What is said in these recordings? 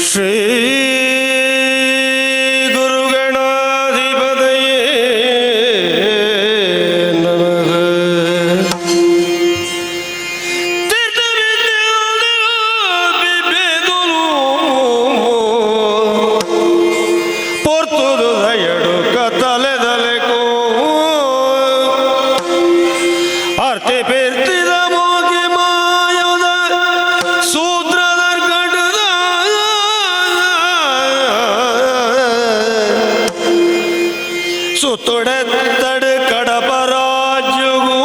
ಶ್ರೀ ಗುರುಗಣಾಧಿಪತಯೇ ನಮಃ. ಪೊರ್ತುದು ದಯಡು ಕತ್ತಲೆದಲೆಕೋ ಅರ್ತಿ ಪಿರ್ತಿದ ಮೋಗಿ ಮಾಯದ ಸೂತ್ರದ ಕಡದ ಸುತ್ತೊಡೆತ್ತಡು ಕಡಪರಾಜ್ಯಗೂ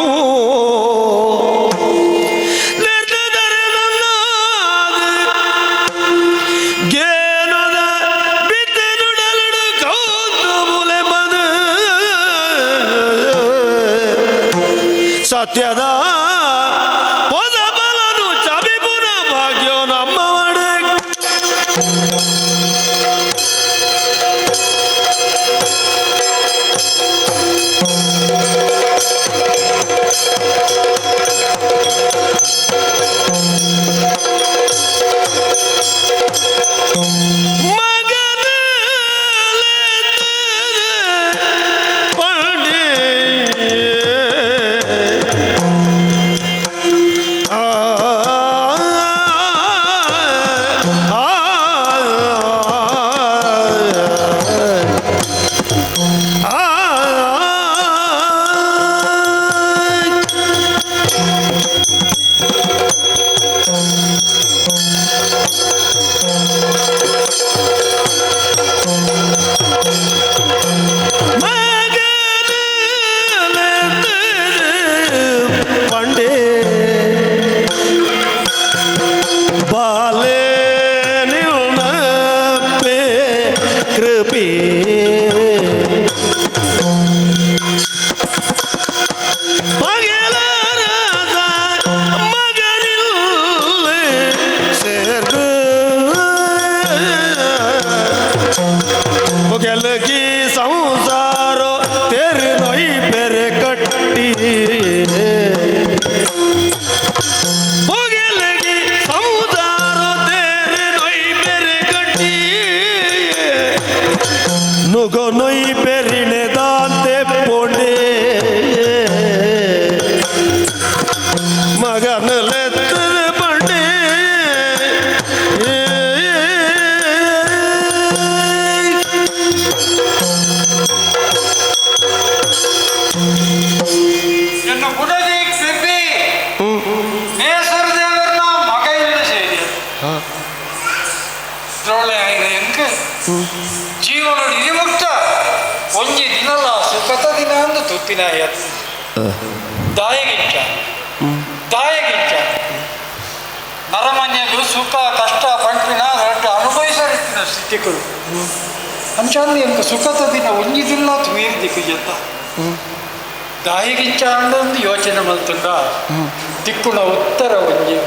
ಗೇನದ ಬಿತ್ತೆನುಡಲುಡು ಕೌದು ಬುಲೆ ಮದ ಸತ್ಯದ ಪೊದ ಬಲನು ಚಬಿಪುನ ಭಾಗ್ಯೋ ನಮ್ಮವಡೆ. ಮಗನ ಪಂಡೆ ಆ ಆ ಆ ಪಂಡೆ ಬಾಲೆ ನಿಲ್ನಪ್ಪೆ ಕೃಪೆ ಪಗೆಲರದ ಮಗನಿಲ್ಲೆ ಸೇರ್ದು ಕೆಲಗಿ ಸಂಸಾರ ತೆರು ನೊಯ್ ಪೆರೆ ಕಟ್ಟಿ ಪೊಗೆಲಗಿ ಸಂಸಾರ ತೇರು ನೊಯ್ ಪೆರೆ ಕಟ್ಟಿ ನುಗೋ ನೊಯ್ ಪೆರಿಣೆ ದಾಂತೆ ಪೊಂಡೆ ಮಗನ ಲೆತ್ತದ ಬಂಡೆ. ಎನ್ನ ಬುಡದಿ ಕೃಪಿ ನೇಸರದೇವರನ ಮಗ ಇಲ್ಲ ಸೇರಿ ದ್ರೋಳೆ ಆಯ್ದ ಎಂಕ್ ಜೀವನ ವಿಮುಕ್ತ ಒಂಜಿ ದಿನಲ ಸುಖತ ದಿನ ಅಂದು ತುತ್ತಿನ ದಾಯಗಿಂಚ ದಾಯಗಿಂಚ ನರಮನ್ಯಗು ಸುಖ ಕಷ್ಟ ಪಂಪಿನ ರಡ್ಡು ಅನುಭವಿಸರಿತ್ತಿನ ಸ್ಥಿತಿಗಳು ಅಂಚಾಂದು ಎಂಕ ಸುಖತ ದಿನ ಒಂಜಿ ದಿನ ತುಯರ್ ದಿಕ್ಕು ಜತ್ತ. ದಾಯಿಗಿಂಚಾಂಡೊಂದು ಯೋಚನೆ ಮಲ್ತುಂಡ ದಿಕ್ಕುಣ ಉತ್ತರ ಒಂಜಿ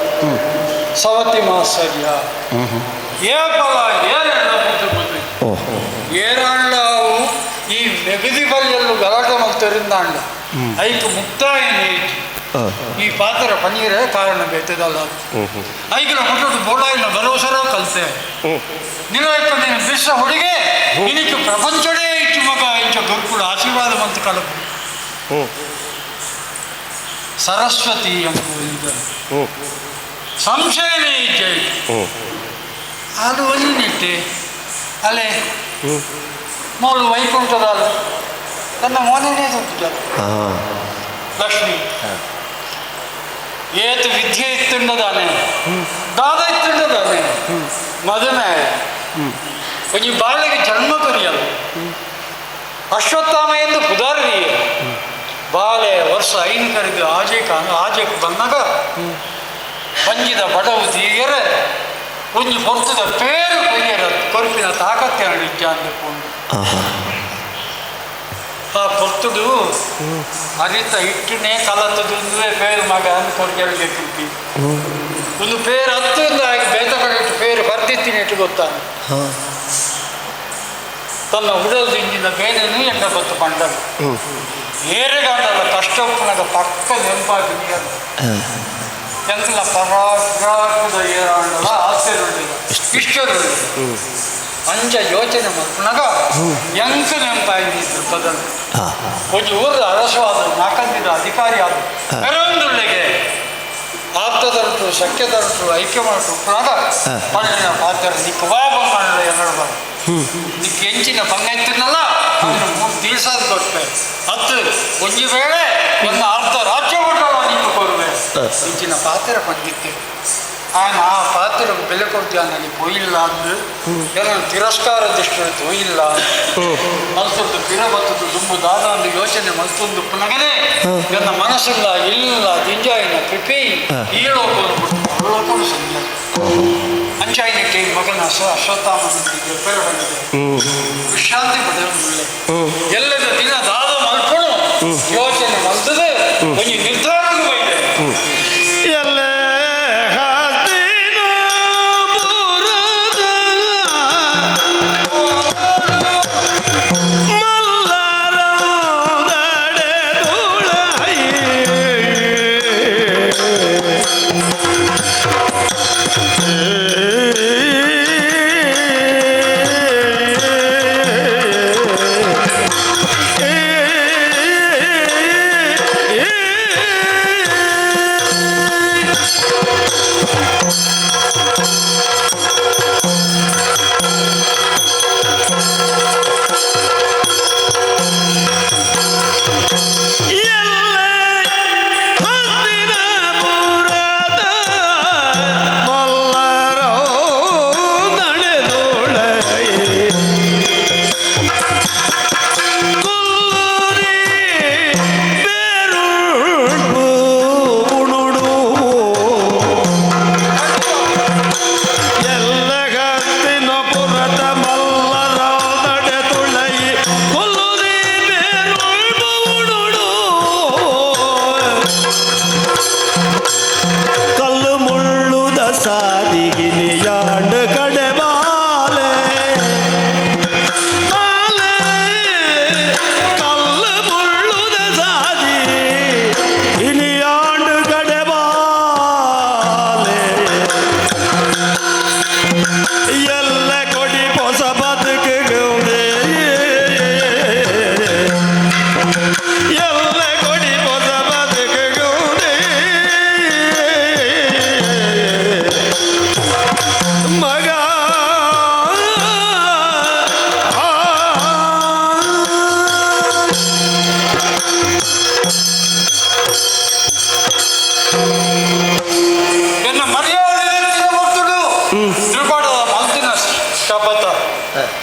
ಸವತಿ ಮಾಸರ್ಯ ಏಪಲ ಏರೆಲ್ಲ ಬುದ್ಧಿ ಬುದ್ಧಿ ಏರಾಂಡವು ಈ ಮೆಗದಿ ಬಲ್ಯಲ್ಲು ಗಲಾಟೆ ಮಲ್ತರಿಂದಾಂಡ ಐಕ್ ಮುಕ್ತಾಯ ನೀತಿ ಈ ಪಾತ್ರ ಪನ್ನೀರೇ ಕಾರಣ ಬೇತದಲ್ಲ ಐಕಲ ಮುಟ್ಟುಡು ಬೋಡಾಯಿನ ಭರೋಸರ ಕಲ್ತೆ ನಿಲಯಕ್ಕ ನೀನು ಬಿಸ್ಸ ಹುಡುಗೆ ನಿನಕ್ಕೆ ಪ್ರಪಂಚಡೇ ಇಟ್ಟು ಮಗ ಇಂಚ ಗುರುಕುಲ ಆಶೀರ್ವಾದ ಮಂತ ಕಲಪು ಸರಸ್ವತಿ ಅಂತ ಸಂಶಯನೇ ಇಜ್ಜೆ ಅದು ಒಂದಿಟ್ಟೆ ಅಲ್ಲೇ ಮೋಳು ವೈಕುಂಠದ ತನ್ನ ಮೋನನೇ ದೊಡ್ಡ ಲಕ್ಷ್ಮಿ ಏತು ವಿದ್ಯೆ ಇತ್ತುಂಡದಾನೆ ದಾದ ಇತ್ತುಂಡದಾನೆ ಮದುವೆ ಒಂಜಿ ಬಾಳಿಗೆ ಜನ್ಮ ಕರಿಯಲ್ಲ ಅಶ್ವತ್ಥಾಮ ಎಂದು ಪುದಾರಿಯ ಬಾಲೆ ವರ್ಷ ಐನು ಕರೆದು ಆಜೆ ಆಜೆಕ್ ಬಂದಾಗ ಪಂಜಿದ ಬಡವು ತೀಯರೆ ಒಂಜಿ ಪೊರ್ತದ ಪೇರು ಕೊಯ್ಯರ ಕೊರ್ಪಿನ ತಾಕತ್ತೆ ಇಜ್ಜಾಂದೆ ಪೋಂಡು ಆ ಪೊರ್ತುಡು ಅರಿತ ಇಟ್ಟುನೇ ಕಲತದುಂದುವೆ ಪೇರು ಮಗ ಅಂದ್ ಕೊರ್ಗೆಲ್ಗೆ ಕೃಪಿ ಒಂದು ಪೇರು ಹತ್ತು ಆಗಿ ಬೇತ ಕಡೆ ಇಟ್ಟು ಪೇರು ಬರ್ದಿತ್ತೀನಿ ಇಟ್ಟು ಗೊತ್ತಾ ತನ್ನ ಉಡಲ್ ದಿಂಜಿನ ಬೇನೆನು ಎಂಡ ಗೊತ್ತು ಪಂಡರು ಏರೆಗಾಂಡಲ ಕಷ್ಟ ಉಪ್ಪುನಗ ಪಕ್ಕ ನೆಂಪಾಗಿ ನೀರು ಎಂತಲ ಪರಾಗ್ರಾಕದ ಏರಾಂಡಲ ಆಸ್ತಿರುಳ್ಳಿಲ್ಲ ಇಷ್ಟರುಳ್ಳಿಲ್ಲ ಅಂಚ ಯೋಚನೆ ಮಲ್ಪುನಗ ಎಂಕ ನೆಂಪಾಗಿ ನೀರು ಬದಲು ಒಂಜಿ ಊರದ ಅರಸವಾದ ನಾಕಂದಿದ ಅಧಿಕಾರಿ ಆದ ಪೆರಂದುಳ್ಳೆಗೆ ಆಪ್ತದರಟು ಸಖ್ಯದರಟು ಐಕ್ಯ ಮಾಡಟು ಉಪ್ಪುನಾಗ ಪಳ್ಳಿನ ಪಾತ್ರ ನಿಕ್ಕ ವಾ ಬಂಗಾಳ ಎನ್ನಡ ನಿಕ್ಕ ಎಂಚಿನ ಬಂಗ ಇತ್ತಿನಲ್ಲ ಅದನ್ನು ಮೂರು ದಿವಸ ಕೊಟ್ಟೆ ಹತ್ತು ಒಂಜಿ ವೇಳೆ ಒಂದು ಅರ್ಧ ರಾಜ್ಯ ಕೊಟ್ಟಲ್ಲ ನಿಕ್ಕ ಕೊರುವೆ ಇಂಚಿನ ಪಾತ್ರ ಪಂಡಿತ್ತೆ ಆಯ್ನ ಆ ಪಾತ್ರಕ್ಕೆ ಬೆಲೆ ಕೊಡ್ತೀಯ ನನಗೆ ಪೊಯ್ಯಿಲ್ಲ ಅಂದು ಏನೋ ತಿರಸ್ಕಾರ ದೃಷ್ಟಿ ತೊಯ್ಯಿಲ್ಲ ಮಲ್ತೊಂದು ಪಿರ ಬತ್ತದು ದುಂಬು ದಾದ ಒಂದು ಯೋಚನೆ ಮಲ್ತೊಂದು ಪುನಗನೇ ನನ್ನ ಮನಸ್ಸುಲ್ಲ ಇಲ್ಲ ದಿಂಜಾಯಿನ ಕೃಪೆ ಈ ಲೋಕವನ್ನು ಬಿಟ್ಟು ಪರಲೋಕವನ್ನು ಸಂಜೆ ಅಂಚಾಯಿನಕ್ಕೆ ಮಗನ ಅಶ್ವತ್ಥಾಮನಿಗೆ ಪೇರು ಬಂದಿದೆ ವಿಶ್ರಾಂತಿ ಪಡೆಯುವುದಿಲ್ಲ ಎಲ್ಲದ ದಿನ ದಾದ ಮಲ್ಪಣು ಯೋಚನೆ ಮಲ್ತದೆ ಒಂಜಿ ನಿರ್ಧಾರಕ್ಕೂ ಬೈದೆ ಎಲ್ಲ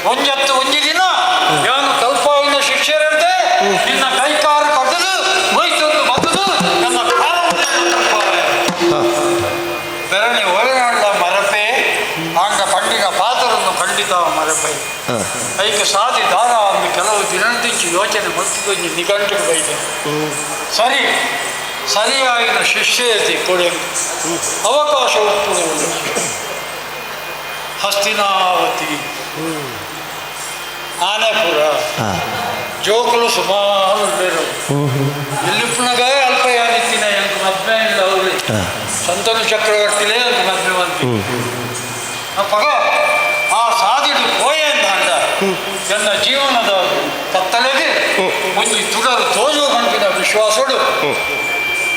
ಒಂಜತ್ತು ಒಂಜಿ ದಿನ ಯಾನು ಕಲ್ಪಾವಿನ ಶಿಷ್ಯರಂತೆ ನಿನ್ನ ಕೈಕಾರು ಕಟ್ಟದು ಹೋಯ್ತೊಂದು ಬತ್ತದು ನನ್ನ ಕಾಲವನ್ನು ಬೆರಣಿ ಒಳನಾಡ ಮರಪೆ ಆಂಗ ಪಂಡಿಗ ಪಾತ್ರವನ್ನು ಖಂಡಿತ ಮರಪೆ. ಬೈ ಐಕೆ ಸಾಧಿ ದಾರ ಅಂದು ಕೆಲವು ದಿನದಿಂಚಿ ಯೋಚನೆ ಮಲ್ತಿಗೊಂಜಿ ನಿಘಂಟುಗೆ ಬೈದೆ. ಸರಿ ಸರಿಯಾಗಿನ ಶಿಷ್ಯತಿ ಕೊಡೆ ಅವಕಾಶ ಉಪ್ಪುವುದು. ಹಸ್ತಿನಾವತಿ ಆನೆಪುರ ಜೋಕುಲು ಸುಮಾರು ಬೇರು ಎಲ್ಲಿಪ್ಪುನಗ ಅಲ್ಪ ಯಾರಿತ್ತಿನ ಎಂಕ್ ಮದ್ಮೆ ಇಲ್ಲ ಅವ್ರಿ ಸಂತನು ಚಕ್ರವರ್ತಿಲೇ ಅಂತ ಮದ್ಮೆ ಬಂತು. ಅಪ್ಪಗ ಆ ಸಾದಿಡು ಪೋಯೆಂದಾಂಡ ನನ್ನ ಜೀವನದ ಕತ್ತಲೆಗೆ ಒಂದು ತುಡರು ತೋಜು ಕಣ್ಪಿನ ವಿಶ್ವಾಸಡು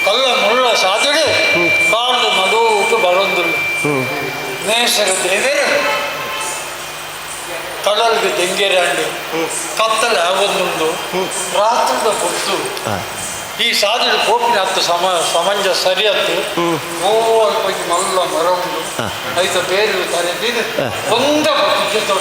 ಕಲ್ಲ ಮುಳ್ಳ ಸಾದಿಡು ಕಾಲು ಮಗೂಟು ಬರೊಂದುಲ್ಲು ನೇಸರ ದೇವೇರು ಕಡಲ್ಗೆ ದೆಂಗೆರೆ ಅಂಡು ಕತ್ತಲೆ ಆವೊಂದುಂಡು ರಾತ್ರಿದ ಹೊತ್ತು ಈ ಸಾದಿಡು ಕೋಪಿನ ಹತ್ತು ಸಮಂಜ ಸರಿಯತ್ತು ಓ ಅಲ್ಪ ಮಲ್ಲ ಮರ ಉಂಡು ಐತ ಬೇರು ತರೆದಿದ್ದು ಒಂದ ಜೊತೆ.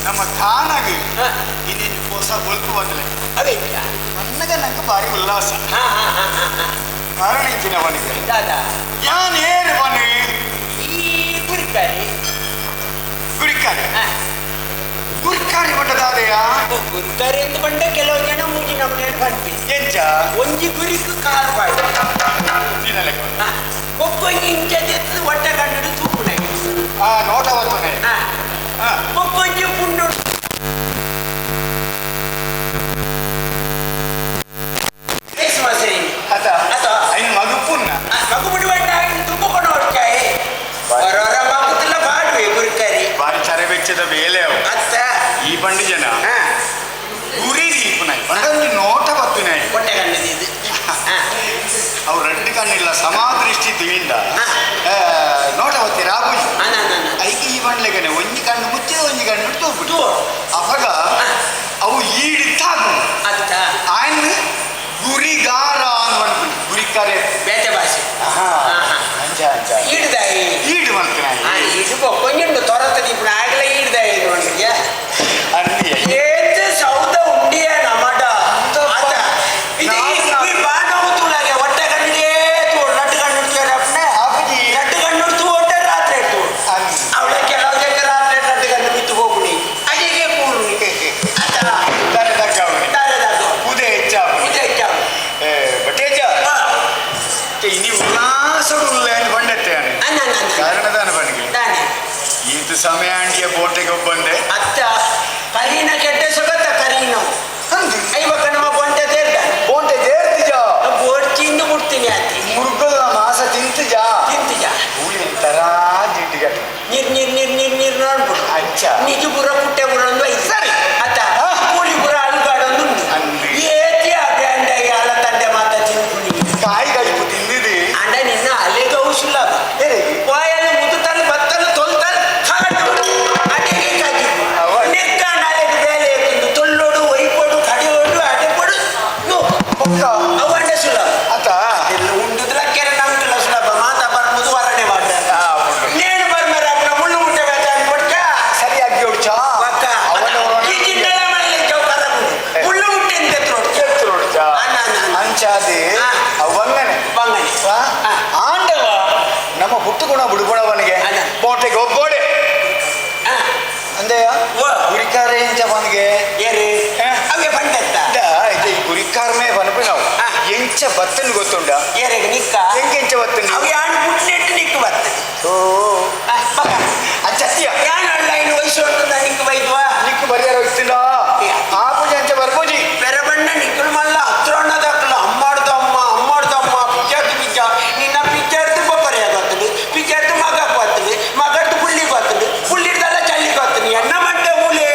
ನಮ್ಮ ತಾನಾಗಿ ಇನ್ನೇನು ಹೊಸ ಬಲ್ಕು ಬಂದಲೆ ನನಗೆ ನಂಗೆ ಭಾರಿ ಉಲ್ಲಾಸ. ಕಾರಣ ಇಂಚಿನ ಅವನಿಗೆ ಯಾನ್ ಏರು ಬನ್ನಿ ಈ ಗುರಿಕಾರಿ. ಗುರಿಕಾರಿ ಗುರಿಕಾರಿ ಬಂಡದಾದೆಯಾ? ಗುರಿಕಾರಿ ಎಂದು ಬಂಡ ಕೆಲವು ಜನ ಮೂಜಿ ನಮ್ಮನೆ ಪನ್ಪಿ. ಎಂಚ? ಒಂಜಿ ಗುರಿಕು ಕಾಲು ಬಾಡಿ ಒಕ್ಕೊಂಜಿ ಇಂಚ ತೆತ್ತದು ಒಟ್ಟ ಕಣ್ಣು ತೂಪುನಾಗೆ. ಆ ನೋಟ ಬರ್ತದೆ. ಒಕ್ಕೊಂಜಿ ಪುಂಡು ಅದ ಐನ್ ಮಗುಪುನ್ನ ಮಗು ಬಿಡುವಂಡ ತುಂಬ ಕೊಂಡು ಹೊರೊರ ಮಗುತಿಲ್ಲ ಬಾಡುವೆ ಗುರಿಕಾರಿ. ಬಾರಿ ಚರೆ ಬೆಚ್ಚದ ಬೇಲೆ ಅವು. ಅತ್ತ. ಈ ಬಂಡಿ ಜನ ಗುರಿ ದೀಪುನಾಯ್ ಬಂಡೊಂಜಿ ನೋಟ ಬತ್ತುನಾಯ್. ಹೊಟ್ಟೆ ಕಣ್ಣದು ಇದು. ಅವು ರಡ್ಡು ಕಣ್ಣಿಲ್ಲ ಸಮಾದೃಷ್ಟಿ ದುವಿಂದ ನೋಟ ಬತ್ತಿ ರಾಬುಜಿ. ಐಕೆ ಈ ಬಂಡ್ಲೆಗನೆ ಒಂಜಿ ಕಣ್ಣು ಮುಚ್ಚಿದ ಒಂಜಿ ಕಣ್ಣು ತೂಪುಡು ಅಪಗ ಅವು ಈಡಿ ತಾಗು. ಅತ್ತ. ಆಯ್ನ ಗುರಿಗಾರ ಅನ್ಪುನಿ ಗುರಿಕಾರೆ. ಬೇತೆ ಭಾಷೆ. ಅಂಚ ಅಂಚ. ಈಡ್ದಾಯಿ. ಈಡು ಮಾಡ್ತೀನಿ. ಇದು ಕೊಂಜುಂಡು ತೊರತ ದೀಪುನ ಆಗಲೇ ಈಡ್ದಾಯಿ ನೋಡಿದ್ಯಾ? ಅಂದಿ. ಏತ್ ಸೌದ ಉಂಡಿಯ ನಮಡ ಅತ್ತ ಇದು ಈ ಬಾಣವು ತೂಲಾಗೆ ಹೊಟ್ಟೆ ಕಣ್ಣಿಗೆ ತೂಡು ನಟ್ಟು ಕಣ್ಣು ಅಪ್ಪನೆ. ಆಪುಜಿ. ನಟ್ಟು ಕಣ್ಣು ತೂ ಹೊಟ್ಟೆ ರಾತ್ರಿ ತೂ. ಅಂದಿ. ಅವಳ ಕೆಲವು ಜನ ರಾತ್ರಿ ನಟ್ಟು ಕಣ್ಣು ಬಿತ್ತು ಹೋಗುಣಿ ಅಡಿಗೆ ಕೂರು ಅತ್ತ. ತಾರೆ ತಗ್ಗಾವಣಿ. ತಾರೆ ತಗ್ಗು. ಪೂದೆ ಹೆಚ್ಚಾವಣಿ. ಪೂಜೆ ಹೆಚ್ಚಾವಣಿ. ಬಟೇಜ ಇನಿ ಉಲ್ಲಾಸಡು ಉಲ್ಲೇನು ಬಂಡೆತ್ತೆ. ಅನ್ನ ಅನ್ನ ಅನ್ನ. ಕಾರಣದಾನ ಬಣ್ಣಿಗೆ. ದಾನೆ. ಈತ ಸಮಯ ಅಂಡಿಯ ಬೋಟೆಗೆ ಒಬ್ಬಂದೆ. ಅತ್ತ ಕರೀನ ಕೆಟ್ಟ ಸುಗತ್ತ ಕರೀನ. ಅಂದಿ. ಐವಕ್ಕ ನಮ್ಮ ಬೊಂಟೆ ತೇರ್ದ. ಬೋಟೆ ದೇರ್ತಿಜ. ಬೋರ್ಚಿಂದು ಮುಟ್ತೀನಿ ಅತ್ತಿ. ಮುರುಗದ ಮಾಸ ತಿಂತಜ. ತಿಂತಿಜ. ಹೂಳಿ ತರಾ ಜಿಡ್ಡಿಗಟ್ಟ. ನೀರ್ ನೀರ್ ನೀರ್ ನೀರ್ ನೀರ್ ನೋಡ್ಬಿಡು. ಅಂಚ. ನಿಜ ಪುರ ಪುಟ್ಟೆ ಪುರ ಒಂದು ಐತೆ. ಸರಿ. ಅತ್ತ ಕೂಲಿ ಪುರ ಅಲ್ಗಾಡೊಂದು ಉಂಟು. ಅಂದಿ. ಏತಿ ಅಡ್ಡ ಅಲ ತಂದೆ ಮಾತ ತಿನ್ಕುನಿ. ಕಾಯಿ ಕೈಪು ತಿಂದಿದೆ. ಅಂಡ ನಿನ್ನ ಅಲೆಗವು ಸುಲಭ. ವಾಯಲ್ಲಿ ಮುದುತಲು ಬತ್ತಲು ತೊಲ್ತಲು ಕಾಡು ಅಡಿಗೆ ಕಜಿಪು. ಅವ. ನೆಕ್ಕಾಂಡ ಅಲೆಗೆ ಬೇಲೆ ಎತ್ತುಂದು ತೊಳ್ಳೋಡು ಒಯ್ಪೋಡು ಕಡಿಯೋಡು ಅಡೆಪೊಡು ನೋ. ಪೊಕ್ಕ. ಅವಂಡ ಸುಲಭ. ಅತ್ತ. ಎಲ್ಲ ಉಂಡುದ್ರ ಕೆರೆ ನಮ್ಗೆಲ್ಲ ಸುಲಭ ಮಾತ ಬರ್ಬೋದು ಹೊರಡೆ ಮಾಡ. ಉಂಡು. ನೇಣು ಬರ್ಮರ ಅಪ್ಪನ ಮುಳ್ಳು ಮುಟ್ಟೆ ಕೊಟ್ಟ. ಸರಿಯಾಗಿ ಹೊಡ್ಚಾ. ಪಕ್ಕ. ಅವನ ಈ ಜಿಂಡಲ ಮೈಲೆ ಚೌಕರ ಮುಳ್ಳು ಮುಟ್ಟೆ ಅಂತ ನೋಡ್ಚಾ. ಅಣ್ಣ, ಅಣ್ಣ, ಅಣ್ಣ. ಅಂಚಾದೆ. ಅವಂಗನೆ. ಓ. ಗುರಿಕಾರ ಎಂಚ ಪನ್ಗೆ ಏರು ಅವೇ ಪಂಡೆತ್ತ ಇದು ಈ ಗುರಿಕಾರಮೇ ಪನ್ಪು ನಾವು ಆ. ಎಂಚ ಬತ್ತನ್ ಗೊತ್ತುಂಡ ಏರೆಗ್ ನಿಕ್ಕ ಎಂಕ ಎಂಚ ಬತ್ತುಂಡು ಅವು ಯಾನು ಬುಟ್ನೆಟ್ಟು ನಿಕ್ಕು ಬರ್ತದೆ ಓ ಆ, ಬಕ. ಅಂಚತ್ತಿಯ ಯಾನ್ ಅಲ್ಲ ಇನ್ನು ವಯಸ್ಸು ಉಂಟು ನಿಕ್ಕು ಬೈದ್ವಾ ನಿಕ್ಕು ಬರ್ಯಾರ ಹೋಗ್ತಿಲ್ಲ ಆ ಪೂಜೆ ಅಂಚ ಬರ್ಪೂಜಿ ಪೆರಬಣ್ಣ ನಿಕ್ಕಲು ಮಲ್ಲ ಹತ್ರಣ್ಣದಾಕಲು ಅಮ್ಮಾಡ್ದ ಅಮ್ಮ ಅಮ್ಮಾಡ್ದ ಅಮ್ಮ ಪಿಜ್ಜಾರ್ದು ಪಿಜ್ಜ ನಿನ್ನ ಪಿಜ್ಜಾರ್ದು ಬೊಬ್ಬರೆ ಗೊತ್ತದು ಪಿಜ್ಜಾರ್ದು ಮಗ ಗೊತ್ತದು ಮಗರ್ದು ಪುಳ್ಳಿ ಗೊತ್ತದು ಪುಳ್ಳಿರ್ದಲ್ಲ ಚಳ್ಳಿ ಗೊತ್ತದು ಎಣ್ಣ ಮಂಡೆ ಮೂಲೆ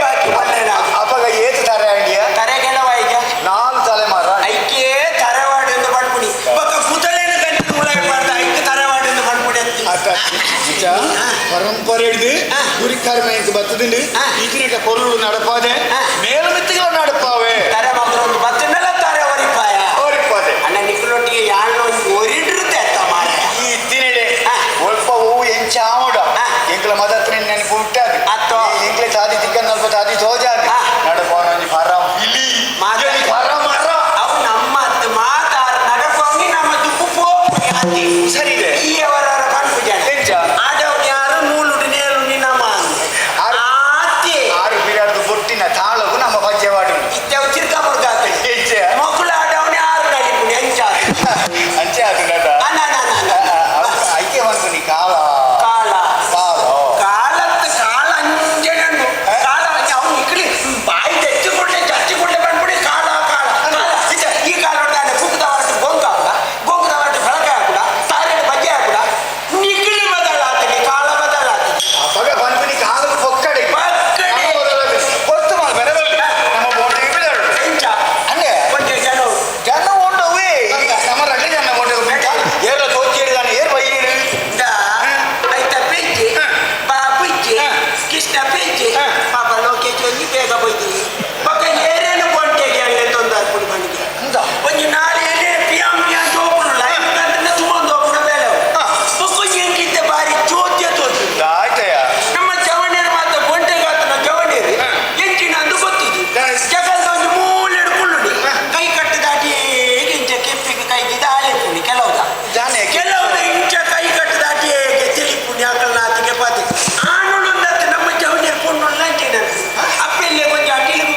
ಬಾಕಿ ಪಲ್ಲೆನ ಅಪಗ ಏತು ತಾರೆ ಅಂಡಿಯ ತರೆಗೆಲ್ಲ ವಾಯ್ಕ ನಾಲ್ ತಲೆಮಾರ ಐಕೆ ತರವಾಡು ಎಂದು ಪಡ್ಪುಡಿ ಬೊಕ್ಕ ಕುತಲೇನು ಕಂಟಿನ ಮುಲಾಯಿ ಪಾಡ್ದ ಐಕೆ ತರವಾಡು ಎಂದು ಪಡ್ಪುಡಿ ಅಂತ ಅಚ್ಚ ಪರಂಪರೆ ಹಿಡಿದು ಆ. ಗುರಿಕಾರ ಮನೆಗೆ ಬತ್ತದಿಂಡು ಆ. ಈಗಿನ ಕೊರಳು ನಡಪಾದೆ ಆ. ಮೇಲ್ಮಿತ್ತಿಗಳ ನಡಪಾವೆ ತರೆ ಮಾತ್ರ ಒಂದು ಬತ್ತನಲ್ಲ ತರೆ ಒರಿಪಾಯ ಓರಿಪಾದೆ ಅಣ್ಣ ನಿಕ್ಕಲೊಟ್ಟಿಗೆ ಯಾಳು ಒಂದು ಒರಿಡಿರುತ್ತೆ ಅತ್ತ ಮಾರಾಯ ಈ ಇತ್ತಿನೆಡೆ ಆ. ಒಲ್ಪ ಹೂವು ಎಂಚ ಆವಡ ಆ. ಎಂಕ್ಲ ಮದತ್ರ ನೆನಪು ಹುಟ್ಟಾದು ಅತ್ತೋ. ಎಂಕ್ಲೆ ತಾದಿ ತಿಕ್ಕನ್ ಅಲ್ಪ ತಾದಿ ತೋಜಾದು ಆ. ನಡಪಾನ ಒಂಜಿ ಪರ ಇಲಿ ಮಾತ- ಒಂಜಿ ಪರ ಮರ ಅವು ನಮ್ಮ ಮಾತಾರ ನಡಪೋಗಿ ನಮ್ಮ ದುಪ್ಪು ಪೋಪುನಿ ಅತಿ ಸರಿ ಇದೆ. ಈ ಅವರ ಪನ್ಪು ಜನ ಎಂಚ? ಆಡವ್ನು ಯಾರು ನೂಲುಡು ನೇಲು ನಮ್ಮ ಆರು- ಆತಿ ಆರು ಬಿರಾಡ್ದು ಬೊಟ್ಟಿನ ತಾಳಗು ನಮ್ಮ ಪಜ್ಜೆ ವಾಡು ಇತ್ತವು ಚಿರ್ಕ ಮುರ್ಗಾತಳಿ ಎಂಚ ಮೊಕ್ಕಳು ಆಡವ್ನು ಯಾರು ನಡಿಪುನಿ ಅಂಚ ಅಂಚೆ ಅದು ನಟ ಅಣ್ಣ ಅಣ್ಣ, ಅಣ್ಣ, ಅಣ್ಣ. ಐಕೆ ಬಂತು ಕಾಲ ಕಾಲ ಕಾಲ ಕಾಲತ್ತ ಕಾಲ ಅಂಜನನ್ನು ಕಾಲ ಅವನು ಇಕ್ಕಡಿ ಬಾಯಿ తెచ్చుకుంటే ಚಚ್ಚಿಕೊಂಡೆ ಬಂದ್ಬಿಡಿ ಕಾಲ ಕಾಲ ಕಾಲ ಇದ್ದ ಈ ಕಾಲ ಹೊಡೆದಾನೆ ಕುಕ್ಕದ ಹೊರಟು ಗೊಂಕ ಹಾಕುದ ಗೊಂಕದ ಹೊರಟು ಬೆಳಕ ಹಾಕುದ ತಾರೆಡು ಬಜ್ಜೆ ಹಾಕುದ ನಿಕ್ಲಿ ಬದಲಾತನಿ ಕಾಲ ಬದಲಾತನಿ ಅಪಗ ಬಂತು ಕಾಲದ ಪೊಕ್ಕಡೆ ಪೊಕ್ಕಡೆ. ಗೊತ್ತು ಮಾಲ್ ಬೇರೆ ಬರಲಿ. ನಮ್ಮ ಬೋಟಿಗೆ ಬಿಡಾಡು ಎಂಚ ಅಂದೆ ಒಂಜೆ ಜನ ಜನ ಉಂಡವೇ ನಮ್ಮ ರಡ್ಡಿ ಜನ ಉಂಡವು ಏರ್ಲ ತೋಚಿ ದಾನೆ ಏರ್ ಬೈಯೇರು ಇಂದ ಐತ ಪೆಜ್ಜೆ ಬಾಪುಜ್ಜೆ ಕೃಷ್ಣ ಪೆಜ್ಜೆ ಪಾಪ ಲೋಕೇಶ್ ಒಂಜಿ ಬೇಗ ಹೋಯ್ತೀನಿ ಪಕ್ಕ ಏರೇನು ಕೊಂಟೆಗೆ ಅಲ್ಲೇ ತೊಂದರೆ ಮನಿಗೆ ಅಂದ ಒಂಜಿ ನಾಳೆ ಎಲ್ಲಿ ಪಿಯಂ ಪಿಯಂ ಜೋಪುನು ಲೈನ್ ಕಂತಂಡ ತುಂಬೊಂದು ಹೋಪುನ ಬೇಲೆ ಬೊಕ್ಕೊಂಜಿ ಎಂಕಿತ್ತೆ ಬಾರಿ ಚೋತ್ಯ ತೋಚು ಆಯ್ತಯ್ಯ ನಮ್ಮ ಜವಣಿಯರು ಮಾತ್ರ ಗೊಂಟೆಗಾತನ ಜವಣಿಯರು ಎಂಚಿನ ಅಂದು ಗೊತ್ತಿದ್ದು ಜಗಲ್ದ ಒಂದು ಮೂಲೆಡು ಕುಳ್ಳುಡಿ ಕೈ ಕಟ್ಟದಾಟಿ ಇಂಚ ಕೆಪ್ಪಿಗೆ ಕೈಗಿದ ಆಲೆಪುಣಿ ಕೆಲವುದ ಜಾನೆ ಕೆಲವುದ ಇಂಚ ಕೈ ಕಟ್ಟದಾಟಿ ತಿಳಿಪುಣಿ ಅಕಲ್ನಾತಿಗೆ ಪಾತಿ ಆನುಳುಂದತ್ತು ನಮ್ಮ ಜವಣಿಯರು ಪೊಣ್ಣು ಅಂಚಿನ ಅಪ್ಪೆಲ್ಲೇ ಕೊಂಚ ಅಟಿಲಿಗೆ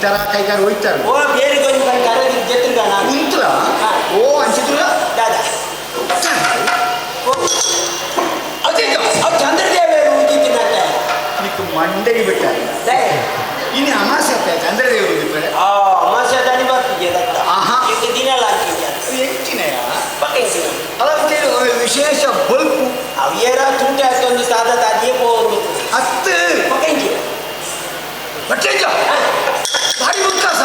ಇತ್ತರ ಕೈಕಾರ ಹೋಯ್ತಾರೆ. ಓ ಬೇರೆ ಕೊಂಚ ಕರೆದಿ ಜೆತ್ತಿರ್ಗ ನಾನು. ಉಂತುಲ. ಓ ಅಂಚಿతుಲ. ದಾದ? ಅದೇಜ. ಅವು ಚಂದ್ರದೇವರು ಉದಿತಿನತ್ತೆ. ನಿಕ್ ಮಂಡೆಗೆ ಬಿಟ್ಟ. ದಯ. ಇನ್ನು ಅಮಾಸೆ ಅತ್ತ ಚಂದ್ರದೇವರು ಉದಿಪರೆ. ಆ ಅಮಾಸೆ ದಾನಿ ಬರ್ತಿದ್ದೆ ದತ್ತ. ಆಹಾ. ಇದು ದಿನಲ ಅಂತಿದ್ದೆ. ಅದು ಎಂಚಿನೆಯ? ಪಕ್ಕ ಎಂಚಿನ? ಅದಂತೆ ವಿಶೇಷ ಬಲ್ಪು. ಅವು ಏರ ತೂಟ ಒಂದು ಸಾದ ತಾದಿಯೇ ಪೋದು. ಅತ್ತು. ಪಕ್ಕ ಎಂಚಿನ? ಬಟ್ಟೆಜ ಭಾರಿ ಮುಕ್ಕಾಸ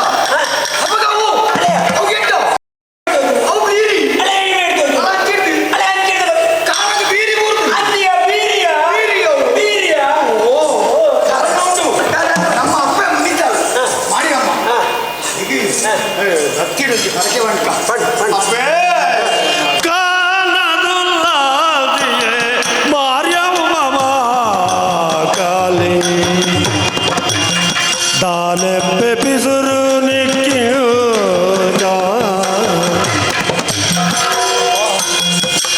ಅಪ್ಪಗವು. ಅಲೆ. ಅವು ಎಂತ ಅವು ಬೀರಿ. ಅಲೆ ಏನು ಅಲ್ಲ ಅಂಚಿಡ್ದು. ಅಲೆ ಅಂಚಿಡ್ದು. ಕಾಲದ ಬೀರಿ ಊರ್ದು. ಅಂದಿಯ ಬೀರಿಯ. ಬೀರಿ ಅವು. ಬೀರಿಯ. ಓ ಕಾರಣ ಉಂಟು. ನಮ್ಮ ಅಪ್ಪ ಮುಗಿತಾಳೆ ಮಾಡಿಯಮ್ಮ. ಈಗ ಭಕ್ತಿಡೊಂಜಿ ಪರಕೆ ಬಂಟ. ಪಣ್, ಪಣ್. ಅಪ್ಪೇ. ಕಾನದುಲ್ಲಾದಿಯೇ ಮಾರ್ಯಮ್ಮ ಕಾಲಿ ದಾನೆ ಪಿಸುರು ನಿಕ್ಕಿಯೋ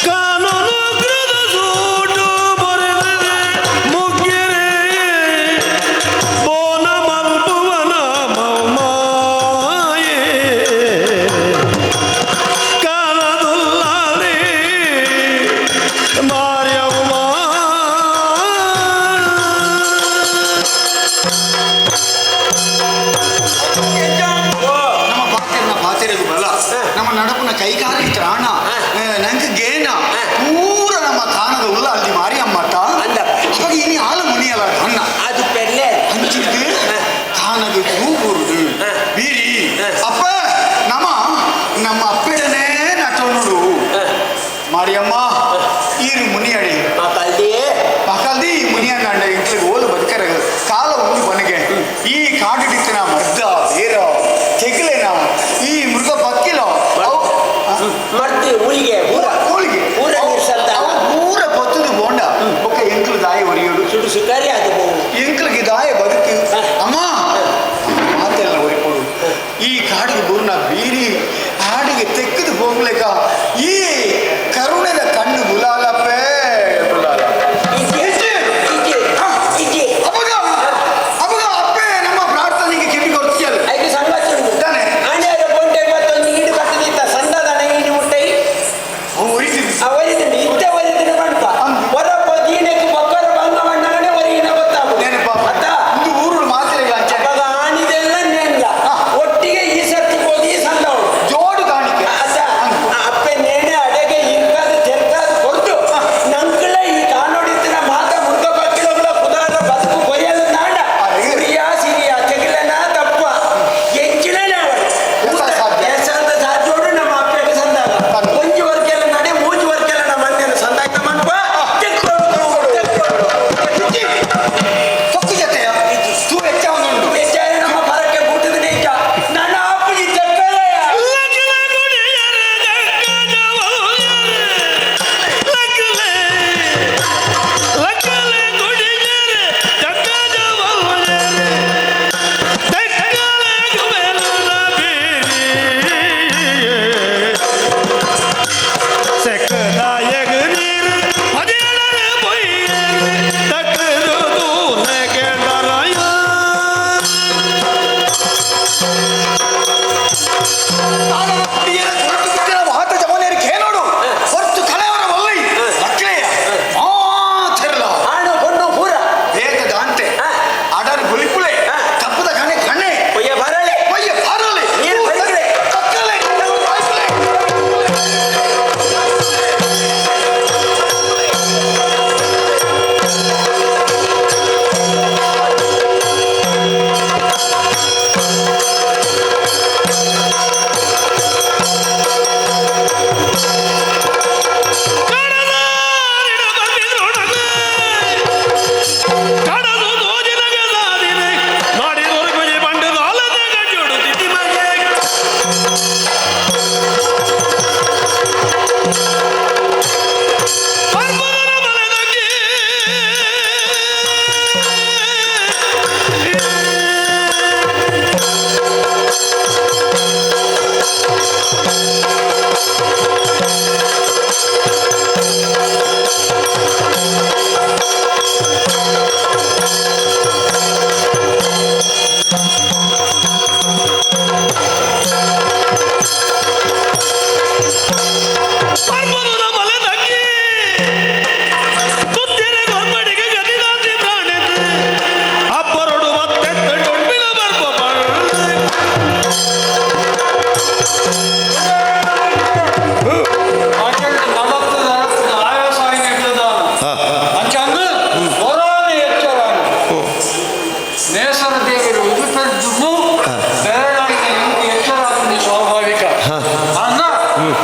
ಕಾನೂನು ಕೃತ ಸೂಟು ಬರೆದಿದೆ ಮುಗ್ಗಿರಿ ಬೋನ ಮಲ್ಪುವನ ಮೌಮಾಯೇ ಕಾಲದುಲ್ಲಾಲಿ ಮಾರ್ಯಮ್ಮ. ನಮ್ಮ ಪಾತೆರ್ನ ಪಾತೆರದು ಬಲ, ನಮ್ಮ ನಡಪುನ ಕೈಕಾರಿ ತ್ರಾಣ, ನಂಗೆ ಗೇನ ಪೂರ ನಮ್ಮ ಕಾಣದ ಉಲ್ಲ ಅಲ್ಲಿ ಮಾರಿಯಮ್ಮಟ. ಅಂದ. ಅವಾಗ ಇನಿ ಹಾಲು ಮುನಿಯಲ್ಲ ಅಣ್ಣ. ಅದು ಪೆರ್ಲೆ. ಅಂಚಿದ್ದು ಕಾಣದು ತೂಗುರುದು ಬೀರಿ. ಅಪ್ಪ ನಮ್ಮ ನಮ್ಮ ಅಪ್ಪಡನೆ ನಟೋನುಡು ಮಾರಿಯಮ್ಮ ಈರು ಮುನಿಯಡಿ. ಮಕ್ಕಳ್ದಿ. ಪಕಲ್ದಿ ಮುನಿಯಂಗಂಡ ಇಂಟ್ಲಿಗೆ ಓಲು ಬದುಕರ ಕಾಲ ಉಂಡು ಕೊನೆಗೆ ಈ ಕಾಡಿಡಿತ್ತಿನ ಮರ್ದ ಬೇರ ತೆಗಲೇನ ಈ ಮೃಗ ಪಕ್ಕಿಲ ಅವು ಮರ್ತಿ ಊರಿಗೆ ಊರ. ಊರಿಗೆ. ಊರ ನೀರ್ಸಂತ. ಅವು ಪೂರ ಪತ್ತುದು ಬೋಂಡ ಬೊಕ್ಕ ಎಂಕ್ಲು ದಾಯ ಒರಿಯೋಡು. ಸುಡು ಸುಕಾರಿ ಅದು ಬೋವು. ಎಂಕ್ಲಿಗೆ ದಾಯ ಬದುಕು. ಅಮ್ಮ ಮಾತೆಲ್ಲ ಒರಿಪೋಡು ಈ ಕಾಡಿಗೆ ಬೂರ್ನ ಬೀರಿ ಹಾಡಿಗೆ ತೆಕ್ಕದು ಹೋಗ್ಲೇಕ ಈ ಕರುಣೆದ ಕಣ್ಣು ಬುಲಾಲಪ್ಪೇ ಬುಲಾಲ. ಇಜ್ಜಿ ಇಜ್ಜಿ ಇಜ್ಜಿ. ಅವಾಗ ಅವಾಗ ಅಪ್ಪೆ ನಮ್ಮ ಪ್ರಾರ್ಥನೆಗೆ ಕಿವಿ ಕೊಡ್ತೀಯಲ್ಲ. ಐದು ಸಂಗತಿ ಉಂಟು. ತಾನೆ. ಆಂಡ್ಯಾರ ಬೋಂಟೆ ಮತ್ತೊಂದು ಈಡು ಕಟ್ಟದಿತ್ತ ಸಂದದನ ಈಡು ಮುಟ್ಟೈ. ಅವು ಒರಿತಿದ್ದು. ಆ ಒರಿದಿನ ಇತ್ತ ಒರಿದಿನ ಪಂಪ. ಅಂದು. ಹೊರಪ್ಪ ದೀನಕ್ಕೆ ಬೊಕ್ಕರ ಬಂಗ ಮಣ್ಣಗನೆ ಹೊರಗಿನ ಗೊತ್ತಾಗು. ನೆನಪ. ಅತ್ತ. ಒಂದು ಊರು ಮಾತ್ರೆಗಳ ಅಂಚೆ. ಅವಾಗ ಆನಿದೆಲ್ಲ ನೆನ್ಲ. ಒಟ್ಟಿಗೆ ಈ ಸರ್ತಿ ಹೋಗಿ ಸಂದವಳು. ಜೋಡು ಕಾಣಿಕೆ. ಅತ್ತ. ಅಂದು. ಅಪ್ಪೆ. ನೇಸರ ದೇವರು ಉದುಪೆದ್ದು ಬೆರಳಾಗಿ ಎಚ್ಚರ ಸ್ವಾಭಾವಿಕ. ಅನ್ನ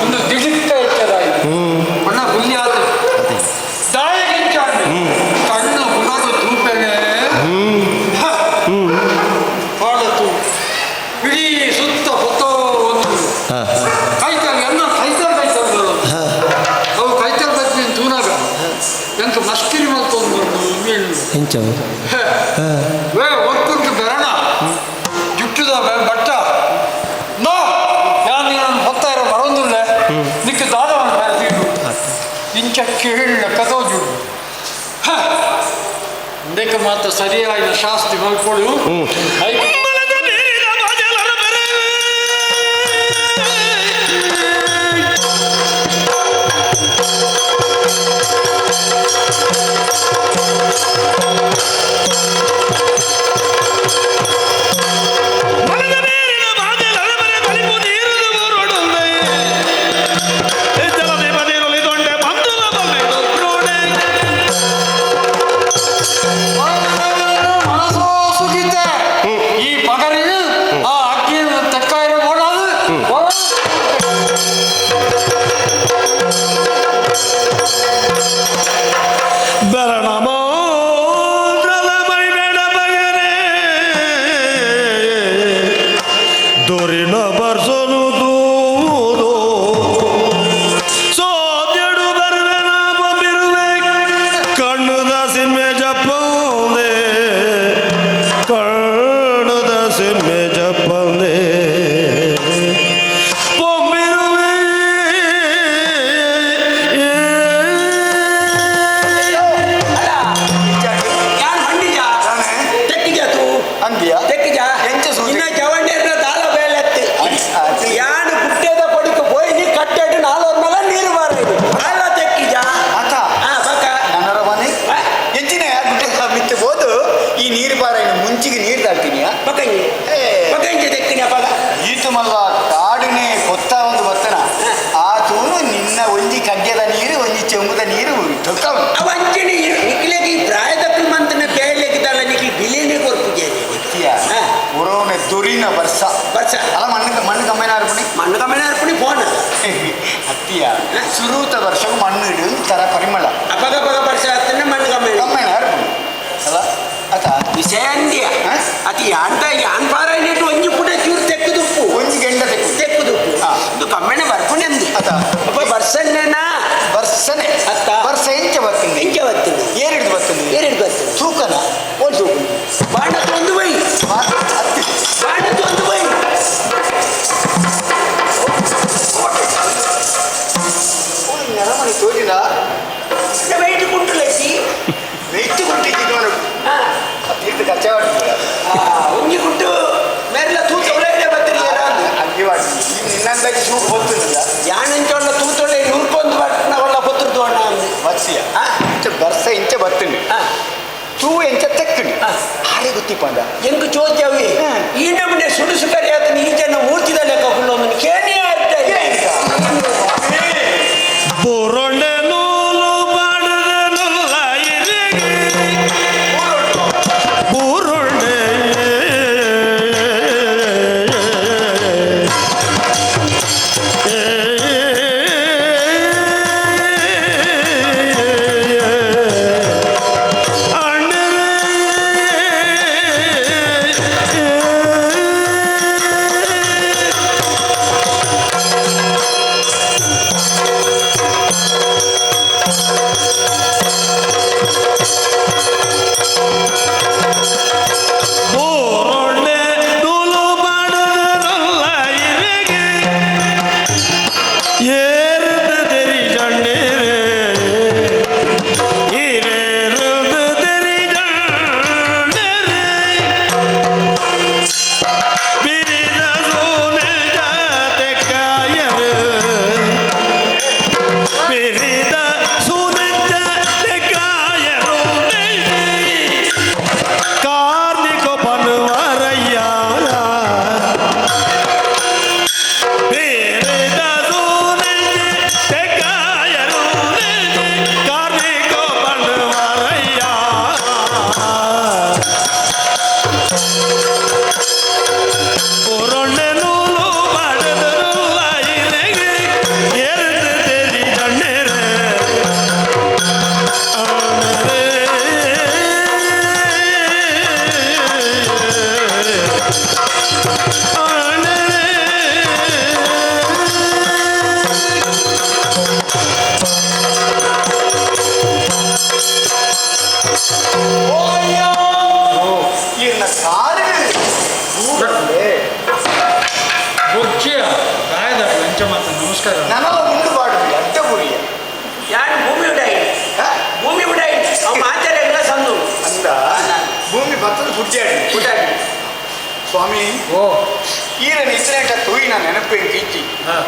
ಒಂದು ದಿಡಿಕ್ಕ ಎಚ್ಚರ ಆಯಿತು. ಅಣ್ಣ ಗುಲ್ಲಿ ಆತ ದಾಳಿಗಿಂತ ಕಣ್ಣು ಬುಡದು ತೂಪೆನೆ ಕಾಳತು ಇಡೀ ಸುತ್ತ ಹೊತ್ತೋ ಒಂದು ಕೈತಲ್ ಎಲ್ಲ ಕೈತಲ್ ಕೈತಲ್ ಬರೋದು. ಅವು ಕೈತಲ್ ಬತ್ತಿ ತೂನಾಗ ಎಂತ ಮಸ್ಕಿರಿ ಮಲ್ತೊಂದು ಮೀನು. ಎಂಚವು? ವೇ ಒಕ್ಕುಂಟು ಬೆರಣ ಜುಟ್ಟುದ ಬಟ್ಟ ನೋ ಯಾನ್ ನಾನು ಹೊತ್ತಾರ ಬರೋದಿಲ್ಲ ನಿಕ್ಕ ದಾದ ಬರ್ತೀವಿ ಇಂಚ ಕೇಳಿದ ಕಥೋಜು ಇದಕ್ಕೆ ಮಾತ್ರ ಸರಿಯಾದ ಶಾಸ್ತಿ ಮಲ್ಕೊಡು. ಮಲದ ನೀರಿನ ಬಾಜಲರ ಬೆರೆ. ಮಲದ ನೀರಿನ ಬಾಜಲರ ಬೆರೆ ಬಲಿಪು ನೀರುದು ಬರುಡುಂದೆ. ಜಲದಿ ಬದಿರಲಿ ದೊಂಡೆ ಬಂದುಲ ಬಲ್ಲೆಡು ಕ್ರೋಡೆ. ಮನಸ್ಸೋ ಸುಗೀತೆ ಈ ಪಗರಿನ ಆ ಅಕ್ಕಿಯನ್ನು ತಕ್ಕಾಯಿರ ಮಾಡೋದು. ಬೆರಣ ಮೋದ್ರದ ಮೈಬೇಡ ಬಗರೆ ದೊರಿನ ಬರ್ಸನು ತೂದು ಸೋದೆಡು ಬರುವೆನ ಬಂಬಿರುವೆ ಕಣ್ಣುದ ಸಿಮ್ಮೆ ಜಪ್ಪಂದೆ ಕಣ್ಣುದ ಸಿಮ್ಮೆ ಜಪ್ಪಂದೆ ಪೊಂಬಿರುವೆ. ಅಲ್ಲ, ಯಾನ್ ಮಂಡಿಜ ತೆಕ್ಕಿಜ ತೂ. ಅಂದ್ಯಾ? ತೆಕ್ಕಿಜ. ಎಂಚ ಸೂಜಿ? ಇನ್ನ ಜವಣ್ಣೇರ್ನ ದಾಲ ಬೇಲೆತ್ತಿ. ಅದು. ಯಾನು ಗುಡ್ಡೆದ ಪಡಿಕ ಪೋಯಿ ನೀ ಕಟ್ಟೆಡು ನಾಲೋರ್ ಮೇಲೆ ನೀರು ಬಾರಿದು ಅಲ್ಲ ತೆಕ್ಕಿಜ. ಅಕ್ಕ. ಆ ಬಕ್ಕ. ನನ್ನರ ಮನೆ ಎಂಚಿನ ಗುಡ್ಡೆ ಮಿತ್ತೆ ಹೋದು ಈ ನೀರು ಪಾರ ಮುಂಚಿಗೆ ನೀರು ತಾಳ್ತೀನಿ. ಬಕ್ಕ ಇಂಚೆ. ಏ. ಬಕ್ಕ ಇಂಚೆ ತೆಕ್ಕಿನ ಪಗ. ಈತು ಮಲ್ವ ಕಾಡಿನೇ ಕೊತ್ತ ಒಂದು ಬತ್ತನ ಆ ತೂನು ನಿನ್ನ ಒಂಜಿ ಕಡ್ಯದ ನೀರು ಒಂಜಿ ಚೆಂಬುದ ನೀರು ತೊಕ್ಕವನು. ಅವ ಅಂಚನೆ ನಿಕ್ಲೆಗೆ ಈ ಪ್ರಾಯದಕ್ಕಲ್ ಮಂತನ ಬೇಲೆಗಿದ್ದಲ್ಲ ನಿಕ್ಲಿ ಬಿಲೇನೆ ಕೊರ್ಪುಜೆ. ಹಾ. ಉರವನೆ ದೊರಿನ ವರ್ಷ. ವರ್ಷ. ಅಲ್ಲ ಮಣ್ಣು ಮಣ್ಣು ಕಮ್ಮಿನ ಅರ್ಪಣಿ. ಮಣ್ಣು ಕಮ್ಮಿ ಅರ್ಪಣಿ ಫೋನ್. ಅತ್ತಿಯ ಸುರೂತ ವರ್ಷಕ್ಕೆ ಮಣ್ಣು ಇಡು ತರ ಪರಿಮಳ. ಅಪಗ ಪಗ ವರ್ಷ ಆಗ್ತಾನೆ ಮಣ್ಣು ಕಮ್ಮಿ. ಕಮ್ಮಿನ ಅರ್ಪಣಿ ಅಲ್ಲ ಅತ. ವಿಷಯ ಅಂದ್ಯ. ಹಾ? ಅದು ಯಾಂತ ಯಾನ್ ಪಾರ ನೀಟು ಒಂಜಿ ಪುಟ ಚೂರು ತೆಕ್ಕುದುಪ್ಪು. ಒಂಜಿ ಗೆಂಡ ತೆಕ್ಕು. ತೆಕ್ಕುದುಪ್ಪು. ಹಾ. ಇದು ಕಮ್ಮಿನ ಬರ್ಪುಣಿ ಅಂದಿ. ಅತ. ಅಪ್ಪ ಬರ್ಸನ್ನೇನಾ? ವರ್ಷನೆ. ಅತ್ತ. ವರ್ಷ ಎಂಚ ಬರ್ತದೆ? ಎಂಚ ಬರ್ತದೆ? ಏರಿಡ್ದು ಬರ್ತದೆ. ಏರಿಡ್ದು ಬರ್ತದೆ. ತೂಕನ? ಒಂದು ಬಾಣ ಒಂದು ಬೈ. ಅತ್ತಿ. ಬಾಣ ಒಂದು ಬೈ. ನರಮಣಿ ತೋಜಿದ. ವೆಯ್ಟ್ ಕುಂಟುಲೈತಿ. ವೆಯ್ಟ್ ಕೊಟ್ಟಿದ್ದು ಹಾ. ತೀರ್ಥ ಕಚ್ಚವಾಡಿ. ಒಂಜಿ ಕುಂಟು ಮೇರೆಲ್ಲ ತೂತ ಒಳಗಡೆ ಬರ್ತೀರಿ. ಅಂಗಿವಾಡಿ ನಿನ್ನಂದಾಗಿ ಸೂಪ್ ಹೊತ್ತಿಲ್ಲ. ಯಾನಂಚೊಳ್ಳ ತೂತೊಳ್ಳೆ ನುರ್ಕೊಂದು ಬಟ್ಟನವಲ್ಲ ಪೊತ್ತುರ್ದು ಅಣ್ಣ ಅಂದೆ. ಬಸ್ಸಿಯ. ಹಾ. ಇಂಚ ಬರ್ಸ ಇಂಚ ಬತ್ತುಂಡು. ಹಾ. ತೂ ಎಂಚ ತೆಕ್ಕುಂಡು. ಹಾ. ಆರೆ ಗೊತ್ತಿಪ್ಪಂದ. ಎಂಕ್ ಚೋದ್ಯವಿ. ಹಾ. ಈ ನಮ್ಮನೆ ಸುಡುಸು ಕರಿಯಾತನ ಈ ಜನ ಮೂರ್ತಿದ ಲೆಕ್ಕ ಕುಲ್ಲೊಂದು ಕೇಣಿ ಆಡ್ತಾ ಬುರುಂಡೆ ನೂಲು ಬಾಡದನುಲ್ಲ ಇರಿಗೆ ಬುರುಂಡೆ ಅಣ್ಣರೇ. ನಮಸ್ಕಾರ. ನನಲ ಮುಂಡು ಪಾಡುದು ಅಡ್ಡ ಬುರಿಯ. ಯಾರು ಭೂಮಿ ಉಡಾಯಿ, ಭೂಮಿ ಉಡಾಯಿ ಅವು ಮಾತಾಡ ಸಂದು. ಅಂದ ಭೂಮಿ ಭತ್ತದ ಗುಡ್ಜಾಡಿ ಉಡಾಯಿ. ಸ್ವಾಮಿ. ಓ. ಈರ ನಿತ್ರೇಟ ತೂಯಿನ ನೆನಪು ಕಿಚ್ಚಿ ಹಾ.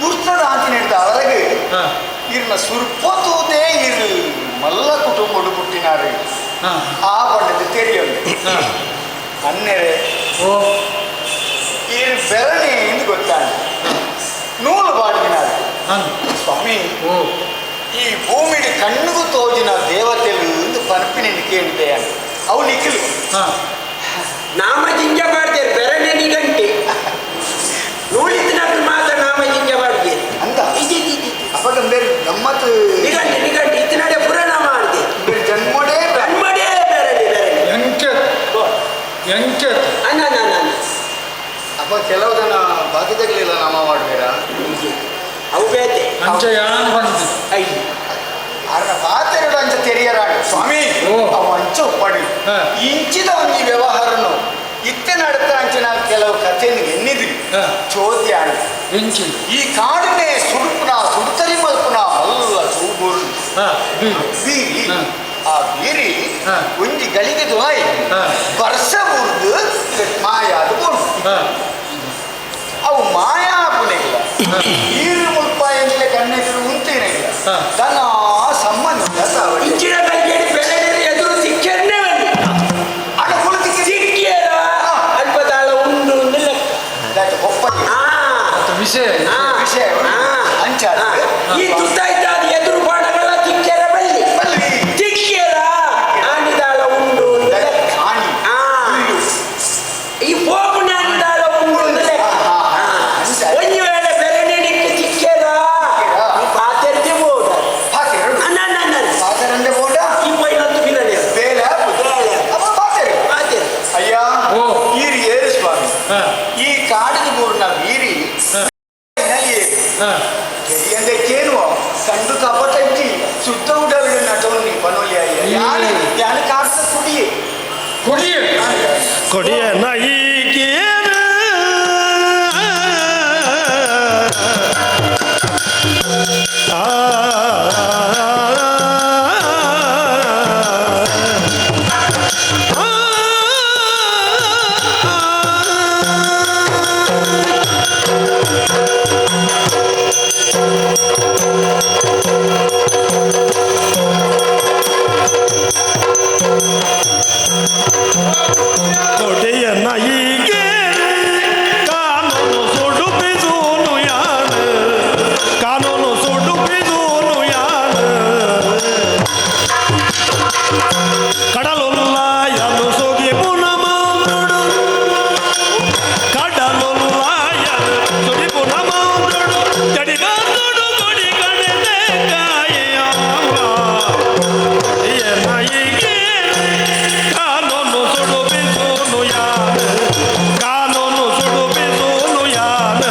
ಗುರ್ತದ ಆಂಚಿನೆಡ್ದ ಅವರಗೆ ಹಾ. ಇರ್ನ ಸುರ್ಪತೂದೇ ಇರು ಮಲ್ಲ ಕುಟುಂಬಡು ಪುಟ್ಟಿನಾರು. ಹಾ. ಆ ಬಣ್ಣದ ತೆರಿಯೊಂದು ಹಾ. ಅನ್ನೆರೆ. ಓ. ಈರು ಬೆರಣೆ ಎಂದು ಗೊತ್ತಾನೆ ನೂಲು ಬಾಡಿನಾರು. ಅಂದ್. ಸ್ವಾಮಿ. ಓ. ಈ ಭೂಮಿಡಿ ಕಣ್ಣುಗೂ ತೋಜಿನ ದೇವತೆಲು ಎಂದು ಪರ್ಪಿನ ಕೇಳಿದೆ ಅವು ನಿಖಲು. ಹಾ. ನಾಮ ಜಿಂಜ ಮಾಡ್ತೇವೆ ಬೆರಣೆ ನಿಗಂಟೆ ನೂಳಿತ್ತಿನట్లు ಮಾತ್ರ ನಾಮ ಜಿಂಜ ಮಾಡ್ತೇವೆ. ಅಂದ. ಇಜಿ ಇಜಿ ಇಜಿ. ಅವಾಗ ಬೇರೆ ಗಮ್ಮತ್ತು. ನಿಗಂಟೆ ನಿಗಂಟೆ ಇತ್ತಿನಡೆ ಪುರಾಣ ಮಾಡ್ದೆ. ಬೇರೆ ಜನ್ಮಡೇ ಕಣ್ಮಡೇ ಬೆರಣೆ ಬೆರಣೆ. ಎಂಕೆತ್ ಎಂಕೆತ್. ಅನ್ನ ಅನ್ನ ಅನ್ನ. ಅಪ್ಪ ಕೆಲವು ಜನ ಬಾಕಿದಾಗಲಿಲ್ಲ ನಾಮ ಮಾಡ್ಬೇಡ. ಇಜಿ. ಅವು ಬೇತೆ. ಅಂಚ ಯಾನ್ ಬಂದು. ಅಯ್ಯ. ಅರ್ನ ಪಾತೆರಡು ಅಂಚ ತೆರಿಯರಾಡು ಸ್ವಾಮಿ. ಓ. ಅವು ಅಂಚ ಉಪ್ಪಡಿ. ಹಾ. ಇಂಚಿದ ಒಂಜಿ ವ್ಯವಹಾರನು ಇತ್ತೆ ನಡತ ಅಂಚಿನ ಕೆಲವು ಕಥೆಯನ್ನು ಎನ್ನಿದ್ರಿ. ಹಾ. ಚೋದ್ಯಾಣ. ಎಂಚಿ. ಈ ಕಾಡಿನೇ ಸುಡುಪುನ ಸುಡುತ್ತರಿ ಮಲ್ಪುನ ಮಲ್ಲ ತೂಬುರು. ಹಾ, ಬೀರಿ. ಬೀರಿ. ಹಾ. ಆ ಬೀರಿ ಹಾ. ಒಂಜಿ ಗಳಿಗೆ ದುಲಾಯಿ ಹಾ. ವರ್ಷ ಬುರ್ದು ಮಾಯಾದ ಬೋಡು. ಹಾ. ಅವು ಮಾಯಾ ಪುನೆಗಿಲ್ಲ ಈರು ಮುಲ್ಪ ಎಂದಿಲ್ಲ ಕಣ್ಣೆದುರು ಉಂತೇನೆಗಿಲ್ಲ. ಹಾ. ತನ್ನ ಸಂಬಂಧ ತಾವಡಿ. ಇಂಚಿನ ಕೈಗೆ ಬೆರಣೆ ಎದುರು ಸಿಕ್ಕನ್ನೇ ಬಂದು. ಅಡ ಕುಳಿತಿಗೆ ಸಿಕ್ಕಿಯರ ಅಲ್ಪ ತಾಳ ಉಂಡು ಒಂದು ಲೆಕ್ಕ. That ಒಪ್ಪಗೆ. ಆ. ಅದು ವಿಷಯ. ಆ. ವಿಷಯ. ಆ. ಅಂಚಾದ. ಆ. ಈ ತುತ್ತಾಯ್ತ ಅದು ಎದುರು ಬಾಣಗಳ ಸಿಕ್ಕ್ಯರ ಬಲ್ಲಿ. ಬಲ್ಲಿ. ಸಿಕ್ಕ್ಯರ ಆನಿದಾಳ ಉಂಡು ಒಂದು that ಲೆಕ್ಕ. ಆಣಿ. ಆ. ಈ ಪೋಪು ನಾನಿದಾಳ ಉಂಡು ಒಂದು ಲೆಕ್ಕ. ಆ, ಆ, ಆ. ಅಂಚಾದ. ಒಂದು ವೇಳೆ ಬೆರಣೆನಿಕ್ಕೆ ಸಿಕ್ಕ್ಯರ ಸಿಕ್ಕ್ಯರ? ಈ ಪಾತೆರ್ದೆ ಬೋಡ. ಪಾತೆರಡು. ಅನ್ನ ಅನ್ನ ಅನ್ನ. ಪಾತೆರಂಡೆ ಬೋಡ. ಈ ಪೈಲಂತು ಬಿರನೆ. ಬೇಲೆ ಆಪುಜಿ. ಬೇಲೆ. ಅಪ್ಪ ಪಾತೆರು. ಪಾತೆರ್. ಅಯ್ಯ. ಓ. ಈರು ಏರು ಸ್ವಾಮಿ. ಹಾ. ಈ ಕಾಡಿನ ಬೂರ್ನ ಬೀರಿ. ಹಾ. ಹಾ. ಕೆರಿಯಂದೆ ಕೇನುವ ಕಂಡು ಕಪಟಂಚಿ ಶುದ್ಧ ಉಡಲು ನಟವನಿ ಪನೋಲಿ ಅಯ್ಯ. ಯಾನು ಯಾನು ಕಾಡ್ತ ಕುಡಿಯೆ. ಕೊಡಿಯೆ. ಕೊಡಿಯ ನಾಯಿಗೇನ ಆ ಕೊಡೆಯ ನಾಯಿಗೆ ಕಾನೂನು ಸುಡುಪಿದೂನು ಯಾನ, ಕಾನೂನು ಸುಡುಪಿದೂನು ಯಾನ, ಕಡಲೊಲ್ಲಾಯನು ಸುಗಿ ಪುನಮಂದುಡು, ಕಡಲೊಲ್ಲಾಯನು ಸುಗಿ ಪುನಮಂದುಡು, ಜಡಿಗಂದುಡು ಕೊಡಿ ಕಡೆದೆ ಕಾಯಿಯ. ಕೊಡೆಯ ನಾಯಿಗೆ ಕಾನೂನು ಸುಡುಪಿದೂನು ಯಾನ, ಕಾನೂನು ಸುಡುಪಿದೂನು ಯಾನ,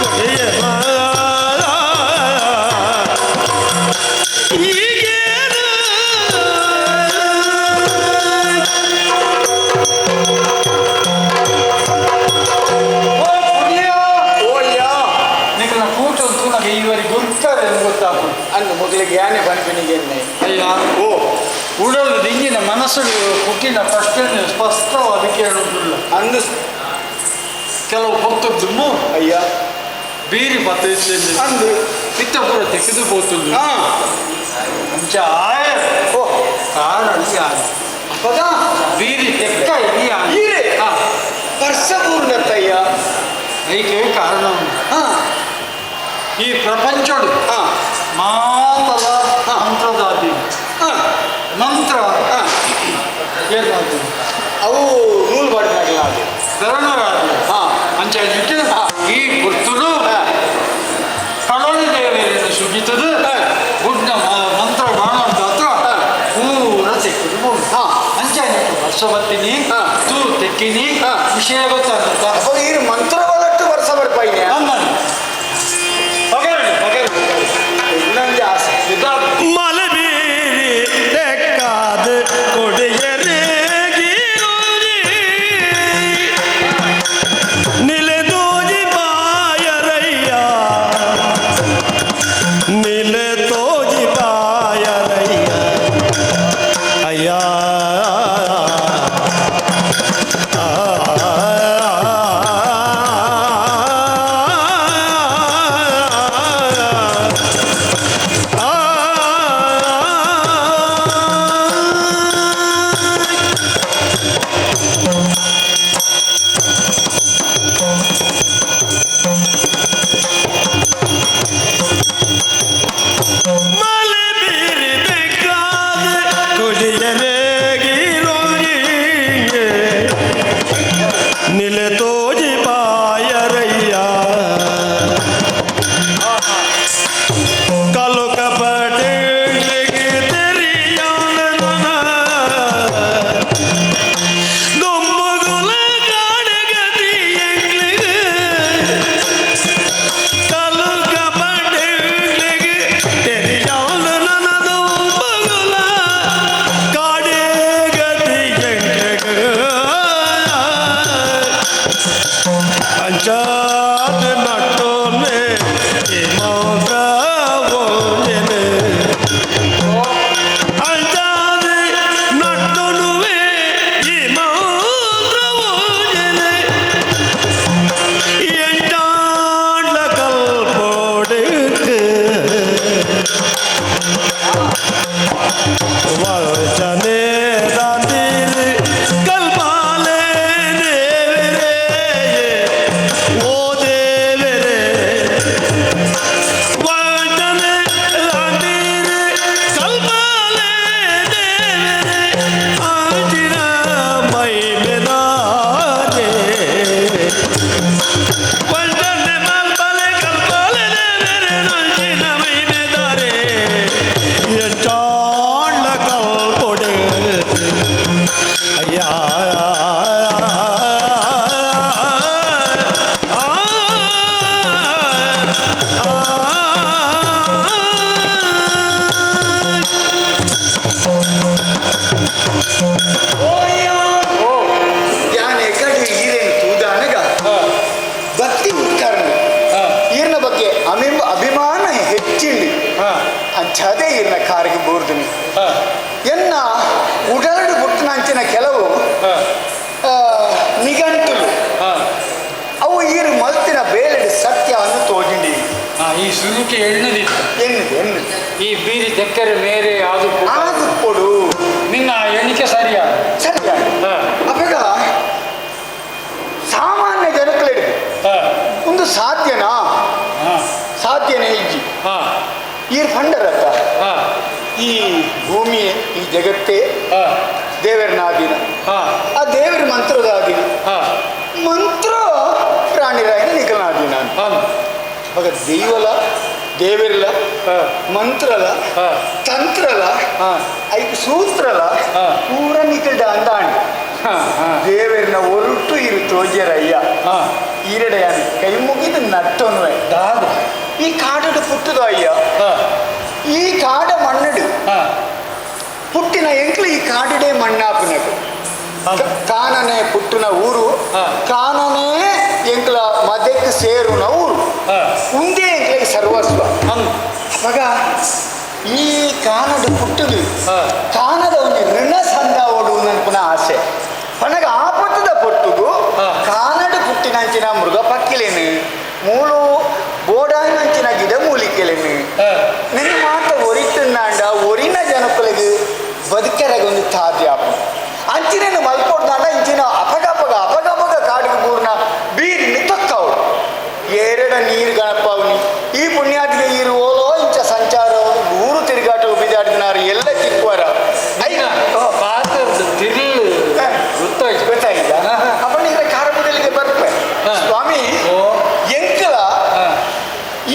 ಕೊಡೆಯ ಈಗೇನು. ಓ ಪುಣ್ಯ. ಓಯ್ಯ. ನಿಖಲ ಕೂಟ ತೂನಗ ಈವರೆಗೆ ಗೊತ್ತಾರೆ ಎಂದು ಗೊತ್ತಾಗ್ತದೆ. ಅಂದು ಮೊದಲಿಗೆ ಯಾನೆ ಪನ್ಪಿನಿಗೆ ಎನ್ನೆ. ಅಯ್ಯ. ಓ. ಉಡಲು ದಿಂಗಿನ ಮನಸ್ಸು ಹುಟ್ಟಿನ ಪ್ರಶ್ನೆ ಸ್ಪಷ್ಟವಾಗಿ ಕೇಳುವುದಿಲ್ಲ. ಅಂದು. ಕೆಲವು ಹೊತ್ತದ್ದು ಅಯ್ಯ. ಬೀರಿ ಪತ್ತ ಇತ್ತು. ಅಂದು. ಪಿತ್ತಪುರ ತೆಗೆದು ಪೋತುಂಡು. ಹಾ. ಅಂಚ ಆಯ. ಓ. ಕಾರಣ ಆಯ. ಅಪ್ಪಗ ಬೀರಿ ತೆಕ್ಕ ಇಲ್ಲಿ ಆಯ. ಈರೆ. ಹಾ. ವರ್ಷ ಪೂರ್ಣತ್ತಯ್ಯ. ಏಕೆ ಕಾರಣ ಉಂಟು. ಹಾ. ಈ ಪ್ರಪಂಚಡು ಹಾ. ಮಾತಲ ಮಂತ್ರದಾದಿ. ಹಾ. ಮಂತ್ರ ಹಾ. ಏನಾದ್ರು ಅವು ನೂಲು ಬಾಡಿನಾಗಲ್ಲ ಅದು. ಬೆರಣರಾದಿ. ಹಾ. ಅಂಚ ಹೇಳ್ಬಿಟ್ಟು ಹಾ. ಈ ಗುರ್ತುಡು ಹಾ. ಕಡಲು ದೇವರನ್ನು ಸುಗಿತದು ಹಾ. ಗುಡ್ಡ ಮಂತ್ರ ಬಾಣದ ಹತ್ರ ಹಾ. ಪೂರ ತೆಕ್ಕದು ಬೋಡು. ಹಾ. ಅಂಚ ಹೇಳ್ಬಿಟ್ಟು ವರ್ಷ ಬರ್ತೀನಿ ಹಾ. ತೂ ತೆಕ್ಕಿನಿ ಹಾ. ವಿಷಯ ಗೊತ್ತಾಗುತ್ತಾ. ಅಪ್ಪ ಈರು ಮಂತ್ರವಲಟ್ಟು ವರ್ಷ ಬರ್ಪಾಯಿನ. ಪಗರಡು ಪಗರಡು. ಇನ್ನೊಂದು ಆಸೆ. ಇದಾದ ಮಲಬೀರಿ ತೆಕ್ಕಾದ ಕೊಡೆಯರೇ ಗೀರುರಿ. ಮಲ್ತಿನ ಕೆಲವು ನಿಘಂಟುಲು ಅವು ಈರು ಮಲ್ತಿನ ಬೇಲೆಡ್ ಸತ್ಯ ಅನ್ನು ತೋಜಿಂಡಿ. ಈ ಸುರುಕೆ ಎಣ್ಣದಿತ್ತು. ಎನ್ನುದು ಎನ್ನುದು ಈ ಬೀರಿ ತೆಕ್ಕರೆ ಮೇರೆ ಅದು ಆದು ಕೊಡು. ನಿನ್ನ ಎಣಿಕೆ ಸರಿಯಾ? ಸರಿಯ. ಅಪಗ ಸಾಮಾನ್ಯ ಜನಕ್ಕಳಿಡ್ದು ಒಂದು ಸಾಧ್ಯನಾ? ಸಾಧ್ಯನೇ ಇಜ್ಜಿ. ಈರ್ ಫಂಡರತ್ತ ಈ ಭೂಮಿ ಈ ಜಗತ್ತೇ ದೇವರನ ಆಧೀನ, ಆ ದೇವರ ಮಂತ್ರದ ಆಧೀನ, ಮಂತ್ರ ಪ್ರಾಣಿರಾಯನ ನಿಖಲನ ಆಧೀನ ಅಂತ. ಅವಾಗ ದೈವಲ ದೇವರ್ಲ ಮಂತ್ರಲ ತಂತ್ರಲ ಐಕ್ ಸೂತ್ರಲ ಪೂರ ನಿಖಲ್ಡ ಅಂದಾಂಡ್. ದೇವರನ ಒರುಟು ಇರು ತೋಜ್ಯರಯ್ಯ ಈರಡೆಯಾನ ಕೈ ಮುಗಿದು ನಟ್ಟೊನ್ವೆ. ಈ ಕಾಡಡು ಪುಟ್ಟುದು ಅಯ್ಯ, ಈ ಕಾಡ ಮಣ್ಣಡು ಪುಟ್ಟಿನ ಎಂಕ್ಲು ಈ ಕಾಡುಡೆ ಮಣ್ಣಾಪುನಕು. ಕಾನನೆ ಪುಟ್ಟುನ ಊರು, ಕಾನನೆ ಎಂಕ್ಲ ಮದಕ್ಕೆ ಸೇರುನ ಊರು, ಉಂದೇ ಎಂಕ್ಲಿಗೆ ಸರ್ವಸ್ವ. ಅವಾಗ ಈ ಕಾನಡು ಪುಟ್ಟುದು ಕಾನದ ಒಂದು ಋಣ ಸಂದ ಓಡು ನನ್ಪುನ ಆಸೆ. ಪನಗ ಆಪತ್ತದ ಪೊಟ್ಟುಗು ಕಾನಡು ಪುಟ್ಟಿನಂಚಿನ ಮೃಗ ಪಕ್ಕಿಲೇನು ಮೂಲು ಬೋಡಾಯಿನಂಚಿನ ಗಿಡ ಮೂಲಿಕೆಲೇನು ನಿನ್ನ ಮಾತ ಒರಿತುಂದಾಂಡ ಒರಿನ ಜನಕುಲೆಗ್ ಬದುಕೆರಗ ಒಂದು ತಾದ್ಯ ಆಪು. ಅಂಚಿನೇನು ಮಲ್ಪೊಡ್ದಾಂಡ ಇಂಚಿನ ಅಪಗಪಗ ಅಪಗಪಗ ಕಾಡಿಗೆ ಬೂರ್ನ ಬೀರಿನ ತೊಕ್ಕವಳು ಏರಡ ನೀರು ಗಣಪವನಿ. ಈ ಪುಣ್ಯಾತಿಗೆ ಈರು ಓಲೋ ಇಂಚ ಸಂಚಾರ ಊರು ತಿರುಗಾಟ ಬಿಜಾಡಿದನಾರು ಎಲ್ಲ ತಿಕ್ಕುವರ. ಪಾತ್ರದ ತಿರುಳು ಗೊತ್ತಾಯ್ತು. ಗೊತ್ತಾಯ್ತಾ? ಅಪ್ಪನಿಗೆ ಖಾರಪುಡಲಿಗೆ ಬರ್ಪೆ ಸ್ವಾಮಿ. ಎಂಕಲ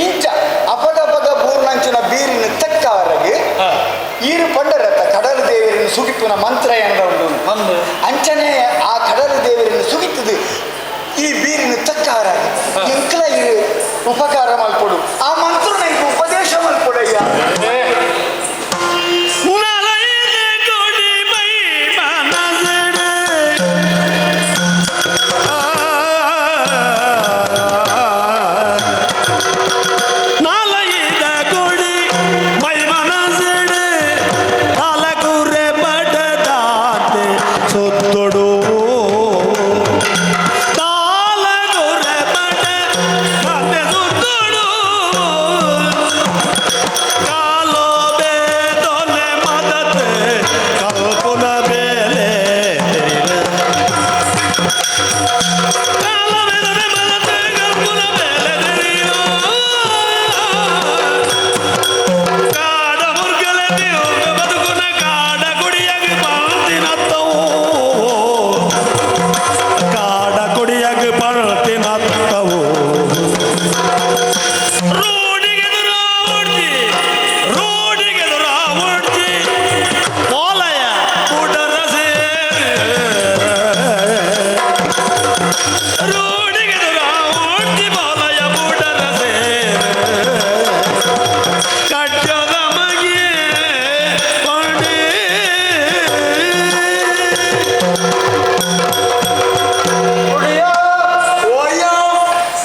ಇಂಚ ಅಪಗಪಗ ಬೂರ್ನಂಚಿನ ಬೀರಿನ ತಕ್ಕವರೆಗೆ ಈರು ಪಂಡರತ್ತ ಕಡಲ ದೇವರನ್ನು ಸುಗಿಪ್ಪುನ ಮಂತ್ರ ಏನದ ಉಂಟು. ಅಂಚನೆ ಆ ಕಡಲ ದೇವರನ್ನು ಸುಗಿತ್ತದೆ ಈ ಬೀರಿನ ತಕ್ಕವರಾಗಿ ಎಂಕಲ ಈರು ಉಪಕಾರ ಮಲ್ಪೊಡು, ಆ ಮಂತ್ರ ನಂಗೆ ಉಪದೇಶ ಮಲ್ಪೊಡಯ್ಯ.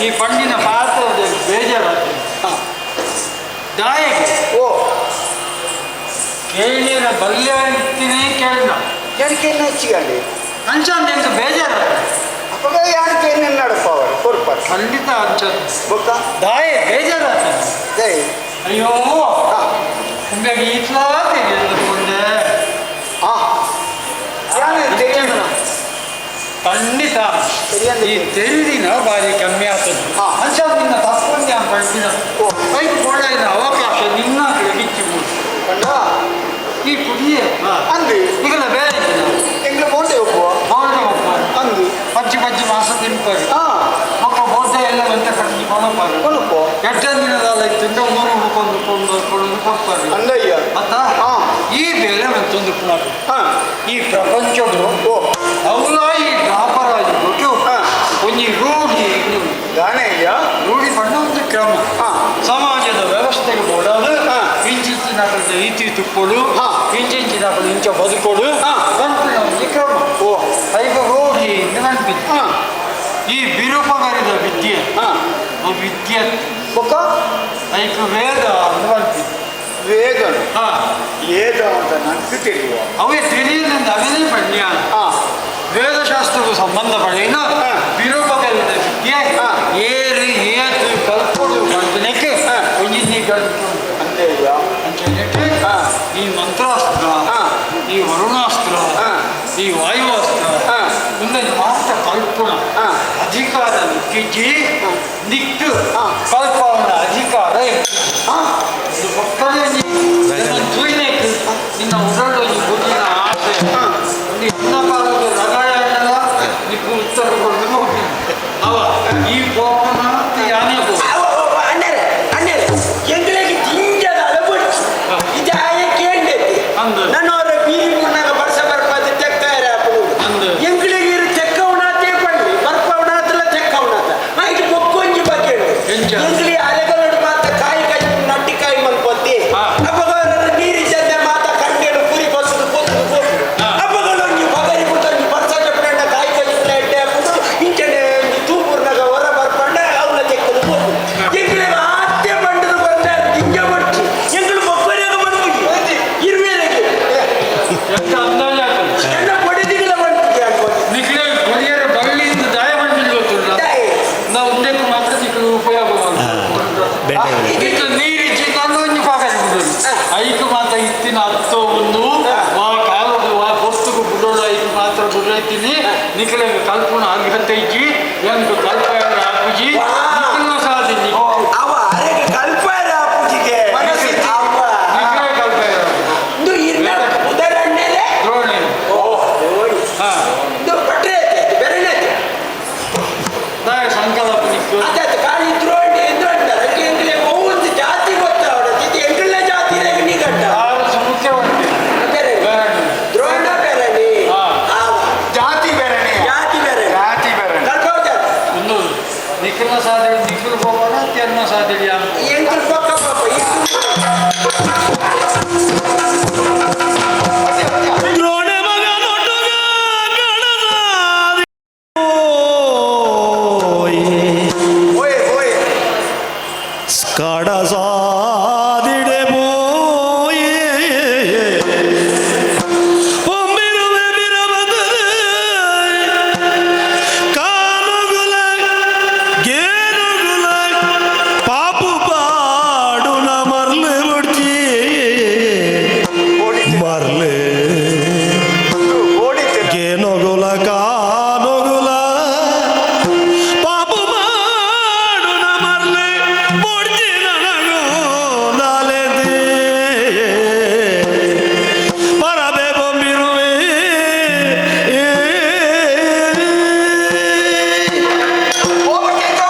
ಈ ಪಂಡಿನ ಪಾತ್ರದ ಬೇಜಾರಾಗ್ತದೆ ದಾಯಗೆ. ಓ ಕೇಳಿರ ಬಲ್ಯ ಇರ್ತೀನಿ ಕೇಳಿದ ಯಾಕೆ ಹೆಚ್ಚಿಗಂಡಿ ಅಂಚ ಅಂತ ಬೇಜಾರಾಗ್ತದೆ. ಅಪ್ಪಗ ಯಾಕೆ ನಡಪವರು ಕೊರ್ಪ ಖಂಡಿತ ಅಂಚ ಬೊಕ್ಕ ದಾಯ ಬೇಜಾರಾಗ್ತದೆ. ಅಯ್ಯೋ ನಿಮಗೆ ಇಟ್ಲಾ ತೆಗೆದುಕೊಂಡೆ. ಖಂಡಿತ ಈ ತೆರಿದಿನ ಬಾರಿ ಕಮ್ಮಿ ಆಗ್ತದೆ. ಅಂಚ ನಿನ್ನ ತಪ್ಪೊಂದು ಪಂಡಿನ ಕೈ ಕೊಡ ಅವಕಾಶ ನಿನ್ನ ಗಿಚ್ಚಿ ಈ ಪುಡಿಯೇ ಅಂದು ಈಗಲ ಬೇರೆ ಎಂಗ್ಲ ಮೋಟೆ ಒಪ್ಪುವ ಮೋಟೆ ಒಪ್ಪುವ ಅಂದು ಪಚ್ಚಿ ಪಚ್ಚಿ ಮಾಸ ತಿನ್ಪಾರು ಮಕ್ಕಳು ಮೋಟೆ ಎಲ್ಲ ಒಂತೆ ಕಟ್ಟಿ ಕೊನಪಾರು ಕೊನಪೋ ಎಷ್ಟೇ ದಿನದಲ್ಲ ತಿಂದ ಮೂರು ಕೊಂಡು ಕೊಂಡು ಕೊಂಡು ಕೊಡ್ತಾರೆ ಅಂದಯ್ಯ. ಮತ್ತ ಈ ಬೇರೆ ಮತ್ತೊಂದು ಪುನಃ ಈ ಪ್ರಪಂಚದ ಅವಲ ಈ ದಾಪರಾಜಿ ಕೊಟ್ಟು ಒಂಜಿ ರೂಢಿ ಗಾಣಯ್ಯ ರೂಢಿ ಪಂಡ ಒಂದು ಕ್ರಮ ಸಮಾಜದ ವ್ಯವಸ್ಥೆಗೆ ಬೋಡಾದು ಇಂಚಿಂಚಿನ ಈತಿ ತುಪ್ಪೊಡು ಇಂಚಿಂಚಿನ ಇಂಚ ಬದುಕೊಡು ಕಣ್ಪಿನ ಒಂದು ಕ್ರಮ ಓ ಐಕ ರೂಢಿ ಅಂತ ಕಣ್ಪಿದ್ದೆ. ಈ ಬಿರುಪಗರಿದ ವಿದ್ಯೆ ವಿದ್ಯೆ ಬೊಕ್ಕ ಐಕ ವೇದ ಅಂತ ಕಣ್ಪಿದ್ದೆ. ವೇದನು ವೇದ ಅಂತ ನನಗೆ ತಿಳಿಯುವ ಅವೇ ತಿಳಿಯದಿಂದ ಅವನೇ ಪಣ್ಯ. ಸಂಬಂಧ ಪಡೆಯಿನ ಬಿರುಪಗಲಿನ ವಿದ್ಯೆ ಏರು ಏತು ಕಲ್ಪೊಡು ಪಂಪಿನಕ್ಕೆ ಒಂಜಿ ನಿಗಂಟು ಅಂಚೆನೆಟ್ ಈ ಮಂತ್ರಾಸ್ತ್ರ, ಈ ವರುಣಾಸ್ತ್ರ, ಈ ವಾಯುವಾಸ್ತ್ರ ಉಂದೆನ್ ಮಾತ್ರ ಕಲ್ಪುಣ ಅಧಿಕಾರ ನಿಕ್ಕಿಜ್ಜಿ. ನಿಕ್ಕು ಕಲ್ಪವನ ಅಧಿಕಾರ ಇದು ಪಕ್ಕನೆ ತೂಯಿನೆಕ್ ನಿನ್ನ ಉಡಲೊಂಜಿ ಬುದ್ಧಿನ ಆಸೆ ಒಂದು ಎನ್ನ ಕಾಲದ ರಗಳೆ ಅನ್ನಲ್ಲ. ನಿಕ್ಕು ಉತ್ತರ ಕೊಡ್ದು ಹೋಗಿ ಅವ ಈ ಕೋಪನ ಯಾನೇ ಪೋ ಅಣ್ಣರೇ ಅಣ್ಣರೇ, ಎಂಗಳಿಗೆ ದಿಂಜದ ಅಳಬಡ್ಚಿ ಇದು ಆಯ ಕೇಂದ್ರತಿ. ಅಂದು. ನನ್ನ ಅವರ ಬೀರಿ ಮುನ್ನಾಗ ಬರ್ಸ ಬರ್ಪಾದ ತೆಕ್ಕ ಅಂದು. ಎಂಗಳಿಗೆ ಇರು ತೆಕ್ಕವನಾತೆ ಪಂಡಿ ಬರ್ಪವನಾತಲ್ಲ ತೆಕ್ಕವನಾತ ಐದು ಬೊಕ್ಕೊಂಜಿ ಬಗ್ಗೆ ಎಂಚ? ಎಂಗ್ಲಿ ಅಲೆಗಳೋಡು ಮಾತ ಕಾಯಿ ಕಾಯಿ ನಟ್ಟಿಕಾಯಿ ಮಲ್ಪೊತ್ತಿ. ಅಪ್ಪಗ ನೀರಿದ್ದಂತೆ ಮಾತ ಕಂಡೇಳು ಕುರಿ ಬಸ್ಸು ಪೊತ್ತು ಪೋಪು. ಅಪ್ಪಗಳೊಂಜಿ ಬಗರಿ ಪುಟ್ಟೊಂಜಿ ಬರ್ಸ ಚಪ್ಪಂಡ ಕಾಯಿ ಕಾಯಿ ಎಡ್ಡೆ ಹಾಕುದು ಇಂಚನೆ ಒಂಜಿ ತೂಪುರ್ನಾಗ ಹೊರ ಬರ್ಪಂಡ ಅವನ ತೆಕ್ಕದು ಪೋಪು. ಎಂಗ್ಲಿಗೆ ಆತ್ತೆ ಬಂಡದು ಬಂದ ದಿಂಜ ಬಡ್ಚಿ ಎಂಗಳು ಬೊಕ್ಕರಿಯಾಗ ಬಂದ್ಬಿಡಿ ಇರುವೆರೆಗೆ. ಎಂತ ಅಂದಾಜು ಆಗ್ತದೆ. ನನ್ನ ಬಡಿದಿಗಳ ಬಂದ್ಬಿಡಿ ಅನ್ಬೋದು. ನಿಕ್ಲೆ ಕೊರಿಯರ್ ಬಳ್ಳಿಯಿಂದ ದಾಯ ಬಂದಿಲ್ಲ ಗೊತ್ತುಂಟ. ದಾಯೆ. ನಾವು ಉಂಡೆக்கு ಮಾತ್ರ ನಿಕ್ಲು ಉಪಯೋಗ ಬೆಂಡೆ. ಇದು ನೀರಿಚ್ಚಿ ನಾನು ಒಂಜಿ ಪಾಕ ಬಿಡೋದು ಐಕು ಮಾತ್ರ ಇತ್ತಿನ ಹತ್ತೋ ಒಂದು ವಾ ಕಾಲದು ವಾ ಪೊರ್ತುಗು ಬಿಡೋಳು ಐಕು ಮಾತ್ರ ಬಿಡೈತೀನಿ. ನಿಕ್ಲೆಗ್ ಕಲ್ಪುಣ ಅರ್ಹತೆ ಇಜ್ಜಿ, ಎಂಕ್ ಕಲ್ಪ ಆಪುಜಿ. ನಿಕ್ಲು ಸಾಧಿನಿ. ಅವ ಅರೆಗೆ ಕಲ್ಪಾರ ಪೂಜೆಗೆ. ಅವ ನಿಕ್ಲೆ ಕಲ್ಪ ಇಂದು ಇರ್ನ ಉದರಣ್ಣಲೆ. ದ್ರೋಣಿ. ಓ ನೋಡಿ. ಹಾ. ಇಂದು ಪಟ್ರೆ ಐತೆ ಬೆರಣೆ ಐತೆ. ದಾಯ ಸಂಕಲ್ಪ ನಿಕ್ಕು. ಅದಾಯ್ತು ಖಾಲಿ ದ್ರೋಣಿ ಅಂದ್ರೆ ಅಂತಾರೆ ಎಂಗ್ಲೆ ಒಂದು ಜಾತಿ ಗೊತ್ತ ಅವರ ಇದು ಎಂಗ್ಲ ಜಾತಿ ನೀಗಂಟ. ಆರು ಮುಖ್ಯ ಉಂಟು. ಬೇರೆ. ಬೆರಣಿ. ದ್ರೋಣ ಬೆರಣಿ. ಅವ ಜಾತಿ ಬೇರೆನೆ. ಜಾತಿ ಬೇರೆ. ಜಾತಿ ಬೇರೆ. ಕಲ್ಪೌದ. ಒಂದು ನಿಖಿಲ ಸಾಧನೆ ನಿಖಿಲ್ ಹೋಗೋಣ ತೆನ್ನ ಸಾಧನೆ ಅಂತ. ಎಂಗ್ಲ ಪಕ್ಕ ಪಾಪ. ದ್ರೋಣ ಮಗ ನೊಟುಗ ಗಣಸಾದಿ ಓಯ್. ಓಯ್ ಓಯ್. ಕಡಸಾದಿಡೆ ಮೋಯೆ ಪೊಂಬಿರುವೆ ಬಿರಬದದೆ ಕಾನುಗುಲ ಗೇನುಗುಲ ಪಾಪು ಪಾಡುನ ಮರ್ಲು ಬುಡ್ಚಿ ಮರ್ಲು ಓಡಿತ್ತೆ. ಗೇನುಗುಲ ಕಾನುಗುಲ ಪಾಪು ಮಾಡುನ ಮರ್ಲು ಬುಡ್ಚಿ ನನಗೂ ನಾಲೆದೆ ಪರಬೆ ಬೊಂಬಿರುವೆ. ಹೋಗ್ಬೇಕಿತ್ತು.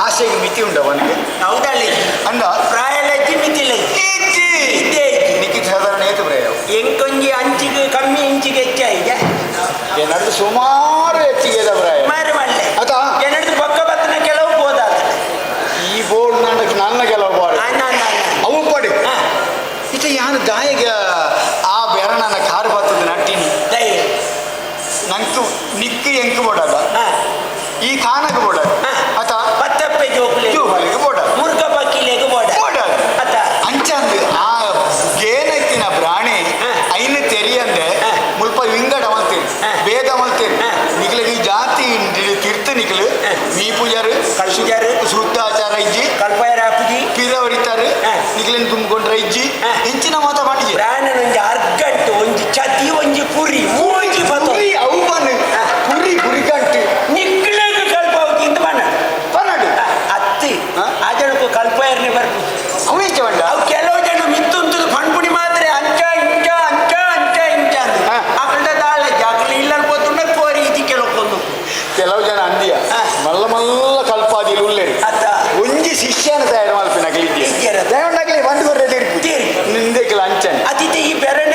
ಆಸೆಗೆ ಮಿತಿ ಉಂಟ ಅವನಿಗೆ? ಹೌದಲ್ಲಿ. ಅಂದ. ಪ್ರಾಯ ಲಜ್ಜಿ ಮಿತಿ ಲಜ್ಜಿ ಇಜ್ಜಿ. ಇದ್ದೇ ಇಜ್ಜಿ. ನಿಕ್ಕಿ ಸಾಧಾರಣ ಏತು ಪ್ರಾಯ? ಎಂಕೊಂಜಿ ಅಂಚಿಗೆ ಕಮ್ಮಿ ಇಂಚಿಗೆ ಹೆಚ್ಚಾಗಿದೆ. ಏನಾದ್ರು ಸುಮಾರು ಹೆಚ್ಚಿಗೆ ಇದೆ ಪ್ರಾಯ. ಮಾರು ಮಲ್ಲೆ. ಅತಾ? ಏನಡ್ದು ಬೊಕ್ಕ ಬತ್ತನ ಕೆಲವು ಹೋದಾತ. ಈ ಬೋರ್ಡ್ ನನ್ನ ನನ್ನ ಕೆಲವು ಬಾಡಿ. ಅಣ್ಣ ಅಣ್ಣ ಅಣ್ಣ. ಅವು ಪಡಿ ಇತ್ತ ಯಾನು ದಾಯಿಗ ಆ ಬೆರಣನ ಕಾರು ಬರ್ತದೆ ನಟ್ಟಿನಿ. ದಯ. ನಂಕು ನಿಕ್ಕು ಎಂಕು ಬೋಡಲ್ಲ. ಈ ಕಾನಕ ಬೋಡಲ್ಲ. ಅತ. ಪತ್ತಪ್ಪೆ ಜೋಕುಲೆ. ಜೋಕುಲೆಗ್ ಬೋಡ. ಮುರ್ಗ ಪಕ್ಕಿಲೆಗ್ ಬೋಡ. ಬೋಡ. ಅತ. ಅಂಚಂದು ಆ ಗೇನೈತಿನ ಪ್ರಾಣಿ ಐನ ತೆರಿಯಂದೆ ಮುಲ್ಪ ವಿಂಗಡ ಮಲ್ತೇನೆ ಭೇದ ಮಲ್ತೇನೆ. ನಿಕ್ಲೆಗ್ ಈ ಜಾತಿ ತಿರ್ತು ನಿಕ್ಲು ಮೀ ಪೂಜಾರು ಕಲ್ಪುಜಾರು. ಶುದ್ಧಾಚಾರ ಇಜ್ಜಿ. ಕಲ್ಪಯರ ಹಾಕುಜಿ. ಪಿರ ಹೊಡಿತಾರೆ. ನಿಕ್ಲೆನ್ ತುಂಬಿಕೊಂಡ್ರೆ ಇಜ್ಜಿ. ಇಂಚಿನ ಮಾತ ಪಂಡಿಜೆ. ಪ್ರಾಣನೊಂಜಿ ಅರ್ಗಂಟು ಒಂಜಿ ಚತಿ ಒಂಜಿ ಪುರಿ ಮೂಜಿ ಬತ್ತು. ಕುರಿ ಅವು ಬನ್ನು ಕುರಿ ಕುರಿಕಂಟು. ನಿಕ್ಲೆಗ್ ಕಲ್ಪ ಇಂದು ಬಣ್ಣ. ಪನ್ನಡು. ಅತ್ತಿ. ಹಾ? ಆ ಜನಕ್ಕೂ ಕಲ್ಪಯರ್ನೆ ಬರ್ಪುಜಿ. ಅವು ಇಂಚ ಬಂಡ. ಅವು ಕೆಲವು ಜನ ಮಿತ್ತುಂತುದು ಪಣ್ಪುಣಿ ಮಾತ್ರ ಅಂಚ ಇಂಚ ಅಂಚ ಅಂಚ ಇಂಚ ಅಂದು. ಅಕಲ್ದ ದಾಳ ಅಕಲ್ ಇಲ್ಲ ಪೋತುಂಡ ಕೋರಿ ಇತಿ ಕೆಲವೊಂದು. ಕೆಲವು ಜನ ಅಂದಿಯ. ಮಲ್ಲ ಮಲ್ಲ ಕಲ್ಪಾದಿಲು ಉಲ್ಲೇರಿ. ಅತ್ತ. ಒಂಜಿ ಶಿಷ್ಯನ ತಯಾರು ಮಲ್ಪಿನ ಅಗಲಿದ್ಯ. ಇಜ್ಜೆರ. ದಯವಂಡಾಗಲಿ ಬಂದು ಬರ್ರೆ. ತೀರ್ಪು. ನಿಂದೆಕ್ಲ ಅಂಚನೆ. ಅತಿಥಿ ಈ ಬೆರಣ.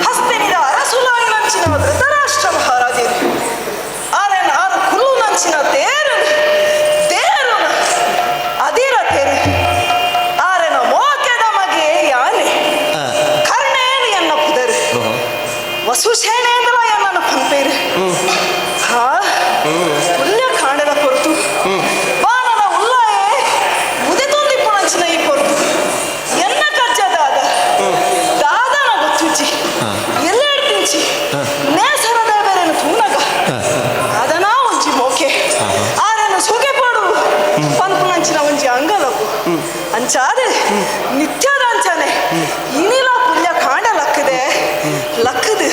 ಹಸ್ತಿನಿದ ಅರಸುಲಾಯಿನಂಚಿನ ಧೃತರಾಷ್ಟ್ರ ಮಹಾರಾಜರು ಆರನ್ ಆರು ಕುಲ್ಲುನಂಚಿನ ತೇರು ತೇರುನ ಅದಿರ ತೇರು ಆರನ ಮೋಕೆದ ಮಗೆ ಯಾನೆ ಕರ್ಣೇನು ಎನ್ನ ಪುದರು ವಸುಶೇನೇಂದ್ರ ಎನ್ನನ ಪಂಪೇರು ಹಾ ಉಲ್ಲ ಕಾಣದ ಕೊರ್ತು ಬಾನನ ಉಲ್ಲಾಯೆ ಉದಿತೊಂದಿಪ್ಪುನಂಚಿನ ಈ ಕೊರ್ತು ಎನ್ನ ಕಜ್ಜದಾದ ದಾದನ ಗೊತ್ತುಜ್ಜಿ ಎಲ್ಲೆಡ್ ತಿಂಚಿ ನೇಸರದ ಬೇರೆನು ತೂನಗ ಅದನ ಒಂಜಿ ಮೋಕೆ ಆರೆನು ಸುಗೆ ಪಡು ಪನ್ಪುನಂಚಿನ ಒಂಜಿ ಅಂಗಲವು ಅಂಚಾದೆ ನಿತ್ಯದ ಅಂಚನೆ ಇನಿಲ ಪುಲ್ಯ ಕಾಂಡ ಲಕ್ಕದೆ ಲಕ್ಕದು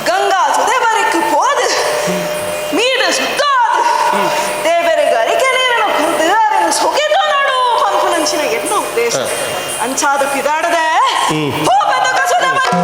ಗಂಗಾ ಸುದೆ ಬರಿಕ್ ಪೋದು ಮೀಡು ಸುತ್ತಾದು ದೇವರಿಗೆ ಅರಿಕೆ ನೀರನ್ನು ಕುರಿದು ಆರೆನು ಸೊಗೆದು ನಾಡು ಪನ್ಪುನಂಚಿನ ಎನ್ನ ಉದ್ದೇಶ ಅಂಚಾದು ಪಿದಾಡದೆ ಹೋಗದ ಸುದೆ ಬರಿ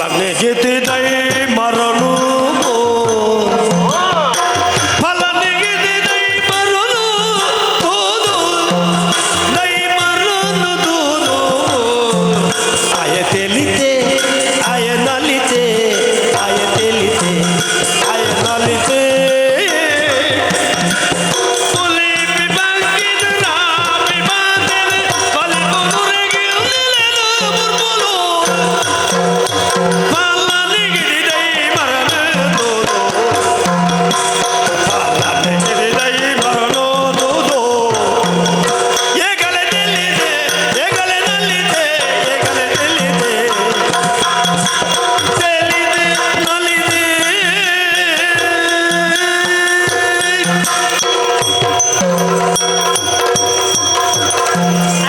ಫಲ ಮರನು ಫಲ ನಿಗಿದಿದೈ ಮರನು ತೂದು ದೈ ಮರನು ತೂದು ಆಯ ತೆಲಿತೆ ಆಯ ನಲಿತೆ ಆಯ ತೆಲಿತೆ ಆಯ ನಲಿತೆ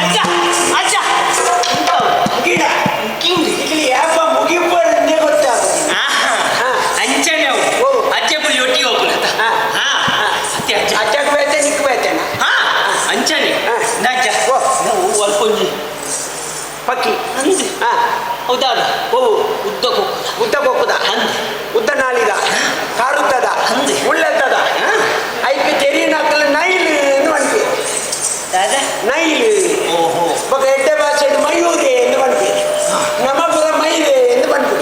ಅಜ್ಜ ಅಜ್ಜ ಗಿಡ ಇಲ್ಲಿ ಯಾಪ ಮುಗಿಪೋದಂದೇ ಗೊತ್ತಾಗುದಿಲ್ಲ. ಅಂಚನೆ ಅವು. ಓ. ಅಜ್ಜ ಪುಲಿ ಒಟ್ಟಿಗೆ ಹೋಗುನಂತ. ಹಾ. ಹಾ ಅತ್ತೆ ಅಜ್ಜ. ಅಜ್ಜಗ್ ಬೇತೆ ನಿಕ್ ಬೇತೆನ ಹಾ ಅಂಚನೆ. ಹಾ. ನಜ್ಜ. ಓ. ನಾವು ಅಲ್ಪೊಂಜಿ ಪಕ್ಕಿ ಅಂದೆ. ಹಾ. ಹೌದಾದ. ಓ. ಉದ್ದ ಕೊಕ್ಕುದ. ಉದ್ದ ಕೊಕ್ಕುದ. ಅಂದೆ. ಉದ್ದ ನಾಲಿದ ಕಾರುತ್ತದ ಅಂದೆ. ಮುಳ್ಳೆತ್ತದ ಐಕ್ ತೆರಿನಾಕಲ್ ನೈಲ್ ಎಂದು ಪನ್ಪಿ. ದಾದ? ನೈಲ್. ಓಹೋ. ಬೊಕ ಎಡ್ಡೆ ಭಾಷೆಡ್ ಮಯೂರಿ ಎಂದು ಪನ್ಪಿ. ನಮಪುರ ಮೈರೆ ಎಂದು ಪನ್ಪಿ.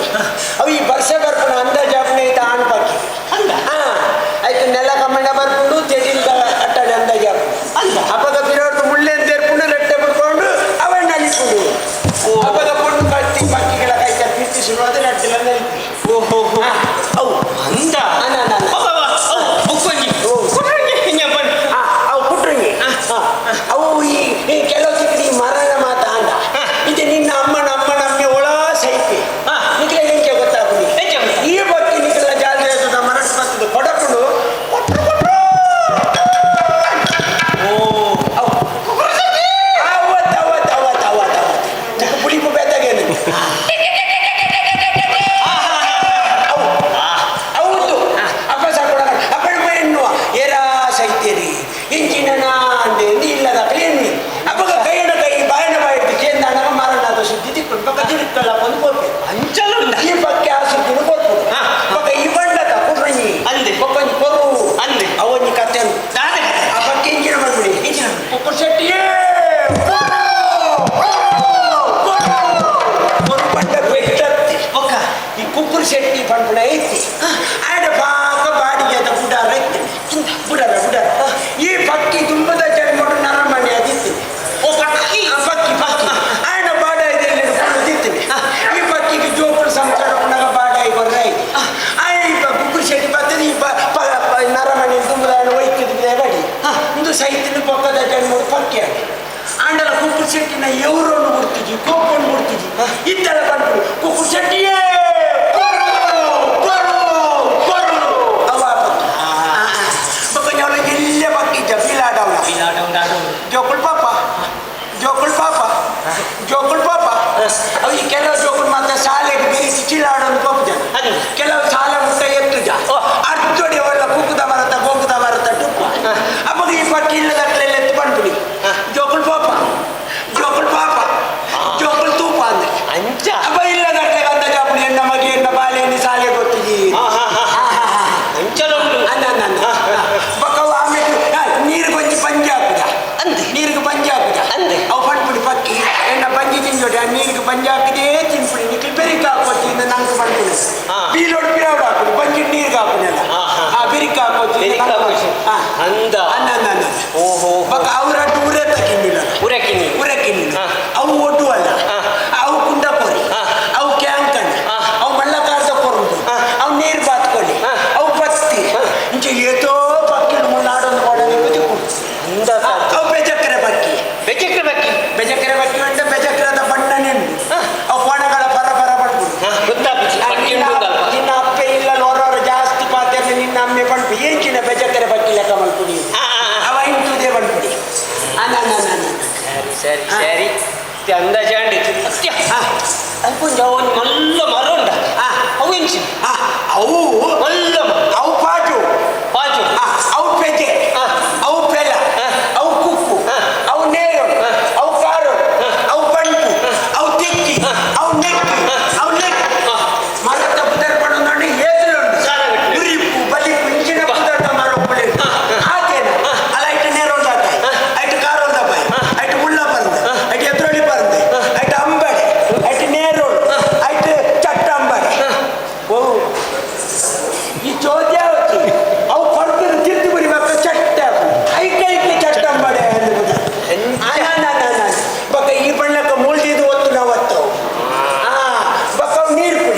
ಅವು ಈ ವರ್ಷ ಬರ್ಪುನ ಅಂದಾಜಾಪುನ ಐತ ಆಣ್ ಪಕ್ಕಿ. ಅಂದ? ಹಾ ಐಕ್ ನೆಲ ಕಮ್ಮಣ ಬರ್ಪುಂಡು ತೆಡಿಲ್ದ ಅಟ್ಟಡೆ ಅಂದಾಜಾಪು. ಅಂದ? ಅಪಗ ಪಿರೋರ್ದು ಮುಳ್ಳೆನ್ ತೆರ್ಪುಂಡು ರೆಟ್ಟೆ ಬಿಡ್ಕೊಂಡು ಅವಣ್ಣ ನಲಿಪುಂಡು. ಓ. ಅಪಗ ಪೊಣ್ಣು ಕಟ್ಟಿ ಪಕ್ಕಿಗಳ ಕೈತ ಪಿರ್ತಿ ಶುರುವಾದ ನಟ್ಟಿಲ ನಲಿಪಿ. ಓಹೋ. ಹಾ, ಅವು. ಅಂದ? ಅಲ್ಲ, ಅಲ್ಲ, ಅಲ್ಲ. ಅಬ್ಬ, ಅಬ್ಬ, ಅವು ಬುಕ್ಕೊಂಜಿ. ಓ. ಕುಟ್ರಂಗಿ ಹಿಂಗೆ ಬನ್ನಿ. ಆ, ಅವು ಕುಟ್ರಂಗಿ. ಹಾ, ಅವು ಈ ಈ ಕೆಲವು ತಿಕ್ಕಡಿ ಮರಣ ಮಾತ ಅಂದ. ಹಾ. ಇದು ನಿನ್ನ ಅಮ್ಮನ ಅಮ್ಮನ ಅಮ್ಮೆ ಒಳ ಸೈಪಿ. ಹಾ. ನಿಕ್ಲೆ ಎಂಚ ಗೊತ್ತಾಗುದು? ಎಂಚ ಗೊತ್ತಾಗುದು? ಈ ಬಕ್ಕಿ ನಿಕ್ಲ ಜಾತ್ರೆ ಮರಣ ಬರ್ತದೆ ಕೊಡಪುಂಡು ಕೊಟ್ರು ಕೊಟ್ರು. ಓ. ಅವು. ಅವತ್ ಅವತ್ ಅವತ್ ಅವತ್ ಅವತ್ ನಿಕ್ಕ ಪುಳಿಪು ಬೆತ್ತಗೇನು ಅವು. ಹೌದು ಅಪ್ಪ ಸಾಕೋಣ ಅಪ್ಪನ ಎನ್ನುವ ಏರಾ ಸೈತೇರಿ ಇಂಚಿನ ಅಂದೆ ಇಲ್ಲದ ಎಣ್ಣೆ ಅಪ್ಪಗ ಕೈಯಣ ಕೈ ಬಾಯಣ ಬಾಯಿಟ್ಟು ಚೇಂದಾಣಗ ಮಾರನಾದ ಸುದ್ದಿ ತಿಕ್ಕೊಂಡು ಪಕ್ಕ ತಿರುಕಲ್ಲ ಬಂದು ಕೊಡ್ಬೇಕು. ಅಂಚಲ ಉಂಡ. ಈ ಪಕ್ಕೆ ಆ ಸುದ್ದಿನ ಕೊಡ್ಬೋದು. ಹಾ. ಪಕ್ಕ ಈ ಬಣ್ಣದ ಕುಡ್ರಂಗಿ ಅಂದೆ. ಪಕ್ಕೊಂಜಿ ಕೊರು. ಅಂದೆ. ಅವೊಂಜಿ ಕತೆ ಅಂದು. ದಾದ ಕತೆ? ಆ ಪಕ್ಕೆ ಇಂಚಿನ ಮಾಡ್ಬಿಡಿ. ಇಂಚಿನ. ಕುಕ್ಕುರ್ ಶೆಟ್ಟಿಯೇ ಕೊರು, ಕೊರು, ಕೊರು. ಕೊರು ಪಂಡ ಬೆಟ್ಟತ್ತಿ. ಬೊಕ್ಕ. ಈ ಕುಕ್ಕುರ್ ಶೆಟ್ಟಿ ಪಂಪುಣ ಐತಿ ಆಡ ಪಾಕ ಬಾಡಿಗೆ ಅದ ಬುಡಾರ ಐತಿ ಬುಡಾರ ಬುಡಾರ. ಈ ಪಕ್ಕಿ ತುಂಬದ ಜನ್ಮಡು ನರಮಣಿ ಅದಿತ್ತು. ಓ ಪಕ್ಕಿ. ಆ ಪಕ್ಕಿ ಪಕ್ಕಿ ಆಯನ ಬಾಡ ಇದೆಲ್ಲ ಹಿಡ್ಕೊಂಡು ಈ ಪಕ್ಕಿಗೆ ಜೋಪುರ ಸಂಸಾರ ಪುನಗ ಬಾಡಾಯಿ ಬರ್ರ ಐತಿ. ಆಯ ಈ ಕುಕ್ಕುರ್ ಶೆಟ್ಟಿ ಬರ್ತದೆ. ಈ ನರಮಣಿ ತುಂಬದ ಒಯ್ತಿದ್ದೆ ಗಡಿ ಒಂದು ಸೈತಿನ ಪಕ್ಕದ ಜನ್ಮಡು ಪಕ್ಕಿ ಆಗಿ ಆಂಡಲ ಕುಕ್ಕುರ್ ಶೆಟ್ಟಿನ ಎವರನ್ನು ಬಿಡ್ತಿದ್ವಿ ಕೋಪನ್ನು ಬಿಡ್ತಿದ್ವಿ ಇತ್ತೆಲ್ಲ ಬಂದ್ಬಿಡು ಕುಕ್ಕುರ್ ಶೆಟ್ಟಿಯೇ ಕೊರು ಕೊರು ಕೊರು ಅವ ಪಕ್ಕಿ ಪಕ್ಕ ಅವಳ ಎಲ್ಲೇ ಪಕ್ಕಿ ಇದ್ದ ಬೀಲಾಡವಳ. ಬಿಲಾಡ ಉಂಡು, ಆಡ ಉಂಡು. ಜೋಕುಳ್ ಪಾಪ ಜೋಕುಳ್ ಪಾಪ ಜೋಕುಳ್ ಪಾಪ. ಅವು ಈ ಕೆಲವು ಜೋಕುಳ್ ಮಾತ್ರ ಶಾಲೆಗೆ ಬೇಯಿಸಿ ಚೀಲಾಡೋದು ಪೋಪುಜ. ಅದು. ಕೆಲವು ಶಾಲೆ ಮುಟ್ಟ ಎತ್ತುಜ. ಓ. ಅರ್ಧೊಡಿ ಅವಳ ಕುಕ್ಕುದ ಮರತ ಗೋಕುದ ಮರತ ಟುಪ್ಪ. ಅಪ್ಪಗ ಈ ಪಕ್ಕಿ ಇಲ್ಲದಟ್ಲೆಲ್ಲ ಎತ್ತು ಬಂದ್ಬಿಡಿ ಜೋಕುಳ್ ಪಾಪ ಜೋಕುಳ್ ಪಾಪ ಜೋಕುಳ್ ತೂಪ ಅಂದ್ರೆ. ಅಂಚ. ಅಪ್ಪ ಇಲ್ಲದಟ್ಲೆ ಕಂದ ಜಾಪುಡಿ ಎಣ್ಣ ಮಗಿ ಎಣ್ಣ ಬಾಳೆಹಣ್ಣು ಶಾಲೆ ಗೊತ್ತಿಜಿ. ಹಾ, ಹಾ, ಹಾ. ಅಂಚಲ ಉಂಡು. ಅಲ್ಲ ಅಲ್ಲ ಅಲ್ಲ. ಬೊಕ್ಕ ಅವು ಆಮೇಲೆ ನೀರು ಕೊಂಚ ಪಂಜಿ ಹಾಕುದ. ಅಂದೆ. ನೀರಿಗೆ ಪಂಜಿ ಹಾಕುದ. ಅಂದೆ. ಅವು ಪಂಡ್ಪುಡಿ ಪಕ್ಕಿ ಎಣ್ಣ ಪಂಜಿ ತಿಂಜೋಡಿ ಆ ನೀರಿಗೆ ಪಂಜಿ ಹಾಕಿದೇ ತಿನ್ಪುಡಿ ನಿಕ್ಲಿ ಬೆರಿಕ್ ಹಾಕೋತಿ ನಂಗೆ ಪಂಡ್ಪುಡಿ. ಹಾ. ಬೀಲೋಡು ಪಿರಾವಡು ಹಾಕುದು ಪಂಜಿ ನೀರಿಗೆ ಹಾಕುದಲ್ಲ. ಹಾ, ಹಾ. ಆ ಬೆರಿಕ್ ಹಾಕೋತಿ. ಬೆರಿಕ್ ಹಾಕೋತಿ. ಹಾ. ಅಂದ. ಅಲ್ಲ ಅಲ್ಲ ಅಲ್ಲ. ಓಹೋ. ಬೊಕ್ಕ ಅವರಟ್ಟು ಉರೆತ್ತ ಕಿನ್ನಿಲ್ಲ. ಉರೆ ಕಿನ್ನಿ. ಉರೆ ಕಿನ್ನಿಲ್ಲ. ಹಾ. ಅವು ಒಡ್ಡು ಅಲ್ಲ. ಹಾ. ಅವು ಕುಂಡಕೋರಿ. ಹಾ. ಅವು ಕ್ಯಾಂಕಣ್. ಹಾ. ಅವು ಮಳ್ಳಕಾರ್ದ ಕೊರುಂಟು. ಹಾ. ಅವು ನೀರು ಬಾತ್ಕೊಳ್ಳಿ. ಹಾ. ಅವು ಪತ್ತಿ. ಹಾ. ಇಂಚ ಏತೋ ಪಕ್ಕಿಲು ಮುನ್ನಾಡೊಂದು ಕೊಡಲಿ ಅಂದ. ಅವು ಬೆಜಕ್ಕರೆ ಪಕ್ಕಿ. ಬೆಚ್ಚಕ್ರೆ ಪಕ್ಕಿ. ಬೆಜಕ್ಕರೆ ಪಕ್ಕಿ ಉಂಟು ಬೆಜಕ್ಕರದ ಬಣ್ಣ ನಿಂಡು. ಹಾ. ಅವು ಕೋಣಗಳ ಪರ ಪರ ಪಡ್ಪುಡು. ಹಾ, ಗೊತ್ತಾಪುಜಿ ಪಕ್ಕಿ ಉಂಡು ಅಂತ ಅಲ್ಪ. ನಿನ್ನ ಅಪ್ಪೆ ಇಲ್ಲ ಲೋರವರು ಜಾಸ್ತಿ ಪಾತ್ರೆ ನಿನ್ನ ಅಮ್ಮೆ ಪಂಪು ಏಂಚಿನ ಬೆಜಕ್ಕರೆ ಪಕ್ಕಿ ಲೆಕ್ಕ ಮಲ್ಪುಡಿ. ಹಾ, ಹಾ, ಹಾ. ಅವ ಇಂಟುದೇ ಪಂಪುಡಿ ಅಲ್ಲ ಅಲ್ಲ ಅಲ್ಲ ಅಲ್ಲ. ಸರಿ ಸರಿ. ಹಾ. ಸರಿ ಅಂದಾಜಾಂಡಿ ಸತ್ಯ. ಹಾ. ಅಲ್ಪೊಂಜಿ ಅವು ಒಂಜಿ ಮಲ್ಲ ಮರ ಉಂಡ. ಹಾ. ಅವು ಎಂಚಿ? ಆ, ಅವು ಮಲ್ಲ ಮರ. ಅವು ಪಾಟು. ಪಾಜು. ಆ, ಅವು ಪೆಜೆ. ಹಾ. ಅವು ಪೆಲ. ಹಾ. ಅವು ಕುಕ್ಕು. ಹಾ. ಅವು ನೇರು. ಹಾ. ಅವು ಕಾರು. ಹಾ. ಅವು ಬಂಟು. ಹಾ. ಅವು ತೆಕ್ಕಿ. ಹಾ. ಅವು ನೆಕ್ಕಿ. ಹಾ. ಅವು ನೆಕ್ಕಿ. ಹಾ.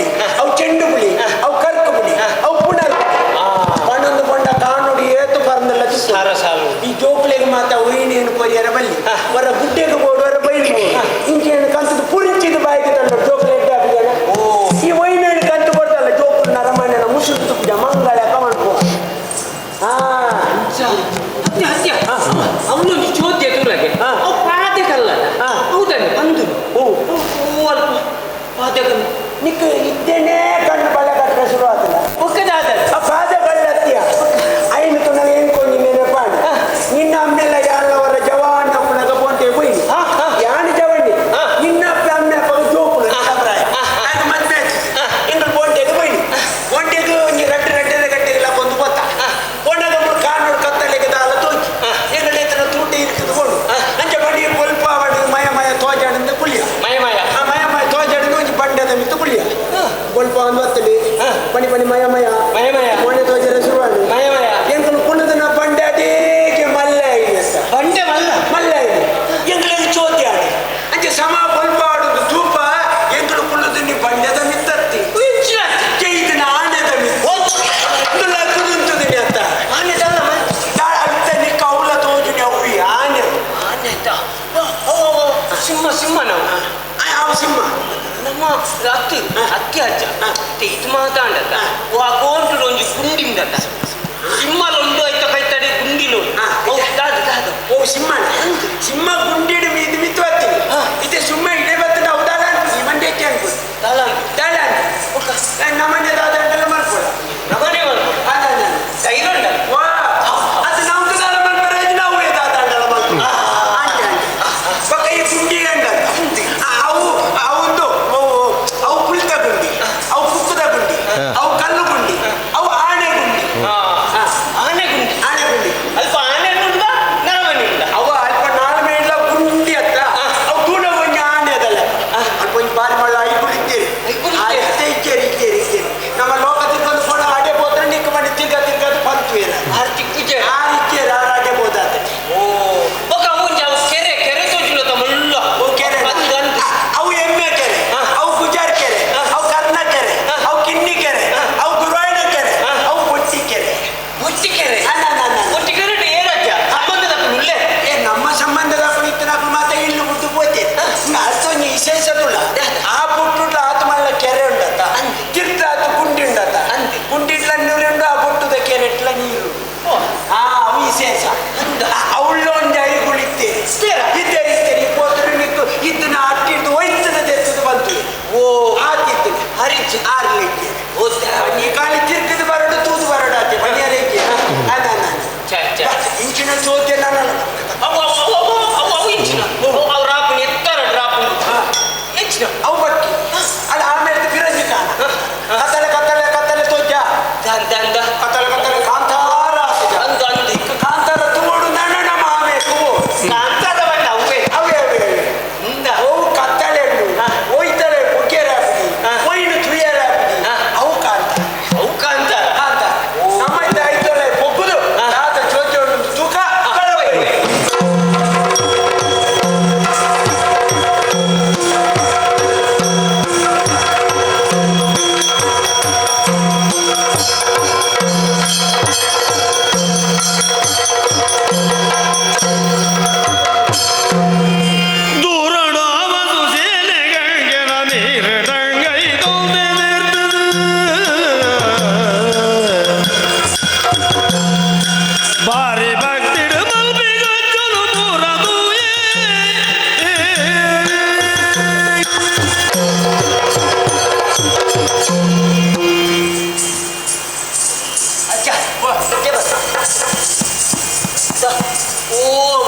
ಇತ್ತೇನೆ ಕಣ್ಣು ಬಲ ಕಟ್ಟರೆ ಶುರು ಆತಲ್ಲ ಆ ಪಾದ ಕಳ್ಳತ್ತಿಯ ಐನು ತುಣಗ ಏನ್ಕೊಂಡಿ ನೆನಪಾಣ ನಿನ್ನ ಅಮ್ಮೆಲ್ಲ ಯಾರವರ ಜವಾನ ಪುಣಗ ಪೋಂಟೆ ಪೋಯಿ ಯಾನು ಜವಣ್ಣಿ ನಿನ್ನ ಅಪ್ಪ ಅಮ್ಮೆ ಅಪ್ಪ ಜೋಪುಣ ಅದು ಮದ್ವೆ ಇಂಗ್ಳು ಪೋಂಟೆಗೆ ಪೋಯಿ ಪೋಂಟೆಗೆ ಒಂಜಿ ರಡ್ಡು ರಡ್ಡದ ಗಂಟೆಗೆಲ್ಲ ಬಂದು ಗೊತ್ತ ಪೋಣಗ ಕಾನೂರು ಕತ್ತಲೆಗೆ ದಾಲ ತೋಚಿ ಎಂಗಳ ಎತ್ತರ ತೂಟೆ ಇರ್ತದೆ ಕೊಂಡು ಅಂಚೆ ಬಡಿ ಕೊಲ್ಪ ಅವಡು ಮಯ ಮಯ ತೋಜಾಡಿಂದ ಕುಳಿಯ ಮಯ ಮಯ ಆ ಮಯ ಮಯ ತೋಜಾಡಿದ ಒಂಜಿ ಬಂಡೆದ ಮಿತ್ತು ಕುಳಿಯ ಕೊಲ್ಪ ಒಂದು ಬತ್ತಲಿ ಪಣಿ ಪಣಿ ಮಯ ಮಯ ಮಯ ಮಯ. ಕೋಣೆ ತೋಜರ ಶುರುವಾಡು ಮಯ ಮಯ. ಎಂಕಲು ಕುಳ್ಳದನ ಬಂಡೆ ಅದೇಗೆ ಮಲ್ಲ ಇದೆ ಅಂತ ಬಂಡೆ ಮಲ್ಲ ಮಲ್ಲ ಇದೆ ಎಂಗಳಿಗೆ ಚೋತಿ ಆಡಿ ಅಂಚೆ ಸಮ ಕೊಲ್ಪ ಆಡುದು ತೂಪ ಎಂಕಲು ಕುಳ್ಳದ ನೀ ಬಂಡೆದ ಮಿತ್ತತ್ತಿ ಜೈದನ ಆನೆದ ಮಿತ್ತ ಕುದುಂತದಿನಿ ಅಂತ ಆನೆ ದಲ್ಲ ಅತ್ತ ನಿಕ್ಕ ಅವಲ ತೋಜುನಿ ಅವು ಈ ಆನೆ ಆನೆ ಸಿಂಹ ಸಿಂಹ ನಾವು ಅವು ಸಿಂಹ ನಮ್ಮ ಅತ್ತಿ ಅತ್ತಿ ಅಜ್ಜ ಇದು ಮಾತಾಂಡತ್ತ ಆ ಕೋಂಟು ಒಂಜಿ ಗುಂಡಿಂದತ್ತ ಸಿಂಹಲ ಉಂಡು ಐತ ಕೈತಡಿ ಗುಂಡಿಲು ದಾದ ದಾದ ಓ ಸಿಂಹನ ಸಿಂಹ ಗುಂಡಿಡು ಮೀದು ಮಿತ್ತು ಬರ್ತೀನಿ ಇತ್ತೆ ಸುಮ್ಮ ಇಡೆ ಬರ್ತದೆ ಅವು ದಾದ ಅನ್ಪುಜಿ ಮಂಡ್ಯಕ್ಕೆ ಅನ್ಪುಜಿ ದಾಲ ದಾಳ ನಮ್ಮನೆ ದಾದ ಅಂತೆಲ್ಲ ಮಾಡ್ಕೊಳ ನಮ್ಮನೆ ಮಾಡ್ಕೊಳ ಅದ ಧೈರ್ಯ ವಾ ಅದು ನಾವು ದಾದ ಮಾಡ್ಬಾರ ನಾವು ದಾದ ಅಂತೆಲ್ಲ ಮಾಡ್ಕೊಳ ಅಂಟೆ ಅಂಟೆ ಪಕ್ಕ ಈ ಗುಂಡಿ ಅಂಡ ಅವು ಅವಂದು ಅವು ಪುಳಿತ ಗುಂಡಿ ಅವು ಕುಕ್ಕದ ಗುಂಡಿ ಅವು ಕಲ್ಲು ಗುಂಡಿ ಅವು ಆನೆ ಗುಂಡಿ ಆನೆ ಗುಂಡಿ ಆನೆ ಗುಂಡಿ ಅಲ್ಪ ಆನೆ ಉಂಡ ನರಮನೆ ಉಂಡ ಅವ ಅಲ್ಪ ನಾಲ್ಮೆ ಇಲ್ಲ ಗುಂಡಿ ಅತ್ತ ಅವು ತೂಣ ಒಂಜಿ ಆನೆ ಅದಲ್ಲ ಅಲ್ಪ ಒಂಜಿ ಬಾರಿ ಮಳ್ಳ ಐಗುಳು ಇದ್ದೀರಿ ಐಗುಳು ಇದ್ದೀರಿ. ಇತ್ತೇ ಇಕ್ಕೇರಿ ಇಕ್ಕೇರಿ ಇಕ್ಕೇರಿ ನಮ್ಮ ಲೋಕ ತಿರ್ಗೊಂದು ಫೋನ ಅಡೆ ಹೋದ್ರೆ ನಿಕ್ಕ ಮಾಡಿ ತಿರ್ಗ ತಿರ್ಗದು ಪಂತು ಆರ್ ಚಿಕ್ಕುಜೆ ಆರ್ ಇಕ್ಕೇರಿ ಆರ್ ಅಡೆ ಹೋದಾತ ಓ ಬೊಕ ಅವು ಒಂಜಿ ಅವು ಕೆರೆ ಕೆರೆ ತೋಜುನ ಮಲ್ಲ ಅವು ಕೆರೆ ಅಂದ್ ಅಂದ್ ಅವು ಎಮ್ಮೆ ಕೆರೆ ಅವು ಗುಜಾರ್ ಕೆರೆ ಅವು ಕರ್ಣ ಕೆರೆ ಅವು ಕಿನ್ನಿ ಕೆರೆ ಅವು ಗುರುವಾಯಣ ಕೆರೆ ಅವು ಬೊಟ್ಟಿ ಕೆರೆ ಬೊಟ್ಟಿ ಕೆರೆ ಅಲ್ಲ ಅಲ್ಲ ಅಲ್ಲ ಬೊಟ್ಟಿ ಕೆರೆ ಏರಜ್ಜ ಸಂಬಂಧದ ಉಲ್ಲೆ ಏ ನಮ್ಮ ಸಂಬಂಧದ ಇತ್ತು ಮಾತ ಇಲ್ಲು ಬಿಟ್ಟು ಪೋತೆ ಅಷ್ಟೊಂದು ವಿಶೇಷದುಳ್ಳ ಆ ಪುಟ್ಟುಡ್ಲ ಆತು ಮಲ್ಲ ಕೆರೆ ಉಂಡತ್ತ ತಿರ್ತ ಆತು ಗುಂಡಿ ಉಂಡತ್ತ ಗುಂಡಿಡ್ಲ ನೀರುಂಡು ಆ ಪುಟ್ಟುದ ಕೆರೆ ಇಟ್ಲ ನೀರು ಆ ಅವು ವಿಶೇಷ ಅವಳ್ಳ ಒಂಜಿ ಐಗುಳು ಇತ್ತೇರಿ ಇದ್ದೇರಿ ಇತ್ತೇರಿ ಪೋತ್ರೆ ನಿಕ್ಕು ಇದ್ದನ ಅಟ್ಟಿಡ್ದು ಒಯ್ತದ ತೆತ್ತದ ಬಂತು ಓ ಆತಿತ್ತು ಹರಿಚ್ ಆರ್ಲಿಕ್ಕೆ ಓ ನೀ ಕಾಲಿ ತಿರ್ಗಿದ ಬರಡು ತೂದು ಬರಡು ಆತಿ ಬಣಿಯರೇಕೆ ಅದ ಚ ಚ ಇಂಚಿನ ಚೋದ್ಯ ನಾನು ಅವು ಅವು ಅವು ಅವು ಅವು ಅವು ಇಂಚಿನ ಅವು ರಾಪುನ ಎತ್ತರ ರಾಪುನ ಎಂಚಿನ ಅವು ಬಕ್ಕಿ ಅದು ಆಮೇಲೆ ಫಿರಂಜಿ ಕಾಣ ಕತ್ತಲೆ ಕತ್ತಲೆ ಕತ್ತಲೆ ತೋಜ ದಂದ ದಂದ ಕತ್ತಲೆ ಕತ್ತಲೆ ಕಾಂತಾರ ಆತಿದ. ಅಂದು ಅಂದು ಕಾಂತಾರ ತೋಡು ನನ್ನ ನಮ್ಮ ಆಮೆ ಕಾಂತಾರ ಬಣ್ಣ ಅವೇ ಅವೇ ಅವೇ ಅವೇ ಇಂದ ಅವು ಕತ್ತಲೆ ಉಂಡು ಒಯ್ತಲೆ ಪುಕ್ಕೇರ ಹಾಕುದಿ ಒಯ್ನು ತುಯ್ಯರ ಹಾಕುದಿ ಅವು ಕಾಂತ ಅವು ಕಾಂತಾರ ಕಾಂತ ನಮ್ಮ ಐತೊಲೆ ಪೊಗ್ಗುದು ತಾತ ಚೋಚೆ ಉಂಟು ತೂಕ ಕಳವೈ. ದೂರಡಾವದು ಸೇನೆಗಂಗೆನ ನೀರಿಡಂಗೈ ತೊಂದೆ ನಿರ್ತದು. ಬಾರಿ ಭಕ್ತಿಡು ಮಲ್ಪಿಗಜ್ಜನು ಪೂರದೂಯೇ. ಅಜ್ಜ ಅಜ್ಜ ಬಸ್ ಓ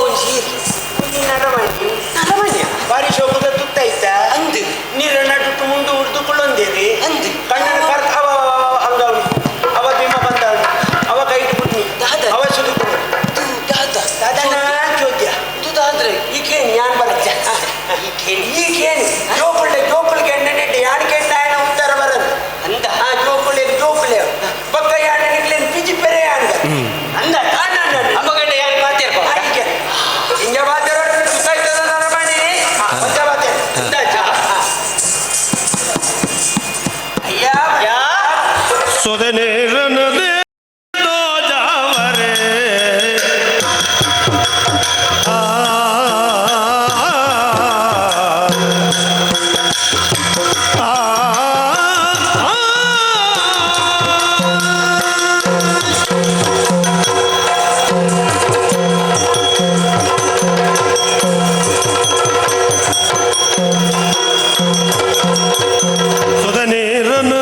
ಒಂಜಿ ಒಂಜಿ ನರಮಣಿ ನರಮಣಿ ಬಾರಿ ಶೋಕದ ತುತ್ತೈತ ಅಂದು ನೀರ ನಡುಟು ಮುಂಡು ಉಡ್ದು ಕುಳ್ಳೊಂದೇರಿ ಅಂದು. ಕಣ್ಣನ ಕರ್ ಅವ ಅಂಗವಳಿ ಅವ ಭೀಮ ಬಂದವಳು ಅವ ಕೈಟ್ ಪುಟ್ನಿ ದಾದ. ಅವ ಸುದುಕು ದಾದ ದಾದನ ಚೋದ್ಯ ದಾದ್ರೆ ಈ ಕೇಣಿ ಯಾನ್ ಬಲಚ್ಚ ಈ ಕೇಣಿ. ಈ ಕೇಣಿ ಜೋಕುಳ್ಳೆ ಜೋಕುಳಿಗೆ ಎಣ್ಣೆ ಯಾನ್ ಕೆಣ್ಣ ಆಯನ ಉತ್ತರ ಬರದು ಅಂದ ಆ ಜೋಕುಳೆ ಜೋಕುಳೆ ಪಕ್ಕ ಯಾಣ ನಿಕ್ಲೇನ್ ಪಿಜಿ ಪೆರೆ ಯಾನ್ಗ ಅಂದ ಅಮ್ಮಗಂಡ ಯಾರು ಮಾತಾಡ್ಕೊ ಆಯ್ಕೆ ಇಂಜ ಬಾತೆರ ತುತ್ತಾಯ್ತದ ನರಮಣಿ ಪಂಚ ಬಾತೆ ಅಂದ ಅಜ್ಜ ಅಯ್ಯ ಯಾ ಸೊದನೇರನ ಜಾವರೆ ಆ ಆ ಸುಧನೀರನ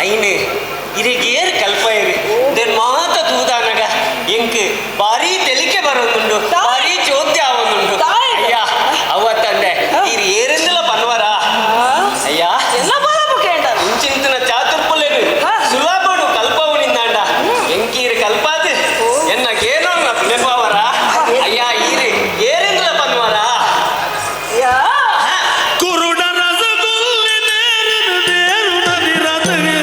ಐನು ಇರೆಗೇರ್ ಕಲ್ಪೈರು then ಮಾತ ತೂದಾನಗ ಎಂಕ್ ಬಾರಿ ತೆಲಿಕೆ ಬರೋದುಂಡು, ಬಾರಿ ಚೋದ್ಯ ಆವೊಂದುಂಡು. ಅಯ್ಯ ಅವತ್ತಂದೆ ಇರ್ ಏರಿಂದಲ ಪನ್ವರ ಅಯ್ಯ. ಎಲ್ಲ ಬರಬು ಕೇಂಡ. ಇಂಚಿಂತಿನ ಚಾತುರ್ಪುಲೆನು ಸುಲಭಡು ಕಲ್ಪವು ನಿಂದಾಂಡ ಎಂಕೀರು ಕಲ್ಪಾದು ಎನ್ನ ಗೇನೋ ಪಿಲೆಪಾವರ ಅಯ್ಯ ಈರು ಏರಿಂದಲ ಪನ್ವರ. ಯಾ. ಕುರುಡ ರಸಗುಲ್ಲೆ ನೇರಿನ ದೇರುನದಿ ರಥಗೆ.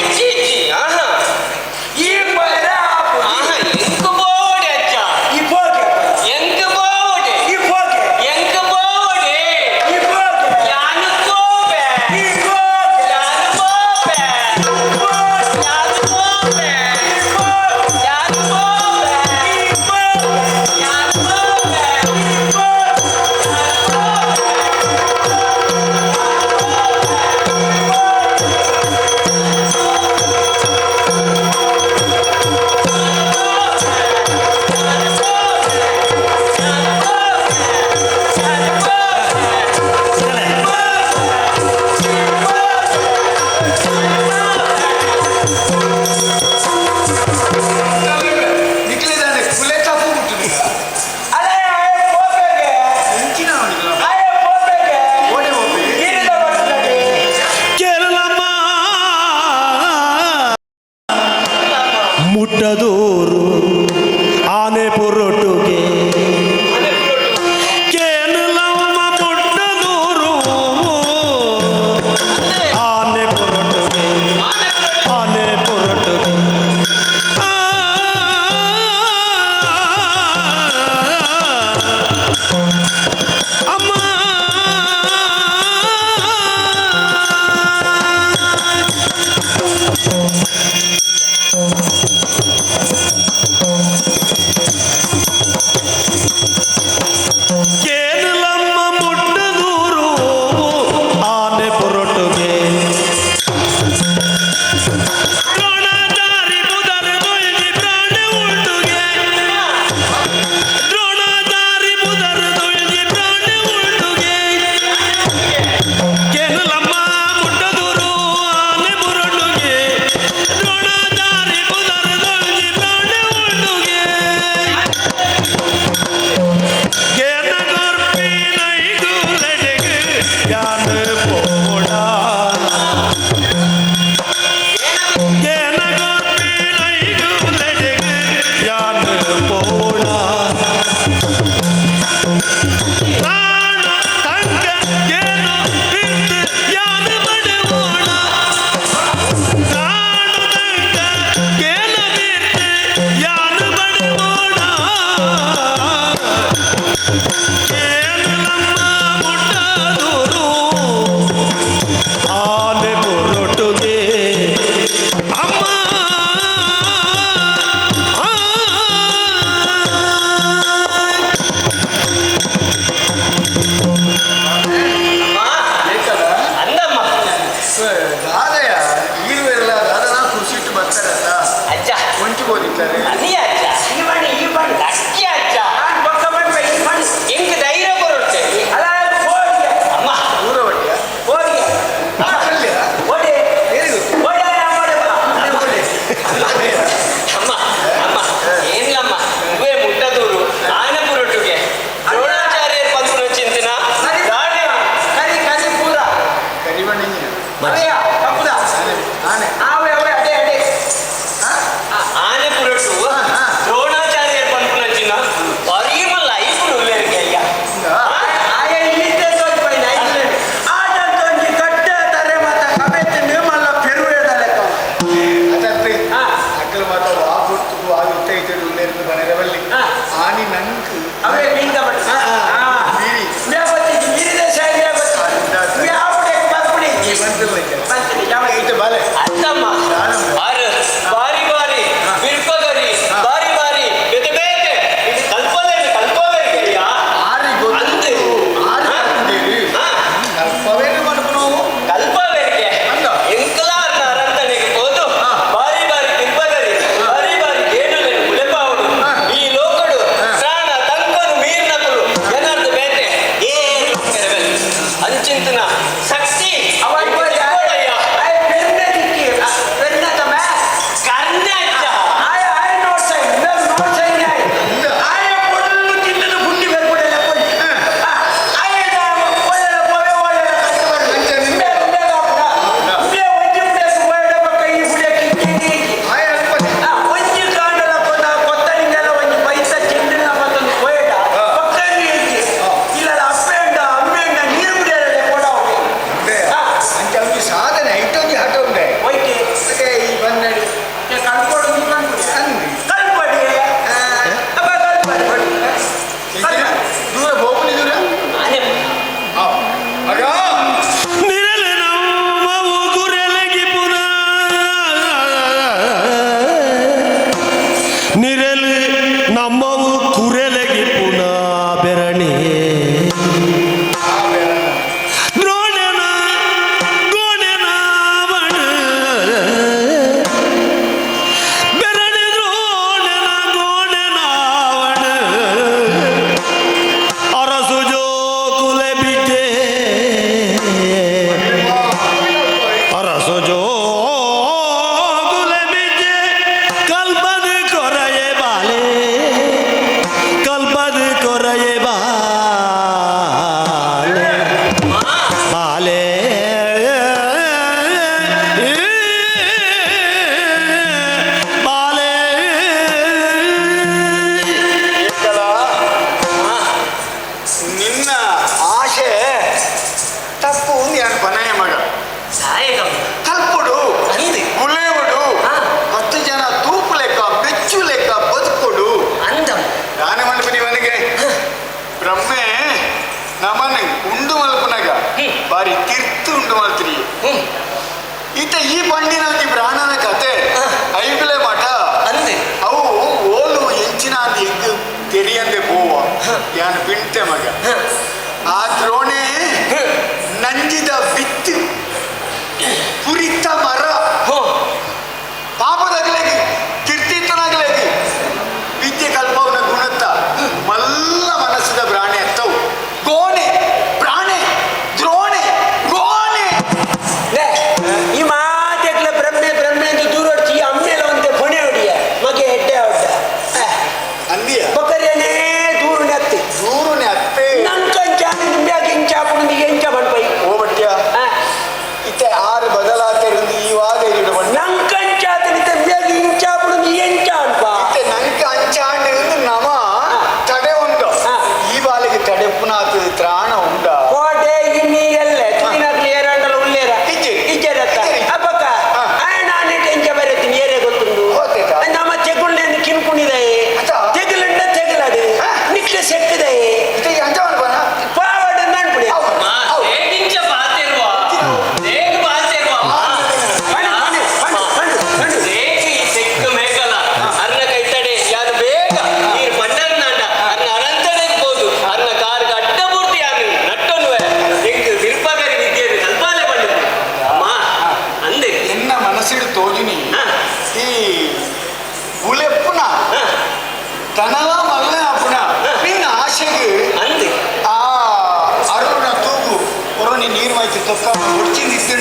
ಇಜ್ಜಿ ಇಜ್ಜಿ ಆಹಾ. ಈ ಬರ ಆಹಾ, ಎಂಕ್ ಬೋಡೆ ಅಜ್ಜ. ಈ ಪೋಗೆ ಎಂಕ್ ಬೋಡೆ. ಈ ಪೋಗೆ ಎಂಕ್ ಬೋಡೆ. ಈ ಪೋಗೆ ಯಾನು ಕೋಪೆ. ಈ ಪೋಗೆ ಯಾನು ಕೋಪೆ. ಯಾನು ಕೋಪೆ. ಯಾನು ಕೋಪೆ. ಯಾನು ಕೋಪೆ. ನಿಕ್ಲಿದಾನೆ ಕುಲೆ ತಪ್ಪು ಬಿಟ್ಟು ಅಲೆ ಆಯೆ ಪೋಪೆಗೆ ಇಂಚಿನ ಅವನಿಗೆ ಆಯೆ ಪೋಪೆಗೆ ಓಡೆ ಹೋಗಿ ನೀರಿನ ಬರ್ತದೆ. ಕೇರಳಮ್ಮ ಮುಟ್ಟದೂರು ಆನೆ ಪೊರೊಟ್ಟುಗೆ ಕೇರಳಮ್ಮ ಮುಟ್ಟದೂರು ಆನೆ ಪೊರೊಟ್ಟುಗೆ ಆನೆ ಪೊರೊಟ್ಟುಗೆ ಆ, ಅಮ್ಮ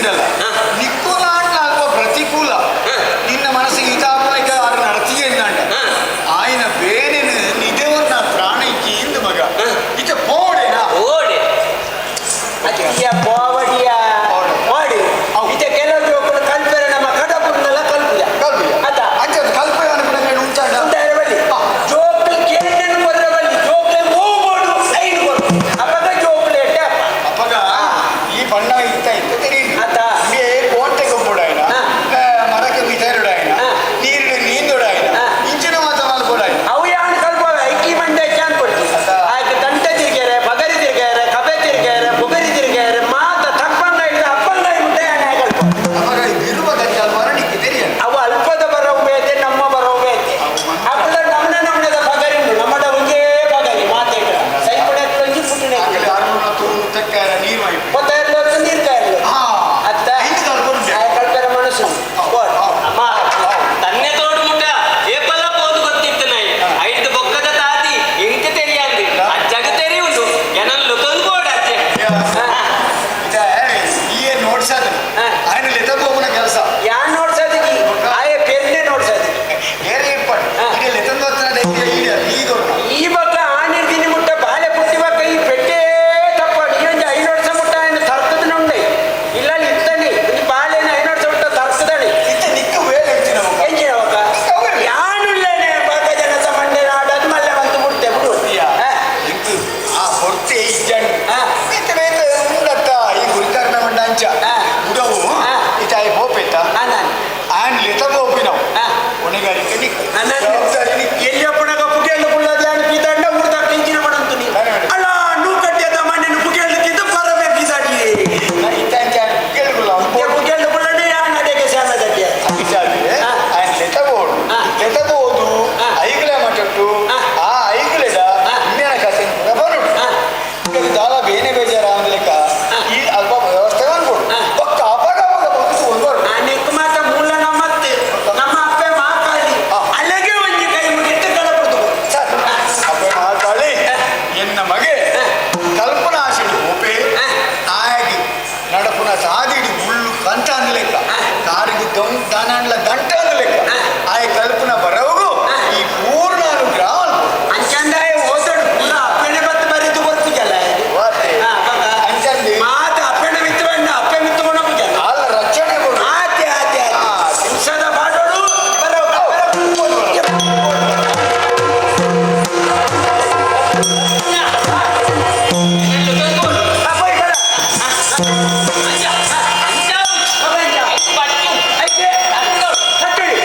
ಏರುಂಡಲ್ಲ ನಿಕ್ಕುನಾಂಡ ಅಲ್ಪ ಪ್ರತಿಕೂಲ ನಿನ್ನ ಮನಸ್ಸಿಗೆ ಹಿತಾಪನ ಆರು ನಡತಿಗೆ ಎಂದಾಂಡ ಆಯ್ನ ಬೇನೆನು ನಿಜವನ್ನ ಪ್ರಾಣ ಇಕ್ಕಿ ಇಂದು ಮಗ ಇಚ ಪೋಡೆನಾ ಓಡೆ ಅತ್ತಿಯ ಪೋವಡಿಯ ಮಾಡಿ ಇತ್ತೆ ಕೆಲವು ಜೋಕುಲು ಕಲ್ಪೆರೆ ನಮ್ಮ ಕಡಪುರ್ನೆಲ್ಲ ಕಲ್ಪುಜ ಕಲ್ಪುಜ. ಅತ್ತ ಅಂಚ ಕಲ್ಪ ಅನ್ಪುನ ಉಂಚಾಂಡ ಉಂಟಾರೆ ಬಲ್ಲಿ ಜೋಕುಲು ಕೇಂದ್ರನು ಕೊರ್ರೆ ಬಲ್ಲಿ ಜೋಕುಲು ಮೂಬೋಡು ಐನು ಕೊರು ಅಪಗ ಜೋಕುಲು ಎಡ್ಡೆ ಅಪ್ಪ ಅಪ್ಪಗ ಈ ಬಣ್ಣ ಇತ್ತ ಇತ್ತ ತೆರೀನು ಅತ್ತ. ಇಂಬೆ ಕೋಟೆ ಗೊಬ್ಬುಡಾಯ್ನ ಮರಕ್ಕೆ ಮಿತರುಡಾಯ್ನ ನೀರಿಡು ನೀಂದುಡಾಯ್ನ ಇಂಚಿನ ಮಾತ ಮಲ್ಪುಡಾಯ್ನ ಅವು ಯಾನ್ ಕಲ್ಪವೆ ಐಕಿ ಮಂಡೆ can ಕೊಡ್ತಿ ಅತ್ತ. ಆಯ್ತು ತಂಟೆ ತಿರ್ಗ್ಯಾರೆ ಬಗರಿ ತಿರ್ಗ್ಯಾರೆ ಕಬೆ ತಿರ್ಗ್ಯಾರೆ ಬುಗರಿ ತಿರ್ಗ್ಯಾರೆ ಮಾತ ತಪ್ಪಂಗ ಹಿಡಿದು ಅಪ್ಪಂಗ ಹಿಡಿದು ಯಾನ್ ಕಲ್ಪ ಅಪ್ಪಗ ಇರುವ ಗಂಟೆ ಮರಣಿಕ್ಕೆ ತೆರಿಯನು ಅವು ಅಲ್ಪದ ಬರವು ಬೇತೆ ನಮ್ಮ ಬರವು ಬೇತೆ ಅಪ್ಪದ ನಮ್ಮನೆ ನಮ್ಮನೆದ ಬಗರಿ ಉಂಟು ನಮ್ಮಡ ಒಂದೇ ಬಗರಿ ಮಾತೇಟ ಸೈಪಡೆ ಒಂಜಿ ಪುಟ್ಟಿನ ಆಕಲೆ ಅರುಣ ತೂನು ತೆಕ್ಕಾರ ನೀರು ಆಯ್ತು ಕೊತ್ತಾಯಿರ್ಲು ನೀರು ಕಾಯಿರ್ಲು ಅತ್ತ ಐದು ಕಲ್ಪುಂಡೆ ಆ ಕಲ್ಪೆರ ಮನಸ್ಸು ಹೋಡ್. ಅಮ್ಮ ತನ್ನೆ ತೋಡು ಮುಟ್ಟ ಏಪಲ್ಲ ಪೋದು ಗೊತ್ತಿತ್ತು ನಾಯಿ ಐದು ಬೊಕ್ಕದ ತಾತಿ ಎಂಕ ತೆರಿಯಾಂದು ಅಜ್ಜಗ ತೆರಿಯುಂಡು ಎನನ್ ಲುತೊಂದು ಬೋಡ ಅಜ್ಜೆ ಈ ನೋಡ್ಸಾದ ఆయన ಲೆತಬೋಗುನ ಕೆಲಸ ಯಾನ್ ನೋಡ್ಸೋದಕ್ಕೆ ಆಯೆ ಪೆರ್ನೆ ನೋಡ್ಸೋದಕ್ಕೆ ಏರೆ ಇಪ್ಪಡು ಈಗ ಲೆತಂದು ಹತ್ರ ಈಗ ಈ ಬಕ್ಕ ಆನಿರ್ ದಿನ ಮುಟ್ಟ ಬಾಲೆ ಪುಟ್ಟಿ ಬಕ್ಕ ಈ ಪೆಟ್ಟೆ ತಪ್ಪಾಡು ಈ ಒಂಜಿ ಐದು ವರ್ಷ ಮುಟ್ಟ ఆయన ತರ್ಕದ నుండి ಇಲ್ಲ ಇತ್ತನಿ ಈ ಬಾಳೆನ ಐದು ವರ್ಷ ಮುಟ್ಟ ತರ್ಕದಣಿ ಇತ್ತ ನಿಕ್ಕು ವೇಳೆ ಹೆಚ್ಚಿನ ಮುಖ ಎಂಚಿನ ಬಕ್ಕ ಯಾನುಲ್ಲನೆ ಬಾಕ ಜನ ಮಂಡೆ ನಾಡದು ಮಲ್ಲೆ ಬಂತು ಮುಟ್ತೆ ಬಿಡು ಇಂಕು ಆ ಹೊರ್ತೆ ಇಜ್ಜಂಡ್ ಬೇತೆ ಬೇತೆ ಉಂಡತ್ತ ಈ ಗುರಿಕಾರನ ಮಂಡ ಅಂಚ ಉಡವು ಇತಾಯಿ ಪೋಪೆತ್ತ ಆನ್ ಲೆತ ಪೋಪಿನವು ಒಣಗಾರಿಕೆ ನಿಕ್ಕು ಜವಾಬ್ದಾರಿ ನಿಕ್ಕು ಎಲ್ಲಿ ಒಪ್ಪಣಗ ಪುಟೇಲು ಪುಳ್ಳದ ಯಾನು ಪೀತಾಂಡ ಊರ್ದ ಕೆಂಚಿನ ಮಾಡಂತು ನೀ ಅಲ್ಲ ನೂ ಕಟ್ಟಿದ ಮಣ್ಣನ್ನು ಪುಟೇಲು ತಿಂದು ಪರಮೆ ಪೀತಾಡಿ ಇತ್ತ ಅಂಚ ಕೇಳುಗುಲ್ಲ ಪುಟೇಲು ಪುಳ್ಳನೆ ಯಾನ್ ಅಡೆಗೆ ಶಾಮದಕ್ಕೆ ಇಚ್ಚಾದ್ರೆ ఆయన లెతబోడు లెతబోదు ఐగులే మటట్టు ఆ ఐగుಲೆಡ ಇನ್ನೇನ ಕಥೆ ಬರೋಡು ಈಗ ದಾಲ ಬೇನೆ ಬೇಜಾರ ಅಂದ್ಲೆಕ್ಕ ಈ ಅಲ್ಪ ವ್ಯವಸ್ಥೆ ಅನ್ಕೊಡು ಪಕ್ಕ ಅವಾಗ ಅವಾಗ ಬಂದು ಒಂದು ಬರು ನೆಕ್ ಮಾತ ಮೂಲ ನಮ್ಮತ್ತೆ ನಮ್ಮ ಅಪ್ಪೆ ಮಾಕಾಳಿ ಅಲ್ಲಿಗೆ ಒಂಜಿ ಕೈ ಮುಗಿಟ್ಟು ಕಳಪಡ್ದು ಸರ್ ಅಪ್ಪ ಮಾತಾಳಿ ಎನ್ನ ಮಗೆ ಕಲ್ಪನಾ ಆಶೆಡು ಒಪ್ಪೆ ಆಗಿ ನಡಪುನ ಸಾದಿಡಿ ಮುಳ್ಳು ಕಂತ ಅಂದ್ಲೆಕ್ಕ ಕಾರಿಗೆ ದೊಂಗ್ ದಾನಾಂಡ್ಲ ದಂಟ ಅಂದ್ಲೆಕ್ಕ ಆಯ ಕಲ್ಪನಾ ಬರೋಗು ಈ ಪೂರ್ಣ ಅನುಗ್ರಹ ಅನ್ಕೊಡು. ಅಂಚಂದಾಯ ಓದಡು ಪುಲ ಅಪ್ಪೆನೆ ಬತ್ತು ಬರಿದು ಬರ್ಪುಜಲ್ಲ ವಾತೆ. ಅಂಚಂದಿ ಮಾತ ಅಪ್ಪೆನ ಮಿತ್ತು ಬಣ್ಣ ಅಪ್ಪೆ ಮಿತ್ತು ಕೊಣಪುಜಲ್ಲ ಆಲ ರಕ್ಷಣೆ ಕೊಡು ಆತೆ ಆತೆ ಆತೆ ಹಿಂಸದ ಬಾಡೋಡು ಬರೋ ಅಂಚ ಅಂಚ ಪಟ್ಟು ಕಟ್ಟಡಿ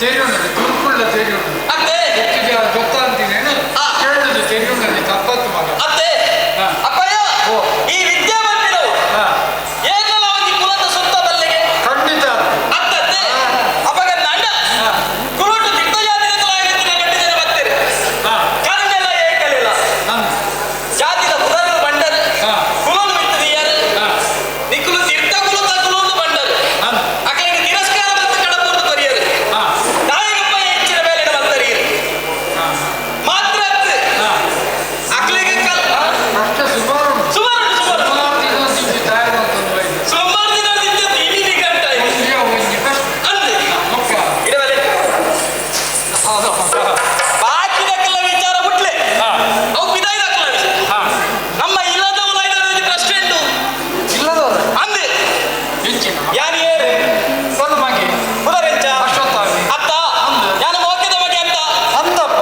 ತೆರಿಯುಂಡು ಗುರುಕುಲ ತೆರಿಯುಂಡು ಅತ್ತೆ ಗೊತ್ತಾಂತೀನಿ ಕೇಳುದು ತೆರಿಯುಂಡು ತಪ್ಪತ್ತು ಮಗ ಅತ್ತೆ ಅಪ್ಪಯ್ಯ ಈ ವಿದ್ಯೆ ಬಂದಿರವು ಏನೆಲ್ಲ ಒಂದು ಕುಲದ ಸುತ್ತ ಬಲ್ಲೆಗೆ ಖಂಡಿತ ಅತ್ತತ್ತೆ ಅಪಗ ನನ್ನ ಕುರುಟು ದಿಟ್ಟ ಜಾತಿನ ಕಟ್ಟಿದರೆ ಬರ್ತೀರಿ ಕರುಣೆಲ್ಲ ಏಕಲಿಲ್ಲ ಜಾತಿದ ಪುರರು ಬಂಡರು ಕುಲನು ಬಿತ್ತದಿಯಾರು ನಿಕ್ಕುಲು ತಿರ್ತ ಕುಲದ ಕುಲೊಂದು ಬಂಡರು ಅಕಲಿಗೆ ತಿರಸ್ಕಾರ ಮತ್ತು ಕಡಪೂರ್ದು ಕೊರಿಯರು ತಾಯಿಗಪ್ಪ ಹೆಚ್ಚಿನ ಮೇಲೆ ಬಂದರಿಯರು ಮಾತ್ರ ಅತ್ತು ಅಕಲಿಗೆ ಕಲ್ ಅಷ್ಟೇ ಸುಮಾರು ಸುಮಾರು ಸುಮಾರು ಸುಮಾರು ದಿನ ತಯಾರು ಸುಮಾರು ದಿನ ಇಡೀ ಗಂಟ ಅಂದೆ ಇಡವಲೆ ಬಾಕಿ ದಕ್ಕಲ ವಿಚಾರ ಬಿಟ್ಲೆ ಅವು ಬಿದಾಯಿ ದಕ್ಕಲ ವಿಚಾರ ನಮ್ಮ ಇಲ್ಲದ ಉಲಾಯ್ದ ಪ್ರಶ್ನೆ ಉಂಟು ಇಲ್ಲದವ್ರೆ ಅಂದೆ ಹೆಚ್ಚಿನ ಯಾರು ಏರು ಒಂದು ಮಗೆ ಪುನರೆಂಚ ಅಶ್ವತ್ಥಾಮಿ ಅತ್ತ ಅಂದೆ. ಯಾನು ಮೋಕ್ಯದ ಬಗ್ಗೆ ಅಂತ ಅಂದಪ್ಪ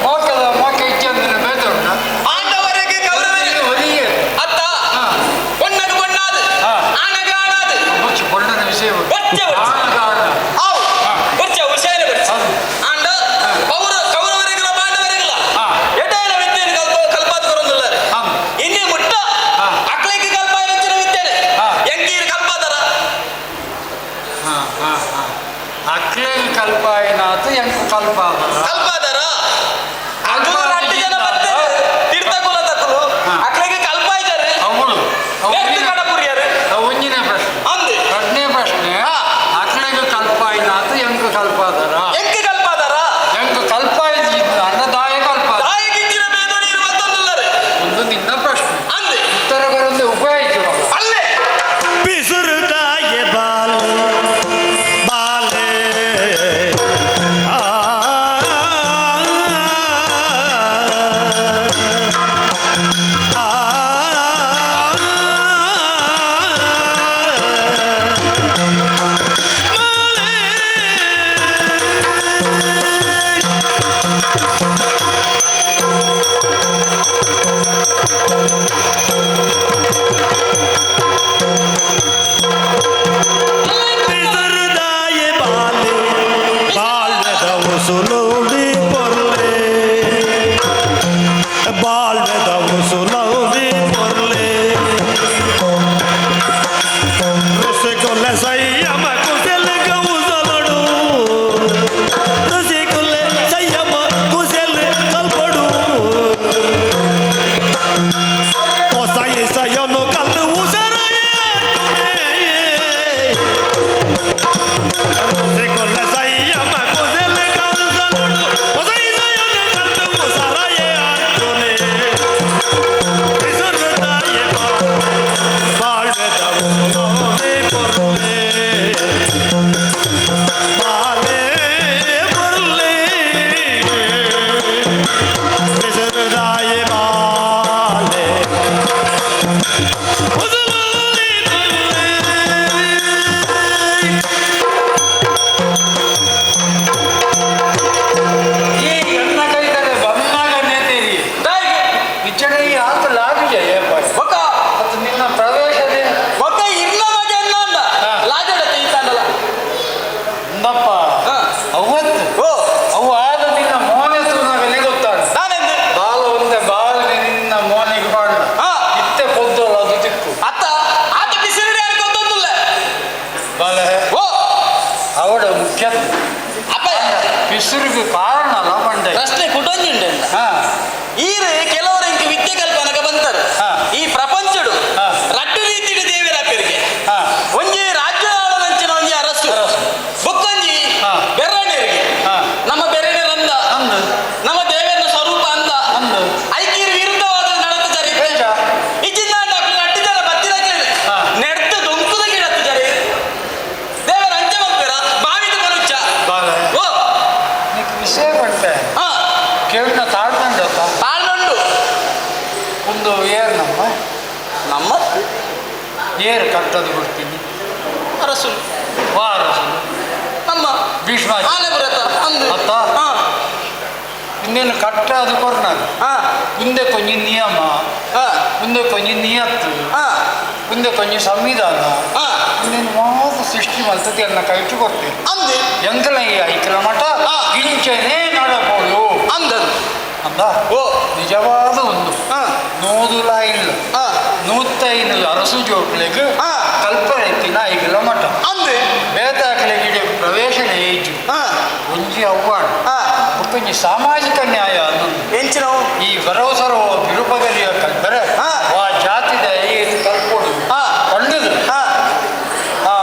ಮೋಕದ ಮೋಕ ಇಚ್ಛೆ ಅಂದ್ರೆ ಬೇತುಂಟ ಪಾಂಡವರಿಗೆ ಗೌರವ ಹೊಲಿಗೆ ಅತ್ತ பொண்ணகு பொண்ணாது ಆಣಗ ಆಣಾದು ಮುಚ್ಚು ಬಣ್ಣದ ವಿಷಯ ಬಚ್ಚೆ ಬಚ್ಚೆ. ಆಣಗಾಣ ಆವು ಬಚ್ಚೆ ಹುಷಾರಿ ಬಚ್ಚೆ ಆಂಡ ಪೌರ ಕೌರವರಿಗಲ ಪಾಂಡವರಿಗಲ ಎಟೈನ ವಿದ್ಯೆಯನ್ನು ಕಲ್ಪ ಕಲ್ಪಾತ್ ಕೊರೊಂದುಲ್ಲಾರೆ ಇನ್ನಿ ಮುಟ್ಟ ಅಕ್ಲೆಗೆ ಕಲ್ಪ ಹೆಚ್ಚಿನ ವಿದ್ಯೆನೆ ಎಂಕೀರು ಕಲ್ಪಾದರ ಅಕ್ಲೆ ಕಲ್ಪ ಏನಾತು ಎಂಕು ಕಲ್ಪ ಕಲ್ಪಾದರ ಅಕುಲು ರಟ್ಟು ಜನ ಬತ್ತೇರು ತೀರ್ಥ ಕುಲ ತಕುಲು ಅಕ್ಲೆಗೆ ಕಲ್ಪ ಇದ್ದಾರೆ ಅವಳು ಎಷ್ಟು ಕಡಪುರಿಯರು ಒಂದಿನ ಪ್ರಶ್ನೆ ಅಂದು ಎರಡನೇ ಪ್ರಶ್ನೆ ಅಕ್ಲೆಗೆ ಕಲ್ಪ ಏನಾತು ಎಂಕು ಕಲ್ಪ ಅದರ ಎಂಕ್ ಕಲ್ಪಾದರ ಎಂಕು ಕಲ್ಪ ಇದ್ದಿದ್ದು ಅನ್ನದಾಯ ಕಲ್ಪ ದಾಯಗಿಂಚಿನ ಬೇದ ನೀರು ಮತ್ತೊಂದುಲ್ಲಾರೆ ಒಂದು ನಿನ್ನ ಪ್ರಶ್ನೆ ಅಂದೆ ಉತ್ತರ ಬರೊಂದು ಉಪಯೋಗಿಸುವ ಅಲ್ಲೇ ಬಿಸುರುದಾಯ ಬಾಲ್ ಬಾಲೆ ಆ ಆ ಬಿಸುರುದಾಯ ಬಾಲೆ ಬಾಳ್ವೆದ ಉಸುಲೌಡಿ ಪೊರ್ಲೆ ಬಾಳ್ವೆದ ಉಸುಲೌಡಿ ಪೊರ್ಲೆ ಋಷಿಕುಲ ಸಂಯಮ ಕುಶಲ ಕೌಸಲಡು ಋಷಿಕುಲ ಸಂಯಮ ಕುಶಲ ಕಲ್ಪಡು ಹೊಸ ಇಸಯನು ಕಲ್ಲು ಉಸರ ಈ ಎನ್ನ ಕೈತಾರೆ ಬಂದಾಗ ನೇತೇರಿ ದಾಯಿಗೆ ವಿಚರಣೆ ಆತ ಲಾಗಿಜ ಏಪ ಬೊಕ್ಕ ಅದು ನಿನ್ನ ಪ್ರವೇಶದೇ ಬೊಕ್ಕ ಇರ್ನ ಬಗ್ಗೆ ಅನ್ನ ಲಾಜಡ ತೀತಾನಲ್ಲ ಅಂದಪ್ಪ ಅವತ್ತು ಓ ಅವು ಆದ ನಿನ್ನ ಮೋನೆ ತೂನಾಗಲೇ ಗೊತ್ತಾಗ ನಾನೆಂದು ಬಾಲ ಒಂದೇ ಬಾಲ ನಿನ್ನ ಮೋನೆಗೆ ಬಾಣ ಇತ್ತೆ ಪೊದ್ದೋಲ್ಲ ಅದು ದಿಕ್ಕು ಅತ್ತ ಆತ ಬಿಸಿಲಿಡಿ ಅನ್ಕೊಂತೊಂದುಲ್ಲ ಬಾಲೆ ಓ ಅವಡ ಮುಖ್ಯ ಅಪ್ಪ ಪಿಸುರಿಗೆ ಕಾರಣ ಅಲ್ಲ ಬಂಡೆ ಪ್ರಶ್ನೆ ಕುಟೊಂಜುಂಡೆ ಹಾ ಈರು ಕೆಲವರು ಇಂಕ ವಿದ್ಯೆ ಕಲ್ಪನಕ ಬಂತಾರೆ ಈ ಪ್ರಪಂಚಡು ರಡ್ಡು ರೀತಿಡು ದೇವಿರ ಪೆರಿಗೆ ಒಂಜಿ ರಾಜ್ಯ ಆಳನಂಚಿನ ಒಂಜಿ ಅರಸು ಬುಕ್ಕೊಂಜಿ ಬೆರ್ರಣೆರಿಗೆ ನಮ್ಮ ಬೆರಣೆರಂದ ನಮ್ಮ ದೇವರ ಸ್ವರೂಪ ಅಂದ ಐಕೀರು ವಿರುದ್ಧವಾದ ನಡತ ಜರಿ ಇಚ್ಚಿಂದ ಅಡ್ಡಿ ಜನ ಬತ್ತಿರ ನೆಡ್ತ ದೊಂಕುದ ಗಿಡತ್ತು ಜರಿ ದೇವರ ಅಂಚೆ ಬರ್ತೀರ ಬಾವಿದ ಮನುಷ್ಯ ಬಾಲೆ ಓ ನಿಕ್ ವಿಷಯ ಪಟ್ಟೆ ಕೇಳಿನ ತಾಳ್ಮಂಡತ್ತ ತಾಳ್ಮಂಡು ಒಂದು ಏರ್ ನಮ್ಮ ನಮ್ಮ ಏರ್ ಕಟ್ಟದು ಕೊಡ್ತೀನಿ ಅರಸು ವಾ ಅರಸು ನಮ್ಮ ಭೀಷ್ಮ ಆನೆಪುರತ ಅಂದು ಅತ್ತ ಇನ್ನೇನು ಕಟ್ಟ ಅದು ಕೊರ್ನಾಗ ಮುಂದೆ ಕೊಂಜಿ ನಿಯಮ ಮುಂದೆ ಕೊಂಜಿ ನಿಯತ್ತು ಮುಂದೆ ಕೊಂಜಿ ಸಂವಿಧಾನ ಇನ್ನೇನು ಮಾತ್ರ ಸೃಷ್ಟಿ ಮಲ್ತದೆ ಅನ್ನ ಕೈಟು ಕೊಡ್ತೇನೆ ಅಂದೆ ಎಂಕಲ ಈ ಐಕಲ ಮಠ ಇಂಚೆನೇ ನಡಪೋಡು ಅಂದನು ಅಂದ. ಓ. ನಿಜವಾದ ಒಂದು ನೂದುಲ ಇಲ್ಲ 105 ಅರಸು ಜೋಕ್ಲೆಗ್ ಕಲ್ಪನೆ ಐಗಿಲ ಮಠ ಅಂದೆ ಬೇತಾಕ್ಲೆಗೆ ಪ್ರವೇಶನ ಏಜು ಒಂಜಿ ಅವ್ವಾಣ ಬೊಕ್ಕೊಂಜಿ ಸಾಮಾಜಿಕ ನ್ಯಾಯ ಅನ್ನೊಂದು. ಎಂಚಿನವು ಈ ಭರವಸರು ಬಿರುಪಗರಿಯ ಕಲ್ಪರೆ ಆ ಜಾತಿದ ಏತು ಕಲ್ಪೊಡು ಕಂಡುದು ಆ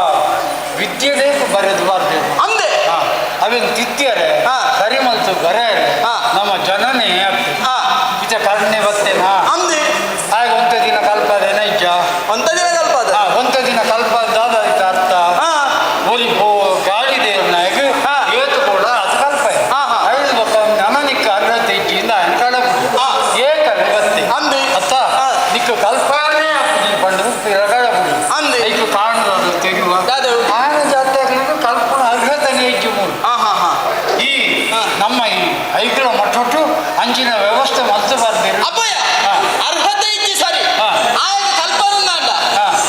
ವಿದ್ಯೆದೇ ಬರೆದು ಬಾರ್ದು ಅಂದೆ ಅವೇನು ತಿತ್ತಿಯರೆ ಸರಿ ಮಲ್ತು ಬರೆ ನಮ್ಮ ಜನನೇ ಆಗ್ತದೆ. ಇತ ಕರ್ಣೆ ಬತ್ತೇನಾ ಅಂದೆ ಹಾಗೆ ಒಂತ ದಿನ ಕಲ್ಪದೇನ ಇಜ್ಜ ಒಂತ ದಿನ ಕಲ್ಪದ ಒಂತ ದಿನ ಕಲ್ಪದಾದ ಅರ್ಥ ಒಲಿ ಪೋ ಗಾಳಿ ದೇವ್ರ ನಾಯಕ ಏತು ಕೂಡ ಅದು ಕಲ್ಪ ಐದು ಬೊಕ್ಕ ನನನಿಕ್ಕ ಅರ್ಹತೆ ಇಜ್ಜಿಂದ ಅನ್ಕಡ ಏಕರೆ ಬತ್ತೆ ಅಂದೆ ಅತ್ತ ನಿಕ್ಕ ಕಲ್ಪನೆ ಪಂಡದು ಪಿರಗಡ ಅಂದೆ ಐಕು ಕಾಣದ ತೆಗೆಯುವ ಆನ ಜಾತಿ ಕಲ್ಪನ ಅರ್ಹತೆ ಇಜ್ಜಿ ಮೂರು ಈ ನಮ್ಮ ಈ ಐಕ್ಳ ಮಠೊಟ್ಟು ಅಂಚಿನ ವ್ಯವಸ್ಥೆ ಮಲ್ತು ಬರ್ದಿರು ಅಪ್ಪಯ್ಯ ಅರ್ಹತೆ ಇಜ್ಜಿ ಸರಿ ಆಯ್ತು ಕಲ್ಪನ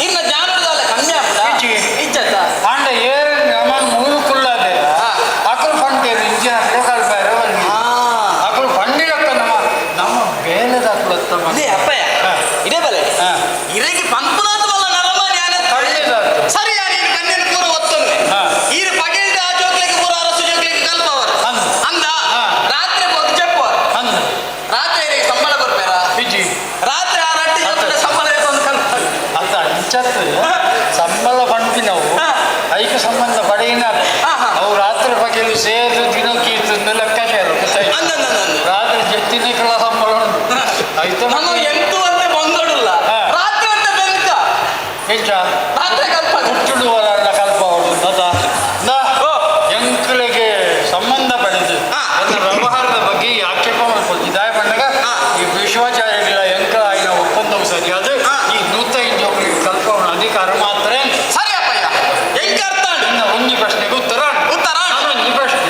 ಇನ್ನ ಜ್ಞಾನದಲ್ಲ ಕಮ್ಮಿ ಆಗ್ತದ ಇಜ್ಜತ್ತ ಆಂಡ ಏರು ನಮ್ಮ ಮೂರು ಕುಳ್ಳದೆ ಅಕಲು ಫಂಡೇರು ಇಂಜಿನ ಕಲ್ಪಾರ ಅಕಲು ಫಂಡಿಲಕ್ಕ ನಮ್ಮ ನಮ್ಮ ಬೇಲೆದ ಅಕಲು ಇದೇ ಅಪ್ಪಯ್ಯ ಇದೇ ಬಲೆ ಇರಗಿ ಪಂಪುನಾಥ ಬಲ್ಲ ನರಮ ಜ್ಞಾನ ಸರಿ ನೀನು ಕಣ್ಣಿನ ಪೂರ ಒತ್ತೊಂದೆ ಈರು ಪಗಿಲ್ದ ಆ ಜೋಕ್ಲಿಗೆ ಪೂರ ಅರಸು ಜೋಕ್ಲಿಗೆ ಕಲ್ಪವರು ಅಂದ ರಾತ್ರಿ ಹೋಗಿ ಜಪ್ಪವರು ರಾತ್ರಿ ಇರಿಗೆ ಸಂಬಳ ಬರ್ಬೇರ ರಾತ್ರಿ ಆ ರಟ್ಟಿ ಜೋಕ್ಲಿಗೆ ಸಂಬಳ ಇರ್ತೊಂದು ಕಲ್ಪ ಅಂತ ಅಂಚತ್ತು ಸಂಬಳ ಪಂಪಿನವು ಐಕ ಸಂಬಂಧ ಪಡೆಯಿನ ಅವು ರಾತ್ರಿ ಪಗೆಲು ಸೇರು ದಿನಕ್ಕೆ ಇತ್ತು ಲೆಕ್ಕಾಚಾರ ರಾತ್ರಿ ಜತ್ತಿನಕ್ಕೆಲ್ಲ ಸಂಬಳ ಉಂಟು ಐತ ನಮ್ಮ ಎಂಟು ಅಂತ ಬಂಗಡುಲ್ಲ ರಾತ್ರಿ ಅಂತ ಬೆನ್ಕ ಎಂಚ ರಾತ್ರಿ ಕಲ್ಪ ಹುಟ್ಟುಡುವಲ್ಲ ಕಲ್ಪ ಅವರು ಎಂಕ್ಲೆಗೆ ಸಂಬಂಧ ಪಡೆದು ನನ್ನ ವ್ಯವಹಾರದ ಬಗ್ಗೆ ಈ ಆಕ್ಷೇಪ ಮಾಡ್ಬೋದು ಇದಾಯ ಪಂಡಗ ಈ ವಿಶ್ವಾಚಾರ್ಯಗಳ ಎಂಕಲ ಆಯ್ನ ಒಪ್ಪಂದವು ಸರಿಯಾದ ಈ 105 ಜೋಕ್ಲಿಗೆ ಕಲ್ಪವನ ಅಧಿಕಾರ ಮಾತ್ರ ಸರಿ ಅಪ್ಪಯ್ಯ ಎಂಕ ಅರ್ಥ ಇನ್ನು ಒಂಜಿ ಪ್ರಶ್ನೆಗೆ ಉತ್ತರ ಉತ್ತರ ಒಂಜಿ ಪ್ರಶ್ನೆ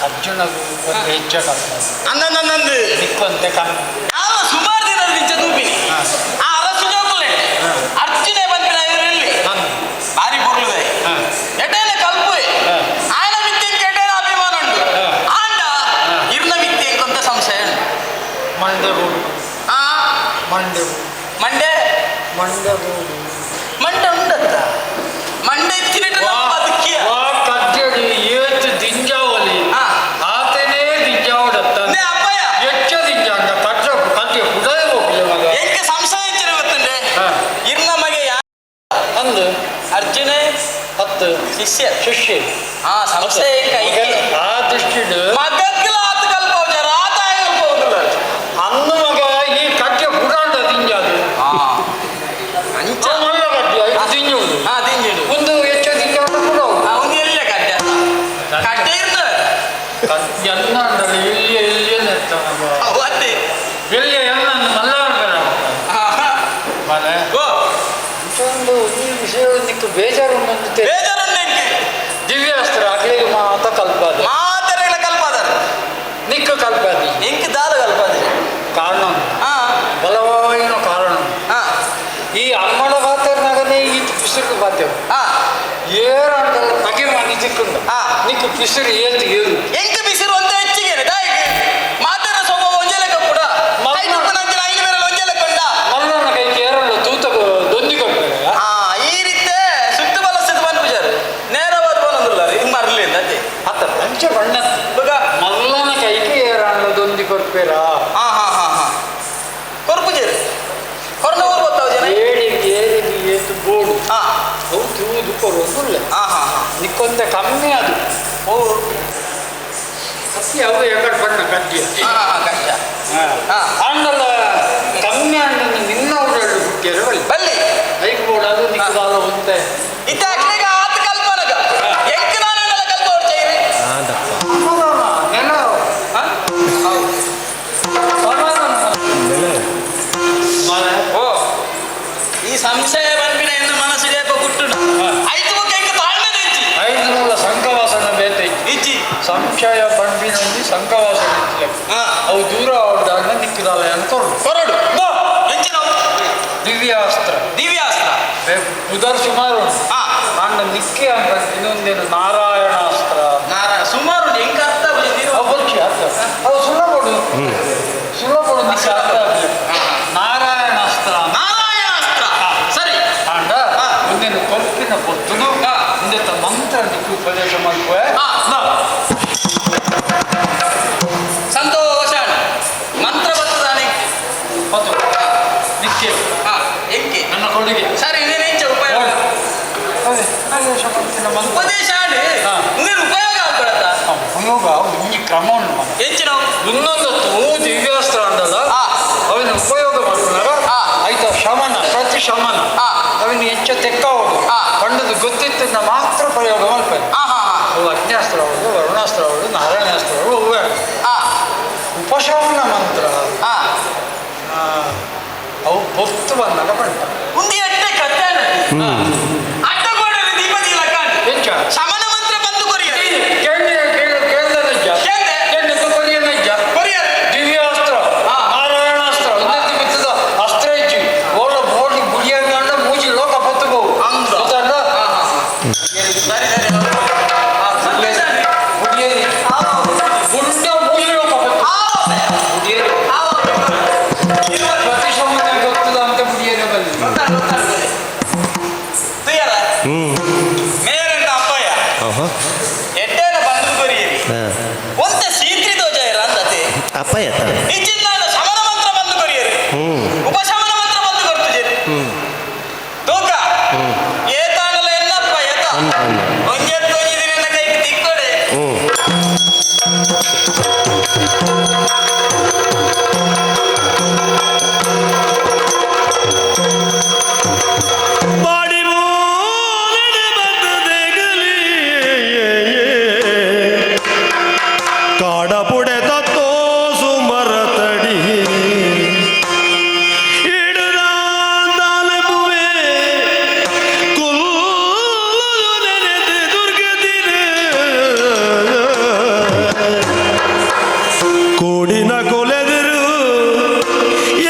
ಅರ್ಜುನ ಒಂದು ಹೆಚ್ಚ ಕಲ್ಪ ಅಂದಂದು ನಿಕ್ಕಂತೆ ಕಮ್ಮಿ ಯಾವ ಸುಮಾರು ದಿನದ ನಿಂಚ ತೂಪಿನಿ ಆ ಅರಸು ಜೋಕುಲೆ ಅರ್ಜುನೆ ಬಂದಿನ ಇವರಲ್ಲಿ ಭಾರಿ ಪೊರ್ಲುದೆ ಎಟೇನ ಕಲ್ಪುವೆ ಆಯನ ಮಿತ್ತೆಂಕ ಎಟೇನ ಅಭಿಮಾನ ಉಂಟು ಆಂಡ ಇರ್ನ ಮಿತ್ತೆಂಕ ಅಂತ ಸಂಶಯ ಉಂಟು ಮಂಡೆ ಬೋಡು ಮಂಡೆ ಮಂಡೆ ಮಂಡೆ ಬೋಡು ಮಂಡೆ ಉಂಡತ್ತ ಮಂಡೆ ಇತ್ತಿನಿಟ್ಟು ನಮ್ಮ ಬದುಕಿಯ ವಾ ಕಜ್ಜಡಿ ಏತು ದಿಂಜಾವಲಿ ಆತನೇ ದಿಂಜಾವಡತ್ತ ಅಪ್ಪಯ್ಯ ಹೆಚ್ಚ ದಿಂಜಾಂಡ ಕಜ್ಜ ಕಜ್ಜೆ ಕುಡಾಯ ಹೋಗಿಲ್ಲ ಮಗ ಎಂಕ ಸಂಶಯ ಎಂಚಿನ ಗೊತ್ತುಂಡೆ ಇರ್ನ ಮಗೆ ಯಾ ಅಂದು ಅರ್ಜುನೆ ಹತ್ತು ಶಿಷ್ಯ ಶಿಷ್ಯ ಆ ಸಂಶಯ ಎಂಕ ಐಕೆ ಆ ದೃಷ್ಟಿಡು ಮಗಕ್ಲ ಆತ ಕಲ್ಪವುಜಾರ ಆತ ಕಲ್ಪವುದಿಲ್ಲ ಅಂದು ಮಗ ಈ ಕಜ್ಜೆ ಕುಡಾಂಡ ದಿಂಜಾದು ಅಂಚ ಮಲ್ಲ ಕಜ್ಜೆ ಐದು ದಿಂಜುವುದು ದಿಂಜುಡು ಒಂದು ಹೆಚ್ಚ ದಿಂಜಾಂಡ ಕೂಡ ಒಂದು ಎಲ್ಲ ಕಡ್ಡೆ ಕಡ್ಡೆ ಇರ್ತದೆ ಎನ್ನಂಡಲಿ ಎಲ್ಲಿ ಎಲ್ಲಿ ನೆತ್ತ ಮಗ ಅದೇ ಎಲ್ಲಿ ಎನ್ನ ಮಲ್ಲ ಮನೆ ಒಂದು ಈ ವಿಷಯ ನಿಕ್ಕು ಬೇಜಾರು ಉಂಟು ಬೇಜಾರು ದಿವ್ಯಾಸ್ತ್ರ ಅಕ್ಲಿಗೆ ಮಾತ ಕಲ್ಪಾದ ಮಾತರೆಗಳ ಕಲ್ಪಾದರ ನಿಕ್ಕು ಕಲ್ಪಾದಿ ಎಂಕ್ ದಾದ ಕಲ್ಪಾದಿ ಕಾರಣ ಬಲವಾಯಿನ ಕಾರಣ ಈ ಅಮ್ಮಳ ಪಾತ್ರನಾಗನೇ ಈ ಪಿಸುರು ಪಾತ್ಯ ಏರಂಡಲ ಬಗೆ ಮಾಡಿ ಚಿಕ್ಕುಂಡ ನಿಕ್ಕು ಪಿಸುರು ಏತು ಏರು ಎಂಕ್ ಬಿಸಿರು ಒಂದೇ ಹೆಚ್ಚಿಗೆ ದಾಯಿಗೆ ಮಾತರ ಸ್ವಭಾವ ಒಂಜೆ ಲೆಕ್ಕ ಕೂಡ ಐದು ಐದು ಮೇರೆ ಒಂಜೆ ಲೆಕ್ಕ ಉಂಡ ಮಲ್ಲನ ಕೈಗೆ ಏರಲ್ಲ ತೂತ ದೊಂದಿ ಕೊಡ್ತಾರೆ ಈ ರೀತಿ ಸುತ್ತು ಬಲಸದ ಬಂದು ನೇರವಾದ ಬಂದಿಲ್ಲ ಹಿಂಗ್ ಮರಲಿಲ್ಲ ಅದೇ ಅತ್ತ ಪಂಚ ಬಣ್ಣ ಮಲ್ಲನ ಕೈಗೆ ಏರಲ್ಲ ದೊಂದಿ ಕೊಡ್ಪೇರಾ ಹಾ ಹಾ ಹಾ ಹಾ ಕೊರ್ಪುಜೇರು ಕೊರ್ನ ಊರು ಗೊತ್ತಾವ ಜನ ಏಳಿಗೆ ಏಳಿಗೆ ಏತು ಬೋಡು ಅವು ತೂದು ಕೊರೊಂದುಲ್ಲ ಹಾ ಹಾ ಹಾ ನಿಕ್ಕೊಂದೆ ಕಮ್ಮಿ ಅದು ಓ ಅತ್ತಿ ಅವು ಎಕಡೆ ಬಣ್ಣ ಕಡ್ಡಿ ಹಾ ಹಾ ಕಷ್ಟ ಆಂಡಲ ಕಮ್ಮಿ ಅಂಡ ನಿನ್ನ ಊರಲ್ಲಿ ಹುಟ್ಟಿಯರು ಬಲ್ಲಿ ಬಲ್ಲಿ ಐಕ್ ಬೋಡು ಅದು ನಿಕ್ಕದಾಲ ಒಂತೆ ಇತ್ತ ಅಕ್ಲೆಗ ಆತ ಕಲ್ಪನಗ ಎಂಕ್ ನಾನಲ್ಲ ಕಲ್ಪ ಚೈರಿ ನೆಲ ಓ ಈ ಸಂಶಯ ಬಂದ್ಬಿನ ಎನ್ನ ಮನಸ್ಸಿಗೆ ಕುಟ್ಟುನ ಐದು ಬುಕ್ ಎಂಕ್ ತಾಳ್ಮೆ ಇಜ್ಜಿ ಐದು ಮೂಲ ಸಂಘವಾಸನ ಬೇತೆ ಇಜ್ಜಿ ಸಂಶಯ ಪಂಪಿನಲ್ಲಿ ಸಂಘವಾಸನ ಇಜ್ಜಿ ಅವು ದೂರ ಅವಡ್ದಾಗ ನಿಕ್ಕದಾಲ ಅನ್ಕೊಡು ಕೊರಡು ಎಂಚಿನವು ದಿವ್ಯಾಸ್ತ್ರ ದಿವ್ಯಾಸ್ತ್ರ ಉದರ್ ಸುಮಾರು ಅಂಡ ನಿಕ್ಕಿ ಅಂತ ಇನ್ನೊಂದೇನು ನಾರಾಯಣಾಸ್ತ್ರ. ನಾರಾಯಣ. ಉಪದೇಶ ಮಲ್ಪುವೆ. ಸಂತೋಷ ಮಂತ್ರ ಬರ್ತದಾನೆ. ಮತ್ತು ನಿಕ್ಕೆ ಎಂಕೆ ನನ್ನ ಕೊಡುಗೆ. ಸರಿ, ಇದೇನು ಉಪಯೋಗ? ಅದೇ ಉಪದೇಶ ಮಾಡ್ತೀನಿ ಮಂತ್ರ. ಉಪದೇಶ ಆಡಿ ಮುಂದಿನ ಉಪಯೋಗ ಆಗ್ಬಿಡತ್ತ. ಉಪಯೋಗ ಒಂಜಿ ಕ್ರಮ ಉಂಟು ಮಗ. ಎಂಚಿನ? ಇನ್ನೊಂದು ದಿವ್ಯಾಸ್ತ್ರ ಅಂದಲ್ಲ, ಅವನ ಉಪಯೋಗ ಮಾಡ್ಕೊಂಡಾಗ ಆಯ್ತಾ ಶಮನ ಪ್ರತಿ ಶಮನ ಅವನು ಹೆಚ್ಚು ತೆಕ್ಕ ಹೋಗು ಕಂಡದ್ದು ಗೊತ್ತಿತ್ತನ್ನ ಮಾತ್ರ ಪ್ರಯೋಗ ಮಾಡ್ತಾರೆ. ಅವು ಅಗ್ನ್ಯಾಸ್ತ್ರ ಹೌದು, ವರುಣಾಸ್ತ್ರ ಹೌದು, ನಾರಾಯಣಾಸ್ತ್ರ ಹೌದು, ಹೂವೇ ಉಪಶಮನ ಮಂತ್ರ ಅವು ಬೊತ್ತು ಬಂದಾಗ ಬಂಟ. ಒಂದು ಎಟ್ಟೆ ಕತ್ತೆ ಅಡ್ಡಗೋಡಲ್ಲಿ ದೀಪ ದೀಲಕ್ಕ ಹೆಚ್ಚ ಶಮನ ಮಂತ್ರ ಬಂದು ಕೊರಿಯರ್. ಕೇಳಿ ಕೇಳಿ ಕೇಳಿದ ಕೊರಿಯನ ಕೊರಿಯರ್. ದಿವ್ಯಾಸ್ತ್ರ ನಾರಾಯಣಾಸ್ತ್ರ ಒಂದೇ ಬಿತ್ತದ ಅಸ್ತ್ರ ಇಚ್ಚಿ ಓಲ ಬೋರ್ಡ್ ಗುಡಿಯಂಗ ಮೂಜಿ ಲೋಕ ಪತ್ತುಗೋ ಗೊತ್ತಲ್ಲ. ಸರಿ ಸರಿ, ಗುಡಿಯರಿ ಗುಂಡ ಮೂಜಿ ಲೋಕ ಪತ್ತು ಗುಡಿಯರಿ ಪ್ರತಿಶಮನ ಗೊತ್ತದ ಅಂತ ಗುಡಿಯರಿ ಬಂದಿದೆ. ಮೇರೆಂಡ ಅಪ್ಪಯ್ಯ ಎಡ್ಡೇನ ಬಂದು ಕೊರಿಯರಿ ಒಂತೆ ಸೀತ್ರಿ ದೋಜ ಇರ ಅಂತತೆ. ಅಪ್ಪಯ್ಯ. ಇಚ್ಚಿಂದಾಂಡ ಶಮನ ಮಂತ್ರ ಬಂದು ಕೊರಿಯರಿ, ಉಪಶಮನ ಮಂತ್ರ ಬಂದು ಕೊಡ್ತಿದ್ದೀರಿ. ತೂಕ ಏತಾಂಡಲ ಎಲ್ಲಪ್ಪ ಏತ ಒಂಜೆತ್ತು ಒಂಜಿ ದಿನ ಕೈಗೆ ತಿಕ್ಕೊಡೆ. ಬಾಡಿ ಮೂಲೆಡೆ ಬಂದದೆಗಲಿ ಕಾಡ ಪುಡೆ ತತ್ತೋ ಸುಮರ ತಡಿ ಇಡದಾಂದಾಲೆಬುವೆ ಕುಲ್ಲು ನೆನೆದು ದುರ್ಗದಿನ ಕೋಡಿನ ಕೊಲೆದರು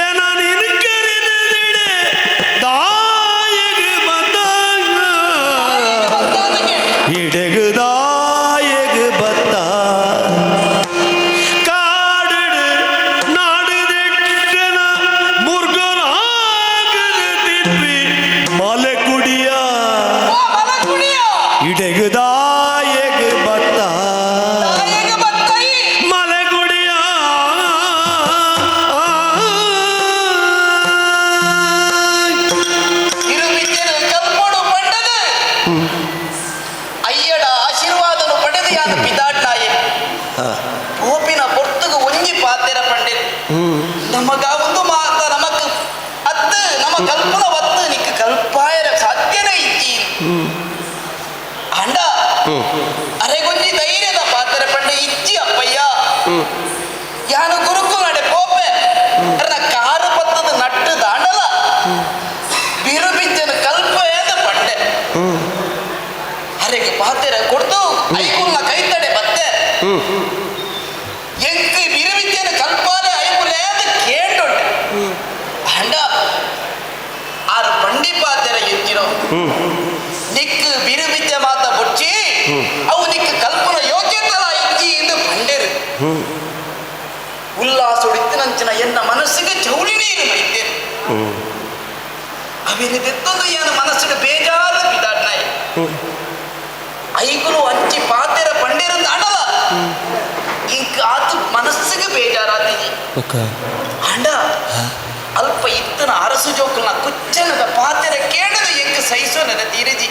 ಏನ ನಿನ್ ಕರೆದಿಡೆ ದಾಯಗ ಬಂದ ಇಡಗುದಾಯಗ ಬತ್ತ ಕಾಡಿಡು ನಾಡುದೆಟ್ಟನ ಮುರ್ಗನಾಗದ ತಿಪ್ಪಿ ಮಲೆ ಕುಡಿಯ ಇಡಗುದಾಯಗ ಬತ್ತ ಮಲೆಗುಡಿಯ. ಇರುವಿದ್ದೆನು ಕಲ್ಪೊಡು ಪಂಡದು ಅಯ್ಯಡ ಆಶೀರ್ವಾದನು ಪಡೆದು ಯಾನು ಪಿದಾಟ್ನಾಯೆ ಪೋಪಿನ ಪೊರ್ತುಗು ಒಂಜಿ ಪಾತೆರ ಪಂಡೆರ್ ನಮಗ ಒಂದು ಮಾತ ನಮಕ್ ಅತ್ತು ನಮ ಕಲ್ಪನ ಒತ್ತು ನಿಕ್ಕ ಕಲ್ಪಾಯರ ಸಾಧ್ಯನೇ ಇಜ್ಜಿ ಅಂಡ ಅರೆಗೊಂಜಿ ಧೈರ್ಯದ ಪಾತೆರ ಪಂಡೆ ಇಜ್ಜಿ ಅಪ್ಪಯ್ಯ ಯಾನು ಗುರುಕು ನಡೆ ಪೋಪೆ ಅರ್ನ ಕಾರು ಪತ್ತದ ನಟ್ಟು ದಾಂಡಲ ಬಿರುಬಿಜ್ಜನ ಕಲ್ಪೇದ ಪಂಡೆ ಅರೆಗೆ ಪಾತೆರ ಕೊಡ್ತು ಐಕುಲ್ನ ಕೈತಡೆ ಬತ್ತೆ ಎಂಕ್ ಬಿರುಬಿಜ್ಜನ ಕಲ್ಪಾಲೆ ಐಕುಲೇದ ಕೇಂಡುಂಡೆ ಅಂಡ ಆರು ಪಂಡಿ ಪಾತೆರ ಎಂಚಿನೋ ನಿಕ್ಕು ಬಿರುಬಿದ್ದೆ ಮಾತ ಬುಡ್ಚಿ ಅವು ನಿಕ್ಕು ಕಲ್ಪನ ಯೋಗ್ಯತಲ ಇಜ್ಜಿ ಎಂದು ಪಂಡೇರು ಉಲ್ಲಾಸೊಡಿತ್ತಿನಂಚಿನ ಎನ್ನ ಮನಸ್ಸಿಗೆ ಚೌಳಿ ನೀರು ಮೈತೇನೆ ಅವಿನಿದೆತ್ತೊಂದು ಏನು ಮನಸ್ಸಿಗೆ ಬೇಜಾರು ಬಿದಾಡ್ನಾಯಿ ಐಗುಲು ಅಂಚಿ ಪಾತೆರ ಪಂಡೇರು ಅಡಲ ಇಂಕ ಆತು ಮನಸ್ಸಿಗೆ ಬೇಜಾರಾತಿಜಿ ಅಂಡ ಅಲ್ಪ ಇತ್ತನ ಅರಸು ಜೋಕುಲ್ನ ಕುಚ್ಚನದ ಪಾತೆರ ಕೇಳದ ಎಂಕ್ ಸಹಿಸೋನದ ತೀರಜಿ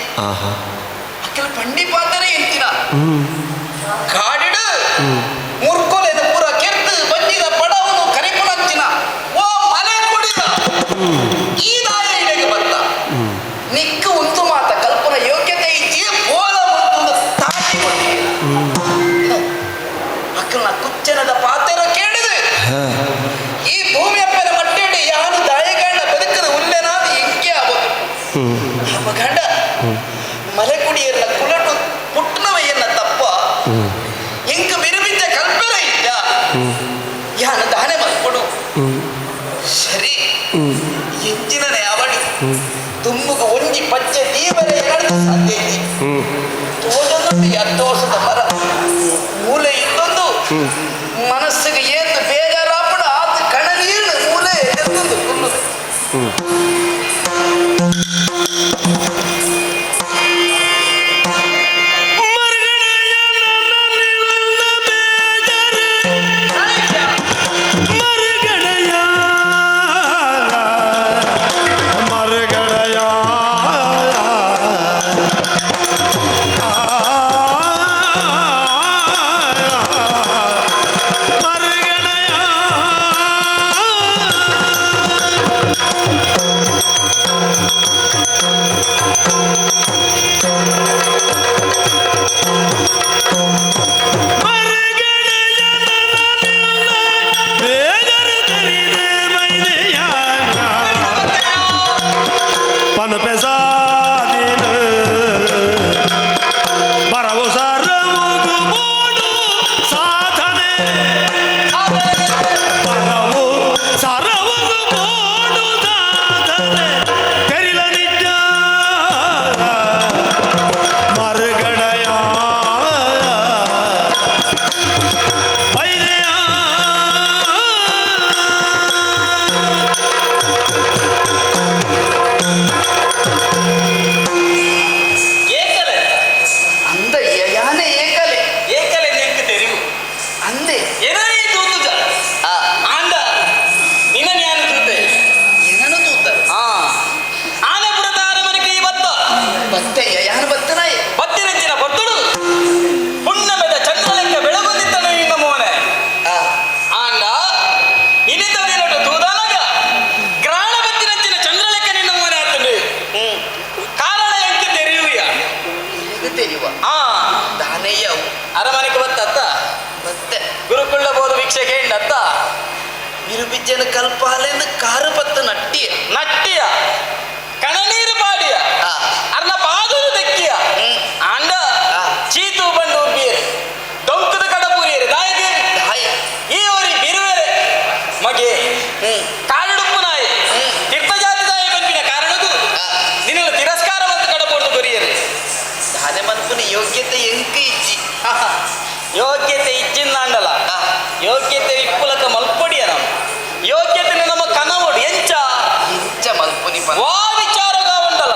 ಅಖಿಲ ಪಂಡಿ ಪಾತೆರ ಎಂತಿನ ಕಾಡಿಡು ಮುರ್ಕೊಲೆದ ಪೂರ ಕೆರ್ತು ಬಂಜಿದ ಪಡವನು ಕರಿಪುನಂಚಿನ ಓ ಮಲೆ ಕುಡಿದ ಈ ದಾಯ ಇಡೆಗೆ ಬತ್ತ ನಿಕ್ಕು ಉಂತು ಮಾತ ಕಲ್ಪನ ಯೋಗ್ಯತೆ ಇಜ್ಜಿ ಬೋಲ ಉಂತು ತಾಟಿ ಕೊಟ್ಟಿಲ್ಲ ಅಕ್ಕಲ್ನ ಕುಚ್ಚನದ ಪಾತೆರ ಕೇಳಿದೆ ಈ ಭೂಮಿಯಪ್ಪನ ಮಟ್ಟೆಡೆ ಯಾನು ದಾಯಗಂಡ ಬದುಕದ ಉಲ್ಲೆನಾದ ಎಂಕೆ ಆಬೋದು ಗಂಡ ಮಲೆಕುಡಿಯನ್ನ ಕುಲಟು ಪುಟ್ಟನವಯ್ಯನ್ನ ತಪ್ಪ ಎಂಕ ಬಿರುಬಿದ್ದ ಕಲ್ಪನೆ ಇದ್ದ ಯಾನ ದಾನೆ ಮಲ್ಪಡು ಸರಿ ಎಂಚಿನನೆ ಅವಳಿ ತುಮ್ಮುಗ ಒಂಜಿ ಪಚ್ಚೆ ದೀವರ ಎರಡು ಸಾಧ್ಯ ಇದ್ದಿ ತೋಟದೊಂದು ಎದ್ದೋಸದ ಮರ ಮೂಲೆ ಇದ್ದೊಂದು ಮನಸ್ಸಿಗೆ ಏನು ಬೇಜಾರಾಪಡ ಆತ ಕಣನೀರು ಮೂಲೆ ಎದ್ದೊಂದು ಕುಲ್ಲು. ಮರುಗ ಅರಮನೆಯವು. ಅರಮನೆಗೆ ಬತ್ತತ್ತ? ಮತ್ತೆ. ಗುರುಕುಳ್ಳ ಬೋದು ಭಿಕ್ಷೆ ಕೇಂಡತ್ತ? ಬಿರುಬಿಜ್ಜನ ಕಲ್ಪಾಲೆಂದು ಕಾರು ಪತ್ತು ನಟ್ಟಿಯ. ನಟ್ಟಿಯ, ಕಣನೀರು ಪಾಡಿಯ, ಅರ್ನ ಪಾದಲು ತೆಕ್ಕಿಯ. ಆಂಡ ಚೀತು ಬಂಡು ಉಬ್ಬಿಯರು, ಡೊಂಕದ ಕಡಪುರಿಯರು. ದಾಯಗೆ? ದಾಯ? ಈ ಒರಿ ಬಿರುವೆರೆ ಮಗೆ, ಕಾಡುಡುಪ್ಪು ನಾಯಿ, ತೀರ್ಥಜಾತಿ ದಾಯ ಬಂಪಿನ ಕಾರಣಕ್ಕೂ ನಿನ್ನ ತಿರಸ್ಕಾರ ಮತ್ತು ಕಡಪೋರ್ದು ಕೊರಿಯರು. ದಾನೆ ಮನ್ಪುನ ಯೋಗ್ಯತೆ ಎಂಕ ಇಜ್ಜಿ. ಯೋಗ್ಯತೆ ಇಜ್ಜಿಂದಾಂಡಲ, ಯೋಗ್ಯತೆ ಇಪ್ಪುಲಕ ಮಲ್ಪೊಡಿಯ. ನಮ್ಮ ಯೋಗ್ಯತೆ ನಮ್ಮ ಕನವೋಡು ಎಂಚ? ಎಂಚ ಮಲ್ಪುನಿ ಪನ್? ವಾ ವಿಚಾರಗ ಉಂಡಲ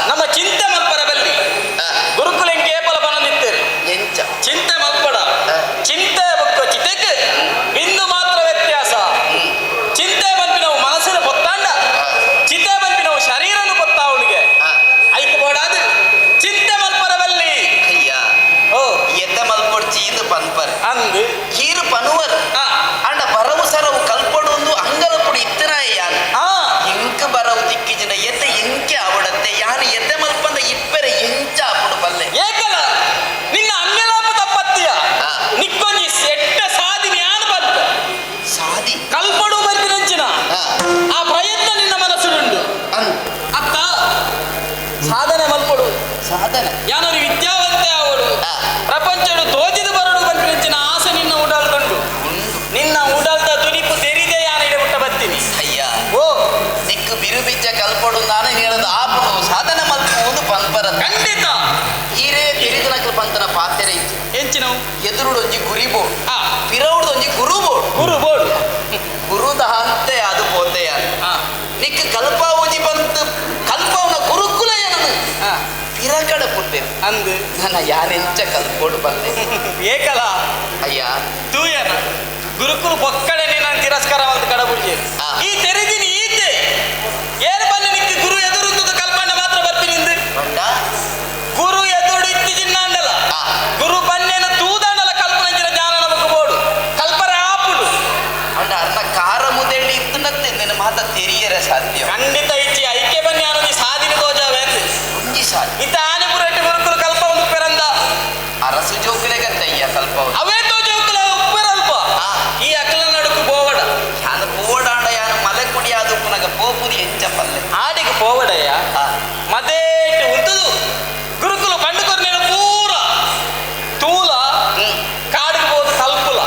ನಮ್ಮ ಚಿಂತೆ ಮಲ್ಪರ ಬಲ್ಲಿ. ಗುರುಕುಲ ಕೇಪಲ ಬನದಿತ್ತೇರು. ಎಂಚ? ಚಿಂತೆ ಮಲ್ಪಡ. ಚಿಂತೆ ಬೊಕ್ಕ ಚಿತೆಕ್ ಬಿಂದು ಮಾತ್ರ ವ್ಯತ್ಯಾಸ. ಚಿಂತೆ ಬಂಪಿನವು ಮನಸ್ಸಿನ ಪೊತ್ತಾಂಡ, ಚಿತೆ ಬಂಪಿನವು ಶರೀರನು ಪೊತ್ತಾವಳಿಗೆ. ಐಕ್ ಬೋಡಾದು ಚಿಂತೆ ಮಲ್ಪರ ಬಲ್ಲಿ. ಅಯ್ಯ. ಓ. ಎದ್ದ ಮಲ್ಪೊಡ್ಚಿ ಇಂದು ಪನ್ಪರ್. ಅಂದು. ಹೀರು ಪನುವರ್. ಅಂಡ ಬರವು ಸರವು ಕಲ್ಪಡು ಒಂದು ಅಂಗಲಪುಡಿ ಇತ್ತನಾಯ ಯಾನ್. ಎಂಕ ಬರವು ತಿಕ್ಕಿಜಿನ ಎದ್ದ ಎಂಕೆ ಅವಡತ್ತೆ. ಯಾನ್ ಎದ್ದೆ ಮಲ್ಪಂದ ಇಪ್ಪೆರೆ ಎಂಚ ಆಪುಡು ಬಲ್ಲೆ? ಏಕಲ ನಿನ್ನ ಅಂಗಲಾಪ ತಪ್ಪತ್ತಿಯ. ನಿಕ್ಕೊಂಜಿ ಎಟ್ಟ ಸಾದಿ ಜ್ಞಾನ ಬಂತ. ಸಾದಿ? ಕಲ್ಪಡು ಬರ್ಪಿನಂಚಿನ ಆ ಪ್ರಯತ್ನ ನಿನ್ನ ಮನಸ್ಸುಡುಂಡು ಅತ್ತ? ಸಾಧನೆ ಮಲ್ಪಡು. ಸಾಧನೆ. ಯಾನೊರಿ ವಿದ್ಯಾವಂತೆ ಅವಳು, ಪ್ರಪಂಚಡು ತೋಜಿದು ಬರಡು ಬರ್ಪಿನಂಚಿನ ಆಸೆ ನಿನ್ನ ಉಡಲ್ದುಂಡು. ನಿನ್ನ ಉಡಲ್ದ ತುನಿಪು ತೆರಿದೆ ಯಾನ ಇಡೆ ಮುಟ್ಟ ಬತ್ತೀನಿ. ಅಯ್ಯ. ಓ. ನಿಕ್ಕು ಬಿರುಬಿಜ್ಜ ಕಲ್ಪಡು ನಾನು ಹೇಳದು ಆಪುಡು, ಸಾಧನೆ ಮಲ್ಪು ಒಂದು ಪನ್ಪರ. ಖಂಡಿತ. ಹೀರೇ ತೆರಿದನಕಲ್ ಪಂತನ ಪಾತೆರೆ ಇತ್ತು. ಎಂಚಿನವು? ಎದುರುಡೊಂಜಿ ಗುರಿ ಬೋರ್ಡ್, ಪಿರವುಡೊಂಜಿ ಗುರು ಬೋರ್ಡ್. ಗುರು ಬೋರ್ಡ್. ಗುರುದ ಹಂತೆ ಅದು ಪೋತೆಯ. ನಿಕ್ ಕಲ್ಪಾವೋಜಿ ಬಂತು ಕಲ್ಪವನ ಗುರುಕುಲ ಏನದು ಪಿರಕಡ ಪುಟ್ಟೆ. ಅಂದು. ನನ್ನ ಯಾರೆಂಚ ಕಲ್ಪೋಡು ಬಂದೆ? ಏಕಲ. ಅಯ್ಯ. ತೂಯನ ಗುರುಕುಲು ಬೊಕ್ಕಡೆ ನಿನ್ನ ತಿರಸ್ಕಾರ ಅಂತ ಕಡಬುಡ್ಜಿ. ಈ ತೆರೆದಿನಿ ಈತೆ ಏನು ಬನ್ನಿ ನಿಕ್ ಗುರು ಎದುರುತ್ತದ ಕಲ್ಪನೆ ಮಾತ್ರ ಬರ್ತೀನಿ. ಬಂಡ? ಗುರು ಎದುರು ಇತ್ತೀಚಿನಾಂಡಲ, ಗುರು ಬನ್ನೇನ ತೂದಾಂಡಲ ಕಲ್ಪನೆ ಜ್ಞಾನ ನಮಕ್ ಬೋಡು, ಕಲ್ಪನೆ ಆಪುಡು. ಅಂಡ ಅರ್ನ ಕಾರ ಮುದೆಳ್ಳಿ ಇತ್ತನತ್ತೆ ನಿನ್ನ ಮಾತ ತೆರಿಯರೆ ಸಾಧ್ಯ? ಖಂಡಿತ ಇಚ್ಚಿ. ಐಕೆ ಬನ್ನಿ ಅನ್ನೋದು ಸಾಧಿನ ತೋಜಾವೆಂದು. ಒಂಜಿ ಸಾಧಿ. ಇತ್ತ ಆನೆ ಪುರಟ್ಟಿ ಗುರುಕುಲು ಕಲ್ಪ ಉಪ್ಪೆರಂದ. ಅರಸು ಜೋಕುಲೆಗತ್ತಯ್ಯ ಕಲ್ಪ. ಅವೇ ತೋಜೋಕುಲ ಉಪ್ಪೆರಲ್ಪ. ಈ ಅಕಲ ನಡುಕು ಬೋವಡ. ಯಾನ ಪೋಡಾಂಡ ಯಾನ ಮಲೆ ಕುಡಿಯಾದು ಪುನಗ ಪೋಪುದಿ ಎಂಚ ಪಲ್ಲೆ? ಆಡಿಗೆ ಪೋವಡಯ್ಯ. ಮದೇಟ್ ಉಂಟುದು ಗುರುಕುಲು ಪಂಡುಕೊರ್ನೇನು ಪೂರ ತೂಲ, ಕಾಡಿಗೆ ಬೋದು ಕಲ್ಪುಲ.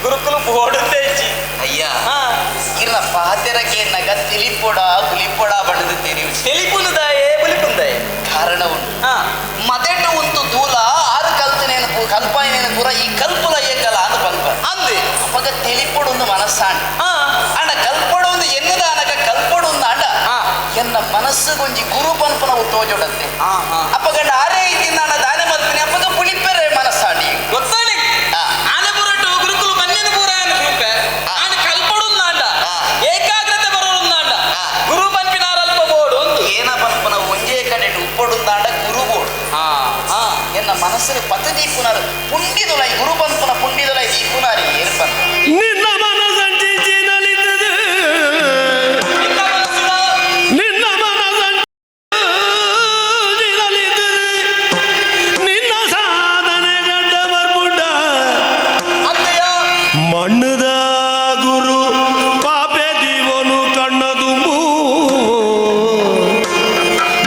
ಗುರುಕುಲು ಬೋಡುತ್ತೆ ಇಜ್ಜಿ. ಅಯ್ಯ, ಇರ್ನ ಪಾತೆರಕ್ಕೆ ನಗ ತಿಳಿಪೊಡ ಬುಲಿಪೊಡ ಬಡದು ತೆರಿವು. ತಿಳಿಪುಂದಾಯೇ ಬುಲಿಪುಂದಾಯೇ? ಕಾರಣ ಉಂಟು. ಮದೆಟು ಉಂಟು ದೂಲ ಆರು ಕಲ್ತನೇನು ಕಲ್ಪಾಯಿನೇನು ಪೂರ ಈ ಕಲ್ಪುಲ ಏಕಲ ಅದು ಪನ್ಪ. ಅಂದೆ. ಅಪಗ ತಿಳಿಪೊಡು ಒಂದು ಮನಸ್ಸಾಂಡ್. ಅಂಡ ಕಲ್ಪೊಡು ಒಂದು ಎನ್ನುದ ಅನಗ ಕಲ್ಪೊಡು ಒಂದು ಅಂಡ ಎನ್ನ ಮನಸ್ಸುಗೊಂಜಿ ಗುರು ಪನ್ಪನವು ತೋಜೊಡತ್ತೆ. ಅಪಗಂಡ ಆರೇ ಇದ್ದಿನ ದಾನೆ ಮಲ್ಪಿನಿ. ಅಪಗ ಪುಳಿಪೆರೆ ಮನಸ್ಸಾಂಡಿ. ಗೊತ್ತಾನೆ. ಆನೆ ಪುರಟು ಗುರುಕುಲು ಮನ್ಯನ ಪೂರ ರೂಪೆ ಆನೆ ಕಲ್ಪಡುಂದಾಂಡ, ಏಕಾಗ್ರತೆ ಬರೋಡುಂದಾಂಡ ಗುರು ಪನ್ಪಿನಾರಲ್ಪ ಬೋಡು ಒಂದು. ಏನ ಪನ್ಪನ ಒಂಜೇ ಕಡೆ ಉಪ್ಪೊಡುಂದಾಂಡ ಗುರು ಬೋಡು. ಎನ್ನ ಮನಸ್ಸಿನ ಪತ ದೀಪುನಾರು ಪುಂಡಿದುಲೈ, ಗುರು ಪನ್ಪನ ಪುಂಡಿದುಲೈ ದೀಪುನಾರಿ ಏರ್ಪನ್. ನಿನ್ನ ಮನಸಂಚಿಂಚಿ ನಲಿತದೆ, ನಿನ್ನ ಮನಸಂಚಿ ನಲಿತದೆ, ನಿನ್ನ ಸಾಧನೆ ಗಡ್ಡ ಬರ್ಪುಂಡ. ಮಣ್ಣದ ಗುರು ಪಾಪೆ ದೀವನು ಕಣ್ಣದುಂಬು,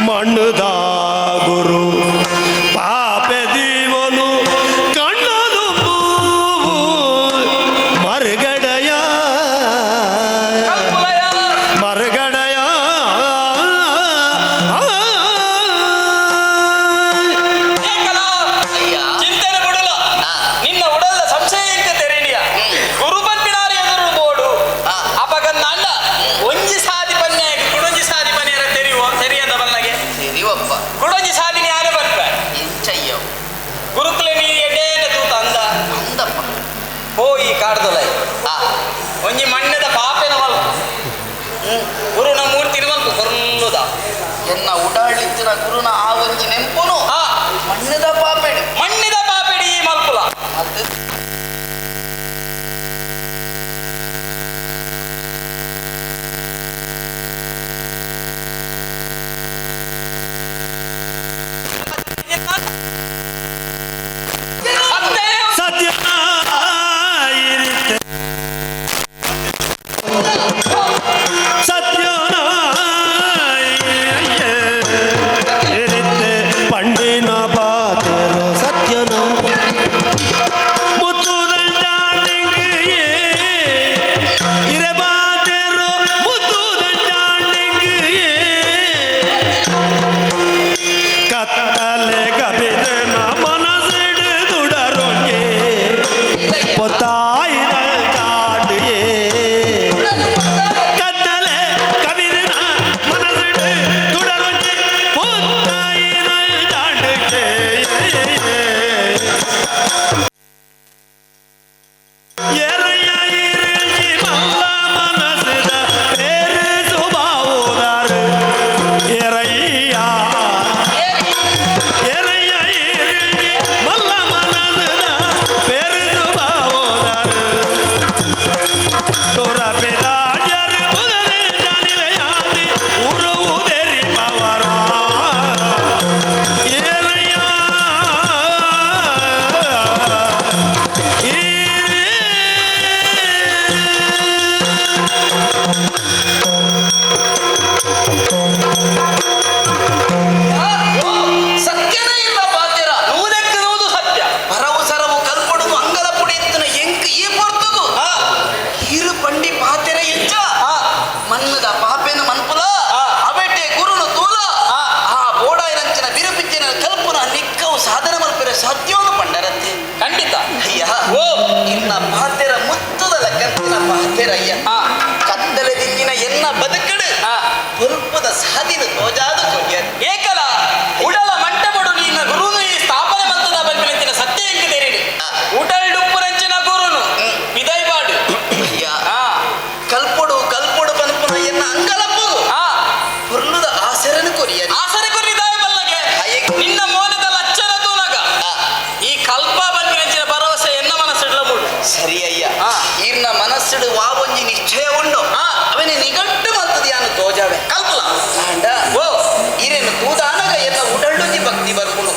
ಮಣ್ಣದ ಗುರು ಪಾಪೆ ದೀವನು ಕಣ್ಣದುಂಬು ಮರುಗಡೆಯ ಮರುಗಡೆಯ. ಚಿಂತನೆ ಬಿಡಲ. ನಿನ್ನ ಉಡಲ್ದ ಸಂಶಯಕ್ಕೆ ತೆರೆಣಿಯ ಗುರು ಪನ್ಪಿನಾರು ಎದುರು ಬೋಡು. ಅಪಗಂದಾಂಡ ಒಂಜಿ ಸಾದಿ ಪನ್ಯಾಗಿ ಕುಡೊಂಜಿ ಸಾದಿ ಪನ್ಯರ ತೆರಿಯುವ ತೆರಿಯದ ಬಲ್ಲಗೆ. ತೆರಿವಪ್ಪ. ಕುಡೊಂಜಿ ಸಾದಿ ಜ್ಞಾನ ಬರ್ಪ. ಎಂಚಯ್ಯವು? ಗುರುಕುಲೆ ನೀ ಎಡೇನ ತೂತ ಅಂದ. ಅಂದಪ್ಪ. ಹೋಯಿ ಕಾಡ್ದೊಲೈ ಒಂಜಿ ಮಣ್ಣದ ಪಾಪೆನ ಮಲ್ಪ, ಗುರುನ ಮೂರ್ತಿ ಮಲ್ಪ ಕೊರ್ಲುದ. ಎನ್ನ ಉಡಾಳಿತ್ತಿನ ಗುರುನ ಆ ಒಂಜಿ ನೆಂಪುನು ಮಣ್ಣದ ಪಾಪೆಡು. ಮಣ್ಣಿದ ಪಾಪೆಡಿ ಈ ಮಲ್ಪುಲ. ಅದು ಒಂಜಿ ನಿಶ್ಚಯ ಉಂಡು. ಅವನೇ ನಿಗಟ್ಟು ಮಲ್ತದ ಯಾನು ತೋಜಾವೆ ಕಲ್ಪಲ. ಆಂಡ ಓ ಇರೇನು ತೂದಾನಗ ಎನ್ನ ಉಡಳ್ಳುಂಜಿ ಭಕ್ತಿ ಬರ್ಪುಂಡು.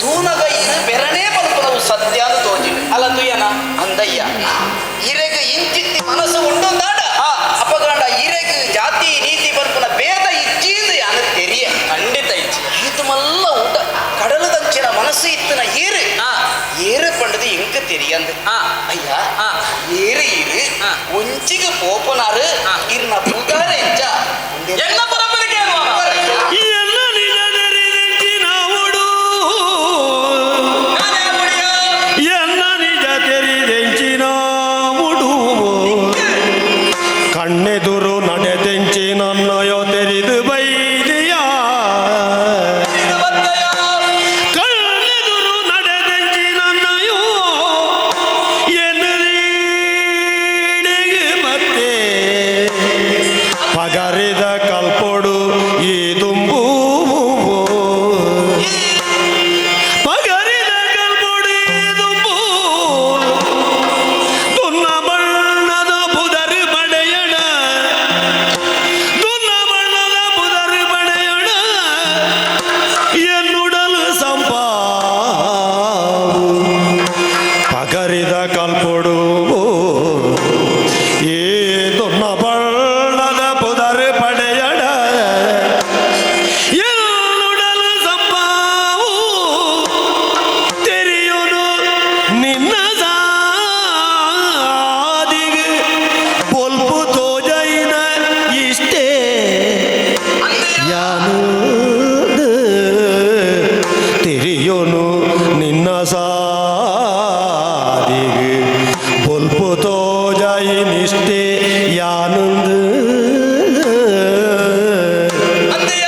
ತೂನಗ ಇರು ಬೆರಣೇ ಪನ್ಪುನವು ಸತ್ಯ ಅಂದ್ ತೋಜಿಂಡು. ಅಲ್ಲ ತುಯ್ಯನ. ಅಂದಯ್ಯ, ಇರೆಗ್ ಇಂಚಿತ್ತಿ ಮನಸ್ಸು ಉಂಡುಂದಾಂಡ ಅಪಗಾಂಡ ಇರೆಗ್ ಜಾತಿ ನೀತಿ ಪನ್ಪುನ ಭೇದ ಇಚ್ಚೀಂದು ಯಾನು ತೆರಿಯ. ಖಂಡಿತ ಇಚ್ಚಿ. ಈತು ಮಲ್ಲ ಊಟ ಕಡಲದಂಚಿನ ಮನಸ್ಸು ಇತ್ತಿನ ಏರು ಏರು ಪಂಡದು ಎಂಕ ತೆರಿಯಂದು. ಅಯ್ಯ, ಏರು ಇರು ಒಂಚಿಗೆ ಪೋಪನಾರು ಇರ್ನ ಪುದಾರ ಎಂಚ ಎನ್ನ ಪರಪರಿಗೆ. ಎಲ್ಲ ನಿಜ ತೆರಿದೆಂಚಿನವುಡು, ಎಲ್ಲ ನಿಜ ತೆರಿದೆಂಚಿನವುಡು, ಕಣ್ಣೆದುರು ನಡೆದೆಂಚಿ ನನ್ನಯೋ ತೆರಿದು ಬೈದಿಯ, ಕಣ್ಣೆದುರು ನಡೆದೆಂಚಿ ನನ್ನಯೋ ಎನ್ನೀಡೆಗೆ ಮತ್ತೆ ಪಗರಿದ ಕಲ್ಪೊಡು ಈ ದುಂಬು, ಪಗರಿದ ಕಲ್ಪೊಡು ಈ ದುಂಬು, ದುನ್ನ ಬಣ್ಣದ ಪುದರು ಪಡೆಯಣ, ದುನ್ನ ಬಣ್ಣದ ಪುದರು ಪಡೆಯಣ, ಎನ್ನುಡಲು ಸಂಪಾವು ಪಗರಿದ ಕಲ್ಪೊಡು ಈ ದುನ್ನ ಬಣ್ಣದ ಪುದರು ಪಡೆಯಣ, ಎನ್ನುಡಲು ಸಂಪಾವು ತೆರೆಯೋನು ನಿನ್ನ ಸಾದಿಗೆ ಬೊಲ್ಪು ತೋಜೈನ ಇಷ್ಟೇ ಯಾನು, ತೆರೆಯೋನು ನಿನ್ನ ಸಾದಿಗೆ ಬೊಲ್ಪು ತೋಜೈನಿಷ್ಟೇ ಯಾನೊಂದು. ಅಂದಯ್ಯ.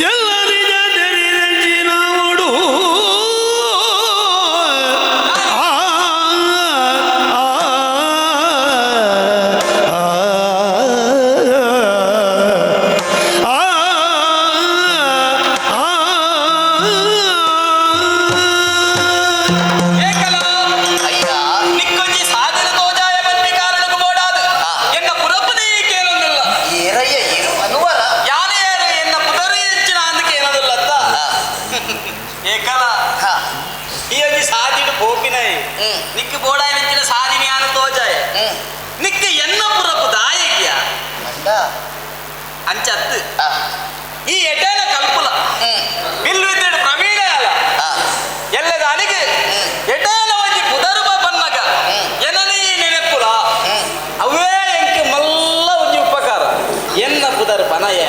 ಎಲ್ಲ ನಿಜ ತೆರಿದೆಂಚಿನವುಡು, ಆ ಆ ಆ ಆ ಆ. ಏಕಲ. ಅಯ್ಯ. ನಿಕ್ಕೊಂಜಿ ಸಾಧನ ತೋಜಾಯ ಬನ್ನಿ ಕಾರಣಕ್ಕೂ ಬೋಡಾದು ಎನ್ನ ಪುರಪುನೇ ಕೇಳೊಂದಿಲ್ಲ. ಏರಯ್ಯ, ಇರು ಅನುವರ. ಯಾನೇ ಯಾರು ಎನ್ನ ಪುದರು ಹೆಚ್ಚಿನ ಅಂದಕ್ಕೆ ಏನದಿಲ್ಲ ಅತ್ತ. ಏಕಲ, ಈ ಒಂಜಿ ಸಾದಿಡು ಪೋಪಿನೈ ನಿಕ್ಕು ಬೋಡಾಯ ನೆಂಚಿನ ಸಾದಿನಿ ಯಾನು ತೋಜಾಯ. ನಿಕ್ಕು ಎನ್ನ ಪುರಪು ದಾಯಿಗ್ಯ ಅಂಡ ಅಂಚತ್ತು ಈ ಎಟೇನ ಕಲ್ಪುಲ ಬಿಲ್ಲು ಇದ್ದೇಡು ಪ್ರವೀಣ ಅಲ್ಲ ಎಲ್ಲದ ಅನಿಗೆ ಎಟೇನ ಒಂಜಿ ಪುದರು ಬನ್ನಗ ಎನನಿ ನೆನೆಪುಲ ಅವೇ ಎಂಕ್ ಮಲ್ಲ ಒಂಜಿ ಉಪಕಾರ. ಎನ್ನ ಪುದರ್ ಪನಯ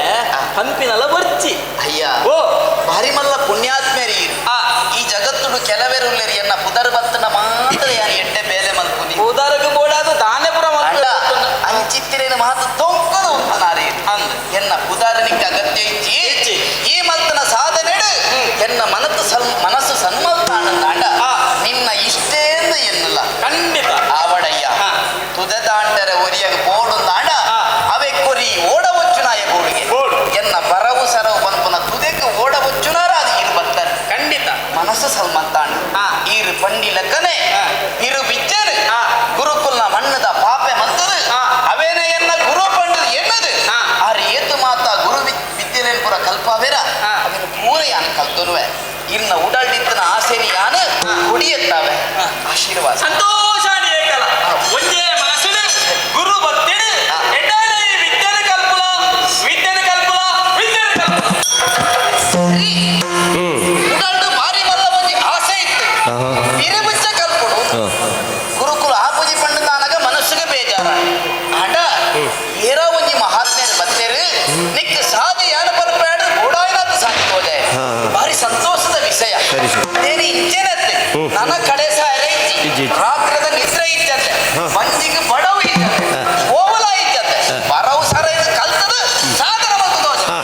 ಹಂಪಿನಲ ಬರ್ಚಿ. ಅಯ್ಯ. ಓ. ಭಾರಿ ಮಲ್ಲ ಪುಣ್ಯಾತ್ಮೇರಿ. ಈ ಜಗತ್ತುಡು ಕೆಲವೆರುಲ್ಲೇರಿ ಎನ್ನ ಪುದರ್ ಬತ್ತನ ಮಾತ್ರ ಯಾನ್ ಎಡ್ಡೆ ಬೇಲೆ ಮಲ್ಪುನಿ. ಪುದರ್ಗ್ ಬೋಡಾದ ದಾನೆ ಪುರ. ಅಂಡ ಅಂಚಿತ್ತಿರೇನು ಮಾತು ತೊಂಕದು ಉಂತನಾರಿ ಅಂದ್. ಎನ್ನ ಪುದಾರನಿಗೆ ಅಗತ್ಯ ಇಚ್ಚಿ. ಇಚ್ಚಿ. ಈ ಮಲ್ತನ ಸಾಧನೆಡು ಎನ್ನ ಮನಸ್ಸು ಸಲ್ ಮನಸ್ಸು ಸನ್ಮಲ್ತಾನಂದಾಂಡ ನಿನ್ನ ಇಷ್ಟೇಂದು ಎನ್ನಲ್ಲ. ಖಂಡಿತ. ಆವಡಯ್ಯ. ತುದೆದಾಂಡರ ಒರಿಯಗ ಬೋಡುಂದಾಂಡ ಅವೆ ಕೊರಿ ಓಡವಚ್ಚುನಾಯ ಬೋಡಿಗೆ. ಬೋಡು. ಎನ್ನ ಬರವು ಸರವು ಪನ್ಪುನ ತುದೆಕ್ ಓಡವಚ್ಚುನಾರ ಅದು ಇರು ಬತ್ತಾರೆ. ಖಂಡಿತ. ಮನಸ್ಸು ಸಲ್ಮಂತಾಂಡು ಈರು ಪಂಡಿ ಲೆಕ್ಕನೆ ಇರು ಬಿಚ್ಚರು ಗುರುಕುಲ್ನ ಮಣ್ಣದ ಪಾಪೆ ಮಂತದು ಅವೇನೆ ಎನ್ನ ಗುರು ಪಂಡದು ಎನ್ನದು ಆರು ಏತು ಮಾತ ಗುರು ವಿದ್ಯೆಲೇನ್ ಪೂರ ಕಲ್ಪಾವೇರ ಅವೇನು ಪೂರ ಯಾನ್ ಕಲ್ತನುವೆ. ಇನ್ನ ಉಡಲ್ಡಿತ್ತನ ಆಸೆನಿ ಯಾನು ಕುಡಿಯತ್ತಾವೆ. ಆಶೀರ್ವಾದ. ಸಂತೋಷ ಏಕಲ. ಒಂಜೇ ಮನಸ್ಸಿಡು ಗುರು ಭಕ್ತಿಡು ಎಡ್ಡಾನೆ ಈ ವಿದ್ಯೆನ ಕಲ್ಪುಲ, ವಿದ್ಯೆನ ಕಲ್ಪುಲ, ವಿದ್ಯೆನ ಕಲ್ಪುಲ. ಸರಿ, ಉಡಲ್ಡು ಭಾರಿ ಮಲ್ಲ ಒಂಜಿ ಆಸೆ ಇತ್ತು ಬಿರುಬಿಚ್ಚ ಕಲ್ಪುಡು. ಗುರುಕುಲ ಆಪುಜಿ ಪಂಡದಾನಗ ಮನಸ್ಸಿಗೆ ಬೇಜಾರ. ಆಂಡ ಏರ ಒಂಜಿ ಮಹಾತ್ಮೆಯರು ಬತ್ತೇರು ನಿಕ್ ಸಾಧಿ ಯಾನ ಪನ್ಪೇಡ ಗೋಡಾಯಿನಾಥ ಸಾಧಿ ಹೋದೆ. ಭಾರಿ ಸಂತೋಷದ ವಿಷಯ. ದೇನಿ ಇಂಚೆನತ್ತೆ ನನ್ನ ಕಡೆ ಸಾಯರೆ ಇಜ್ಜಿ, ರಾತ್ರಿದ ನಿದ್ರೆ ಇಜ್ಜಂತೆ, ಮಂಜಿಗೆ ಬಡವು ಇಜ್ಜಂತೆ, ಓವಲ ಇಜ್ಜಂತೆ, ಬರವು ಸರ ಇದು ಕಲ್ತದ ಸಾಧನ ಮತ್ತು ದೋಷ. ಆ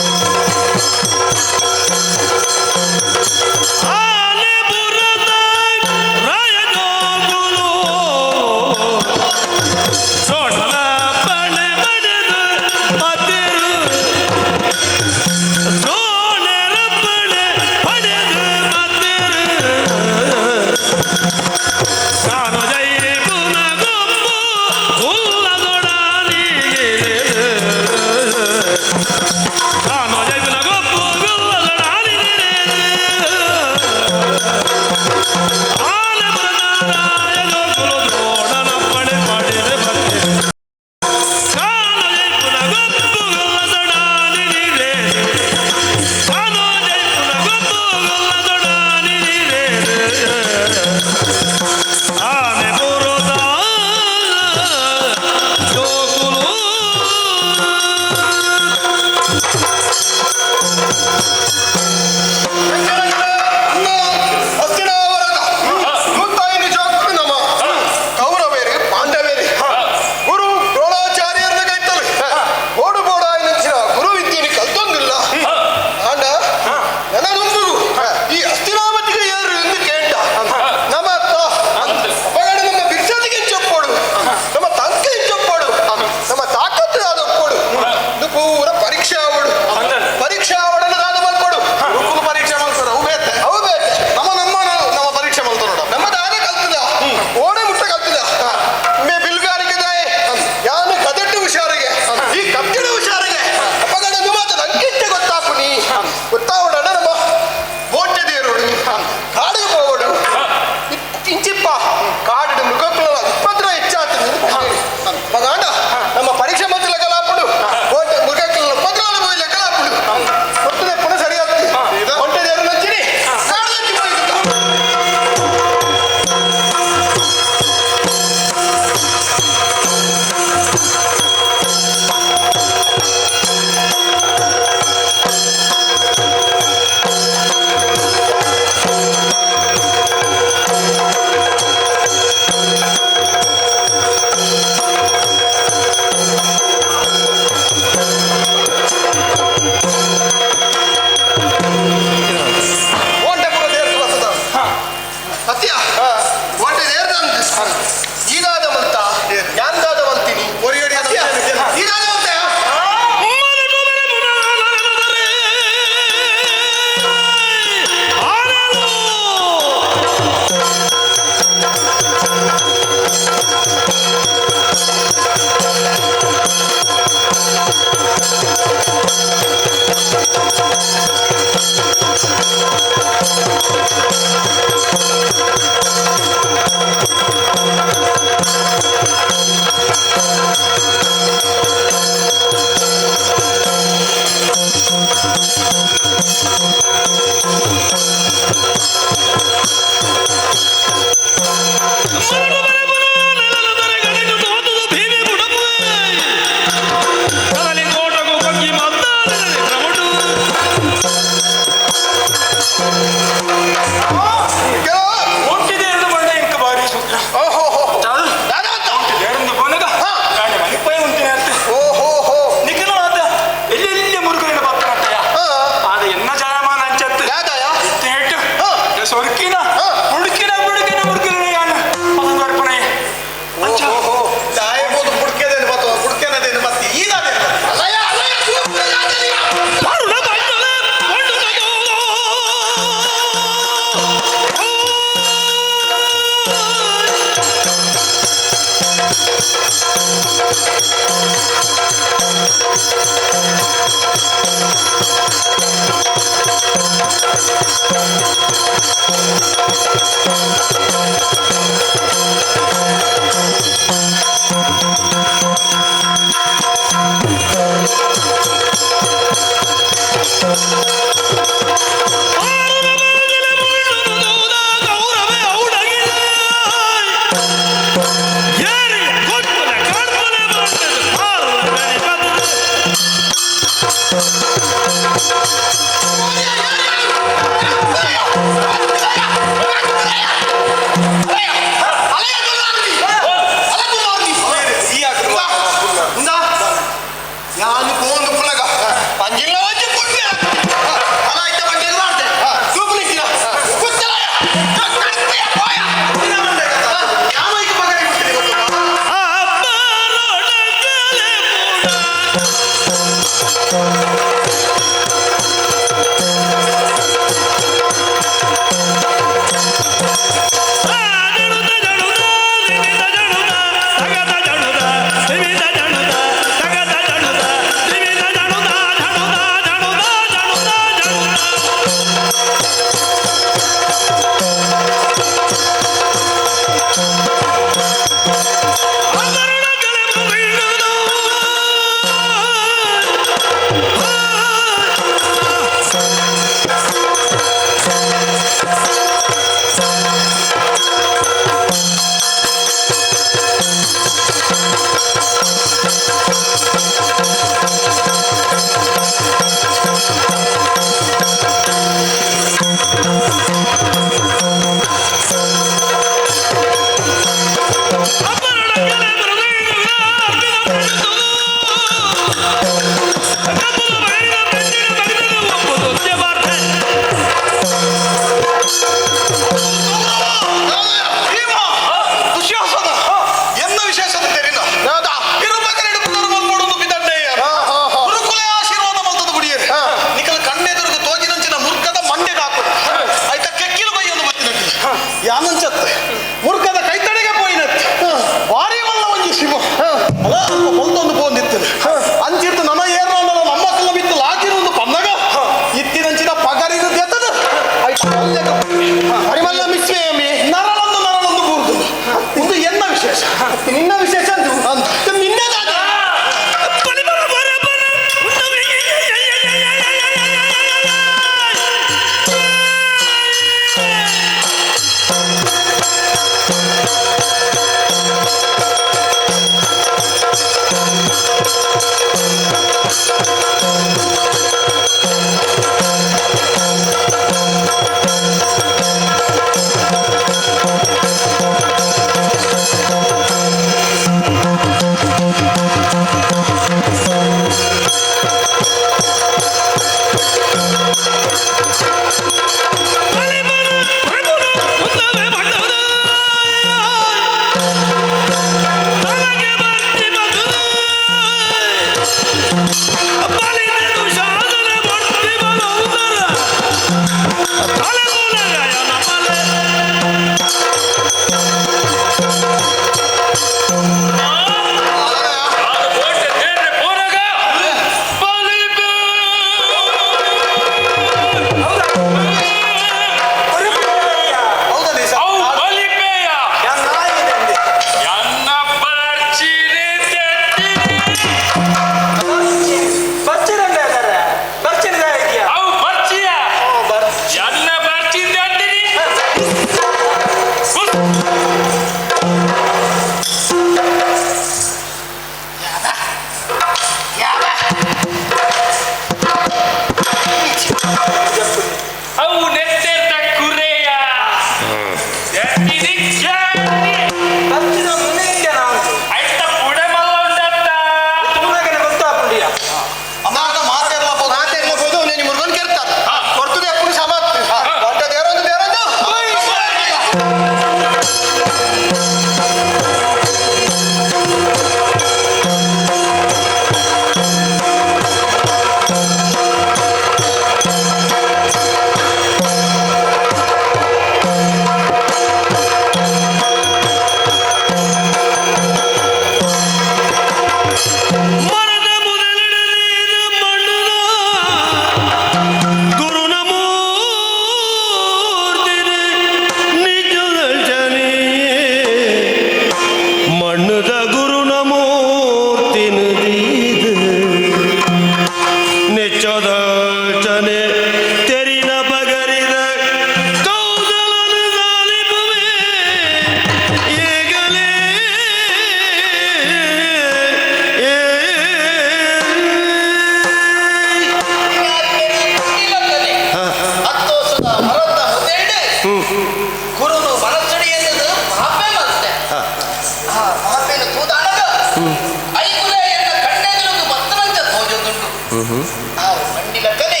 ಆ ಮಂಡಿಲಕ್ಕನೆ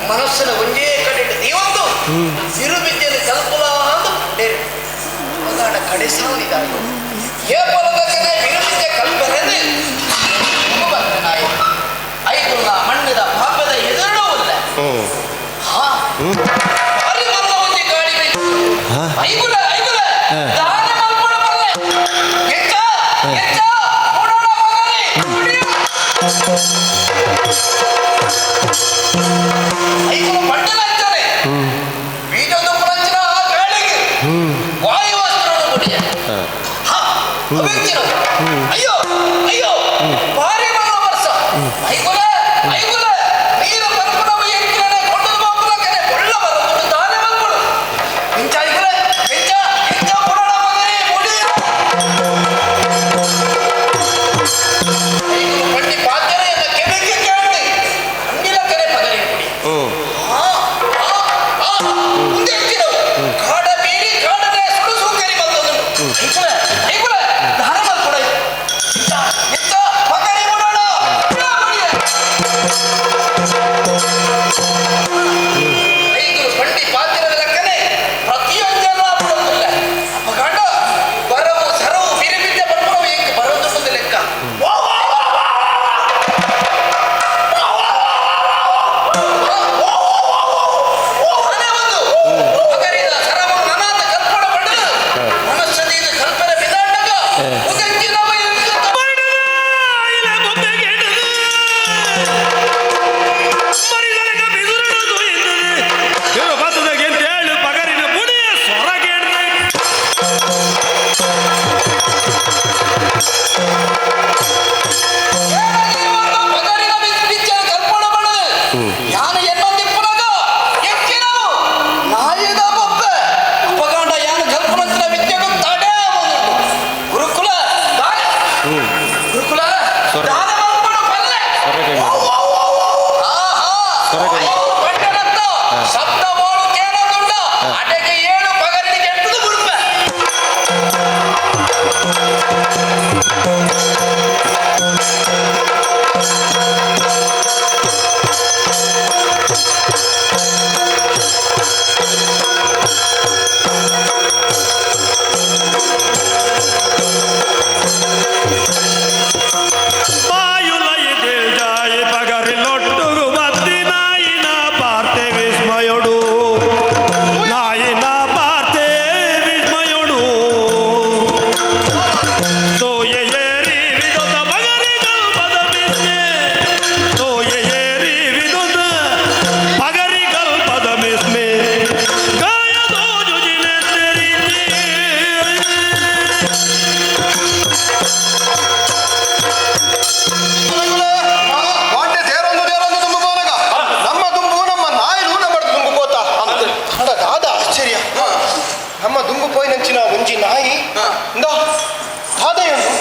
ಮನಸ್ಸಿನ ಒಂದೇ ಕಡೆ ದೇವತ್ತು ಬಿರುಬಿದ್ಯನ ಕಲ್ಪುಲ ಅಂದು ಡೇರು ಮಗಾಣ ಕಡೆ ಸಾವನಿದಾಯಿ ಏಪಲದಕ್ಕನೆ ಬಿರುಬಿದ್ಯ ಕಲ್ಪರೆಂದು ನಾಯಿ ಐದುಲ್ಲ ಮಣ್ಣಿದ ಪಾಪದ ಎದುರು ಉಲ್ಲ ಹಾ ಭಾರಿ ಮಲ್ಲ ಒಂಜಿ ಗಾಳಿ ಬೇಕು ಐಗುಲ ಐಗುಲ ದಾನ ಮಲ್ಪಡ ಬಲ್ಲೆ ಎಂಚ ಎಂಚ ಮೂಡೋಣ ಮಗನೇ ಮುಡಿಯ ಐಗುಲ ಮಂಡಲ ಅಂತಾನೆ ಬೀಜದ ಪುರಂಚನ ಆ ಗಾಳಿಗೆ ವಾಯುವಸ್ತ್ರವನ್ನು ಮುಡಿಯ ಹಾ ಅವೆಂಚಿನ ಅಯ್ಯೋ ಅಯ್ಯೋ ಭಾರಿ ಮಲ್ಲ ವರ್ಷ ಐಗುಲ ಐಗುಲ ನೀರು ಪರ್ಪುನವ ಎಂಕಿರನೆ ಕೊಂಡದ ಬಾಪುಲಕ್ಕನೆ ಒಳ್ಳ ಬರದುಡು ದಾನ ಮಲ್ಪಡು ಎಂಚ ಐಗುಲ ಎಂಚ ಎಂಚ ಮೂಡೋಣ ಮಗನೇ ಮುಡಿಯ ಐಗುಲ ಪಂಡಿ ಪಾತ್ರೆಯನ್ನ ಕೆಳಗೆ ಕೇಳಿ ಅಂಡಿಲ ಕರೆ ಪಗರಿ ಕುಡಿ ಮುಂದೆ ಇರ್ತಿರವು ಕಾಡ ಬೀರಿ ಕಾಡನೆ ಸುಡು ಸೂಕರಿ ಬಂದದ್ದು ಐಗುಲ ಐಗುಲ ದಾನ ಮಲ್ಪಡ ಎಂಚ ಎಂಚ ಪಗರಿ ಮುಡೋಣ ಮುಡಿಯ ಐದು ಬಂಡಿ ಪಾತ್ರದ ಲೆಕ್ಕನೆ ಪ್ರತಿಯೊಂದೆಲ್ಲ ಬಿಡೋದಿಲ್ಲ ಅಪಗಂಡ ಬರವು ಸರವು ಬಿರಿಬಿದ್ದೆ ಬರ್ಪುರವು ಏಕೆ ಬರೋದು ಲೆಕ್ಕ ವಾ, ವಾ, ವಾ, ವಾ, ವಾ, ವಾ, ವಾ, ವಾ, ವಾ, ವಾ. ಅದೇ ಒಂದು ಪಗರಿದ ಸರವು ನನಾದ ಕಲ್ಪಣ ಪಡೆದು ಮನಸ್ಸದೀನ ಕಲ್ಪನೆ ಬಿದ್ದಾಂಡಗ ಉದಂಚಿನವ ಎಂತು ಪಗರಿನ ಪುಡಿಯ ಸ್ವರ ಕೇಳಿದೆ. ಪಗರಿನ ಬಿಚ್ಚನ ಕಲ್ಪಣ ಪಡೆದು ಯಾನು ಎನ್ನೊಂದಿಪ್ಪುನಗ ಎಕ್ಕಿನವು ನಾಯಿದ ಬೊಬ್ಬೆ ಅಪಗಾಂಡ ಯಾನು ಕಲ್ಪನಂತಿನ ವಿದ್ಯೆಗೂ ತಡೆ ಒಂದು ಗುರುಕುಲ ದಾನ ಗುರುಕುಲ ದಾನ ಮಲ್ಪಡು ಬಲ್ಲೆ ಆಹಾ ಪಟ್ಟಣತ್ತ ಶಬ್ದ ಬೋಳು ಕೇಳದುಂಡ ಅಡೆಗೆ ಏಳು ಪಗರಿನಿಗೆ ಎಂಟು ಗುರುಪೆ. ಬಾಯುಲಯ ಪಗರಿ ಲೊಟ್ಟುಗು ಬತ್ತಿ ನಾಯಿನ ಪಾರ್ತೆ ವಿಸ್ಮಯೊಡು, ನಾಯಿನ ಪಾರ್ತೆ ವಿಸ್ಮಯೊಡು. ತೋಯೆ ಏರಿ ವಿದೊತ ಪಗರಿ ಕಲ್ಪದ ಮಿಸ್ಮೆ, ತೋಯೆ ಏರಿ ವಿದೊತ ಪಗರಿ ಕಲ್ಪದ ಮಿಸ್ಮೆ ಗಾಯ ದೋಜುಜಿನೆ ತೆರಿತೆ. ವಾಟೆ ತೇರೊಂದು ತೇರೊಂದು ತುಂಬು ಪೋನಗ ನಮ್ಮ ದುಂಬು ನಮ್ಮ ನಾಯಿಲು ನಮ್ಮ ದುಂಬು ಪೋತ ಅಡ ದಾದ ಆಶ್ಚರ್ಯ. ನಮ್ಮ ದುಂಬು ಪೋಯಿನಂಚಿನ ಒಂಜಿ ನಾಯಿ ಇಂದ ದಾದ ಉಂಟು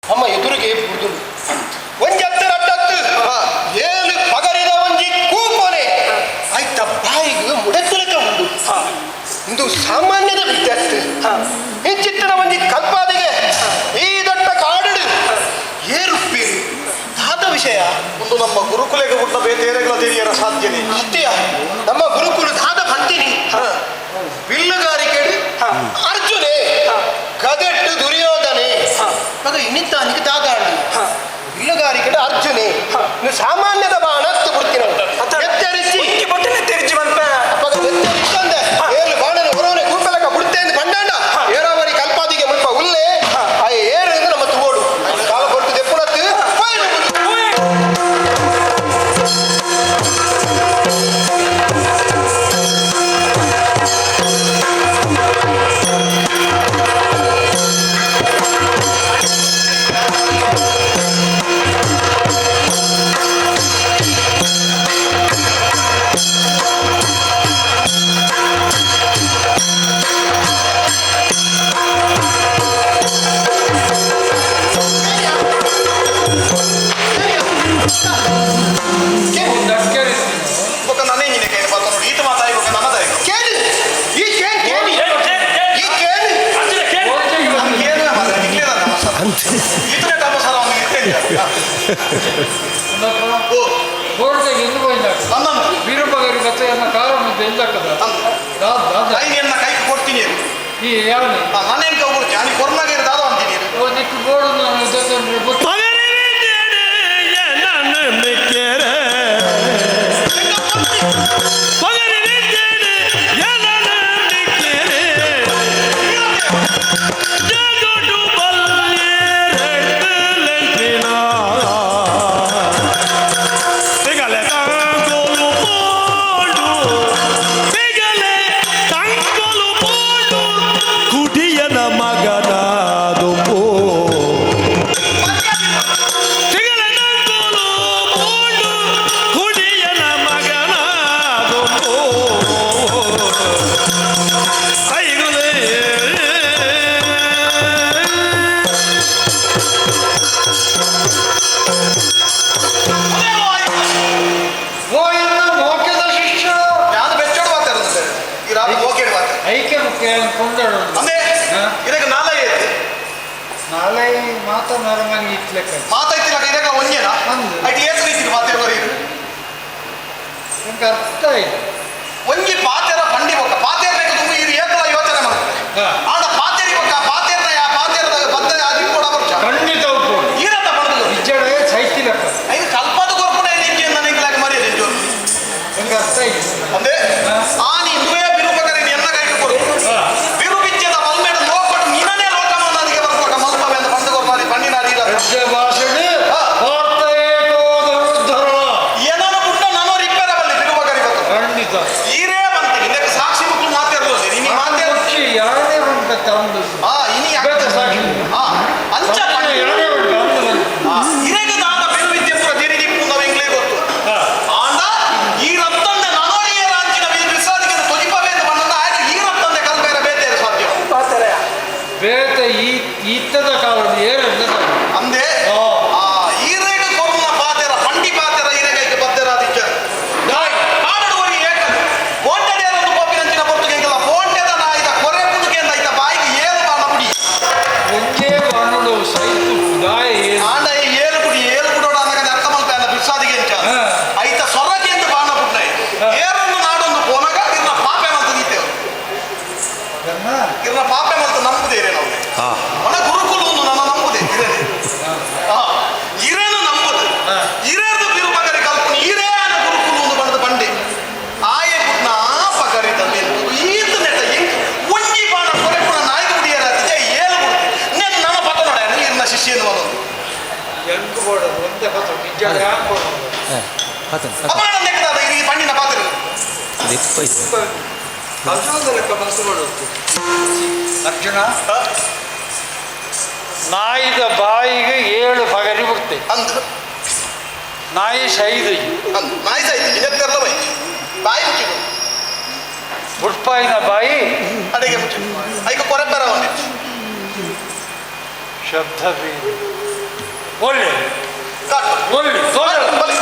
ನಮ್ಮ ಎದುರಿಗೆ ಬುಡ್ದುಂಡು. ಒಂಜಿ ಹತ್ತರ ಅಡ್ಡತ್ತು ಏಳು ಪಗರಿದ ಒಂಜಿ ಕೂಪನೆ ಆಯ್ತ ಬಾಯಿಗೆ ಮುಡತಲಕ ಉಂಡು. ಇಂದು ಸಾಮಾನ್ಯದ ವಿದ್ಯಾರ್ಥಿ ಇಂಚಿತ್ತಿನ ಒಂಜಿ ಕಲ್ಪಾದಿಗೆ ಈ ದೊಡ್ಡ ಕಾಡುಡು ಏರುಪೇರು ದಾದ ವಿಷಯ. ಒಂದು ನಮ್ಮ ಗುರುಕುಲೆಗೆ ಹುಟ್ಟ ಬೇತೇರೆಗಳ ತಿಳಿಯರ ಸಾಧ್ಯನೇ ಅತ್ತೆಯ ನಮ್ಮ ಗುರುಕುಲ ದಾದ ಬಂತೀನಿ ಬಿಲ್ಲುಗಾರಿಕೆ ಅರ್ಜುನೆ ಗದೆಟ್ಟು ದುರ್ಯೋಧನೆ ಮಗ ಇನ್ನಿತ್ತ ಅನಿಕ ದಾದ ಬಿಲ್ಲುಗಾರಿಕೆ ಅರ್ಜುನೆ ಇನ್ನು ಸಾಮಾನ್ಯದ ಬಾಣ ಹತ್ತು ಬಿಡ್ತೀನಿ ಎತ್ತರಿಸಿ ತೆರಿಚಿ ಮಲ್ಪ ಅಪ್ಪಗ ಎತ್ತರಿಸಿ ಅಂದೆ ಏಳು ಬಾಣನ ಹೊರವನೆ ಕೂಪಲಕ ಬಿಡ್ತೆ ಎಂದು ಬಂಡಾಂಡ ಏರಾವರಿ ಕಲ್ಪಾದಿಗೆ ಮುಲ್ಪ ಉಲ್ಲೆ ಆ ಏರು ಎಂದು ನಮ್ಮ ತುಗೋಡು ಕಾಲ ಕೊಟ್ಟು ದೆಪ್ಪುನತ್ತು ಪೋಯ್ಡು. ಬೊಕ್ಕ ನಾನೇಂಜಿನ ಕೈನ ಪಾತ ನೋಡಿ ಈತ ಮಾತಾಯಿ ಬೊಕ್ಕ ನನ್ನದಾಯಿ. ಕೇಳಿ ಈ ಕೇಳಿ ಕೇಳಿ ಈ ಕೇಳಿ. ಏನು ಮಾತ್ರ ನಿಕ್ಲೇದ ನಮಸ್ಕಾರ ಈತನೇ ತಮಸಾರ ಅವನಿಗೆ ಇರ್ತೇನೆ. ಎಂದು ಹೋಯ್ದಾಗ ವೀರಪ್ಪಗರಿ ಬತ್ತ ಕಾರ ಮುದ್ದೆ ಎಂದಕ್ಕದ ದಾದ ಐದು ಕೈ ಕೊಡ್ತೀನಿ. ಈ ಯಾವನೇ ನಾನೇನು ಕೌಗುರ್ಚಿ ಅಲ್ಲಿ ಕೊರ್ನಾಗ ಇರೋದಾದ ಅಂತೀನಿ. ನಿಕ್ಕು ಬೋಡು ನಾನು ಮಾತಾಯ್ತಿಲ್ಲ ಒಂಜೇನಾ ಐಟ್ ಏತ್ ರೀತಿ ಮಾತಾಡ ನಂಗೆ ಅರ್ಥ ಇಲ್ಲ. ಒಂಜಿ ಪಾತೆರ ಬಂಡಿ ಬೊಕ್ಕ ಪಾತೆರ ತುಂಬ ಇದು ಏಕಲ ಯೋಚನೆ ಮಾಡ್ತಾರೆ. ಆಂಡ ಪಾತೆರಿ ಬೊಕ್ಕ ಪಾತೆರ್ನ ಯಾ ಪಾತೆರದ ಬದ್ದ ಅದಿಪ್ಪೋಡ ಬರ್ಚ ಖಂಡಿತ ಈರತ್ತ ಪಡೆದು ಇಜ್ಜಡೆ ಸೈತಿಲಕ್ಕ ಐದು ಕಲ್ಪದ ಕೊರ್ಪುನ ಇಂಜಿ ನನಗೆ ಮರ್ಯಾದೆ ಇಂಜು. ನಂಗೆ ಅರ್ಥ ಇಲ್ಲ. ಅಂದೆ ಆ ನೀ ಇಂದುವೇ ಬಿರುಪಕರಿ ಎನ್ನ ಕೈಗೆ ಕೊಡು ಬಿರುಬಿಚ್ಚದ ಮಲ್ಮೇಡ ಲೋಕಡು ನಿನ್ನನೇ ಲೋಕ ಅದಕ್ಕೆ ಬರ್ಪಕ ಮಲ್ಪವೆ ಅಂತ ಬಂದು ಕೊರ್ಪಾದಿ ಪಂಡಿನ ರಾಜ್ಯ ಭಾಷೆ ಏನೋ ಪುಟ್ಟ ನಾನು ರಿಪೇರ್ ಬಲ್ಲಿ ಬಿರುಪಕರಿ ಗೊತ್ತು ಖಂಡಿತ ಈರೇ ಬಂತೀನಿ ಇದಕ್ಕೆ ಸಾಕ್ಷಿ ಮಕ್ಕಳು ಮಾತಾಡೋದು ಇನಿ ಮಾತಾಡ ಯಾರೇ ಉಂಟ ತಂದು ಆ ಇನಿ ಸಾಕ್ಷಿ ಆ ಅಂಚ ಯಾರೇ ಉಂಟು ಅಂದು ಇರೆಗೆ ದಾದ ಬಿರುವಿದ್ಯೆ ಪೂರ ದಿರಿ ದಿಪ್ಪು ನಾವು ಎಂಗ್ಲೇ ಗೊತ್ತು ಆಂಡ ಈ ರತ್ತಂದೆ ನನೋರಿಯೇ ರಾಂಚಿನ ವಿಸಾದಿಗೆ ತೊಜಿಪವೇ ಅಂತ ಬಂದ ಆಯ್ತು ಈ ರತ್ತಂದೆ ಕಲ್ಪೇರ ಬೇತೇರು ಸಾಧ್ಯ ಬೇತೆ ಈ ಇತ್ತದ ಕಾಲದ ಏರು ಅಂದೆ ಆ ಈರೇಗ ಕೊರ್ನ ಪಾತೆರ ಪಂಡಿ ಪಾತೆರ ಈರೇಗೈಕೆ ಬತ್ತೆರ ಆದಿತ್ಯ ಕಾಡಡು ಏಕ ಬೋಂಟೆಡೇರೊಂದು ಕೋಪಿನಂಚಿನ ಪೊರ್ತುಗೆಂಕಲ ಬೋಂಟೆದ ನಾಯಿದ ಕೊರೆ ಪುಡುಕೆಂದ ಐತ ಬಾಯಿಗೆ ಏಳು ಬಾಣ ಪುಡಿ ಒಂಜೇ ಬಾಣುಡು ಸೈತು ದಾಯ ಏಳು ಆಂಡ ಈ ಏಳು ಪುಡಿ ಏಳು ಪುಡೋಡ ಅನ್ನಗದ ಅರ್ಥ ಮಲ್ಪೆ ಅನ್ನ ಬಿಸಾದಿಗೆ ಎಂಚ ಐತ ಸೊರಕೆ ಅಂತ ಬಾಣ ಪುಟ್ಟೈ ಏರೊಂದು ನಾಡೊಂದು ಪೋನಗ ಇರ್ನ ಪಾಪೆ ಮಲ್ತು ದೀತೇವು ಇರ್ನ ಪಾಪೆ ಮಲ್ತು ನಂಬುದೇರೆ ನಾವು ಒಣ ಗುರುಕುಲ ಒಂದು ನನ್ನ ನಂಬುದೆ ಇರೇನೆ ಇರೇನು ನಂಬುದು ಇರೇರ್ದು ಬಿರುಪಕರಿ ಕಲ್ಪನೆ ಇರೇ ಅನ್ನ ಗುರುಕುಲ ಒಂದು ಬಣ್ಣದ ಬಂಡೆ ಆಯೆ ಪುಟ್ನ ಆ ಪಕರಿ ತಂದೆ ಈತ ನೆಟ್ಟ ಎಂಕ್ ಒಂಜಿ ಬಾಣ ಕೊರೆ ಪುಣ ನಾಯ್ದು ಕುಡಿಯರಾತಿದೆ ಏಳು ಬಿಡ್ತೆ ನೆನ್ ನನ್ನ ಪಕ್ಕ ನೋಡ ಇರ್ನ ಶಿಷ್ಯನು ಬಂದು ಎಂಕು ಬೋಡದು ಒಂದೇ ಪತ್ರ ನಿಜ ಯಾಕೆ ಬೋಡದು ಅಪರಾಧ ನೆಕ್ಕದಾದ ಈ ಪಣ್ಣಿನ ಪಾತ್ರೆ ಅರ್ಜುನದ ಲೆಕ್ಕ ಮನಸ್ಸು ಮಾಡೋದು ಅರ್ಜುನ ನಾಯಿದ ಬಾಯಿಗೆ ಏಳು ಪಗರಿ ಬಿಡ್ತೆ ಅಂದ್ರು ನಾಯಿ ಸೈದು ಅಂದು ನಾಯಿ ಸಾಯ್ತು ನಿನಕ್ಕೆ ಬೈ ಬಾಯಿ ಮುಚ್ಚಿಡು ಬುಟ್ಪಾಯಿನ ಬಾಯಿ ಅಡಿಗೆ ಮುಚ್ಚಿಡು ಐಕ ಕೊರೆ ಪೆರ ಒಂದಿತ್ತು ಶಬ್ದ ಬೀರಿ ಒಳ್ಳೆ ಕಾಟು ಒಳ್ಳೆ ತೋರ ಬಲಿ.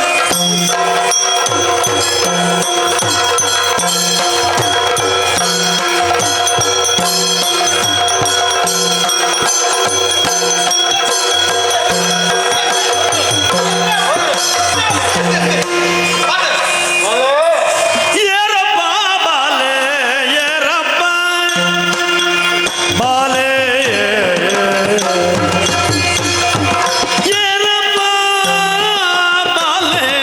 ಏರಪ್ಪ ಬಾಲೆ ಏರಪ್ಪ ಬಾಲೆ ಏರಪ್ಪ ಬಾಲೆ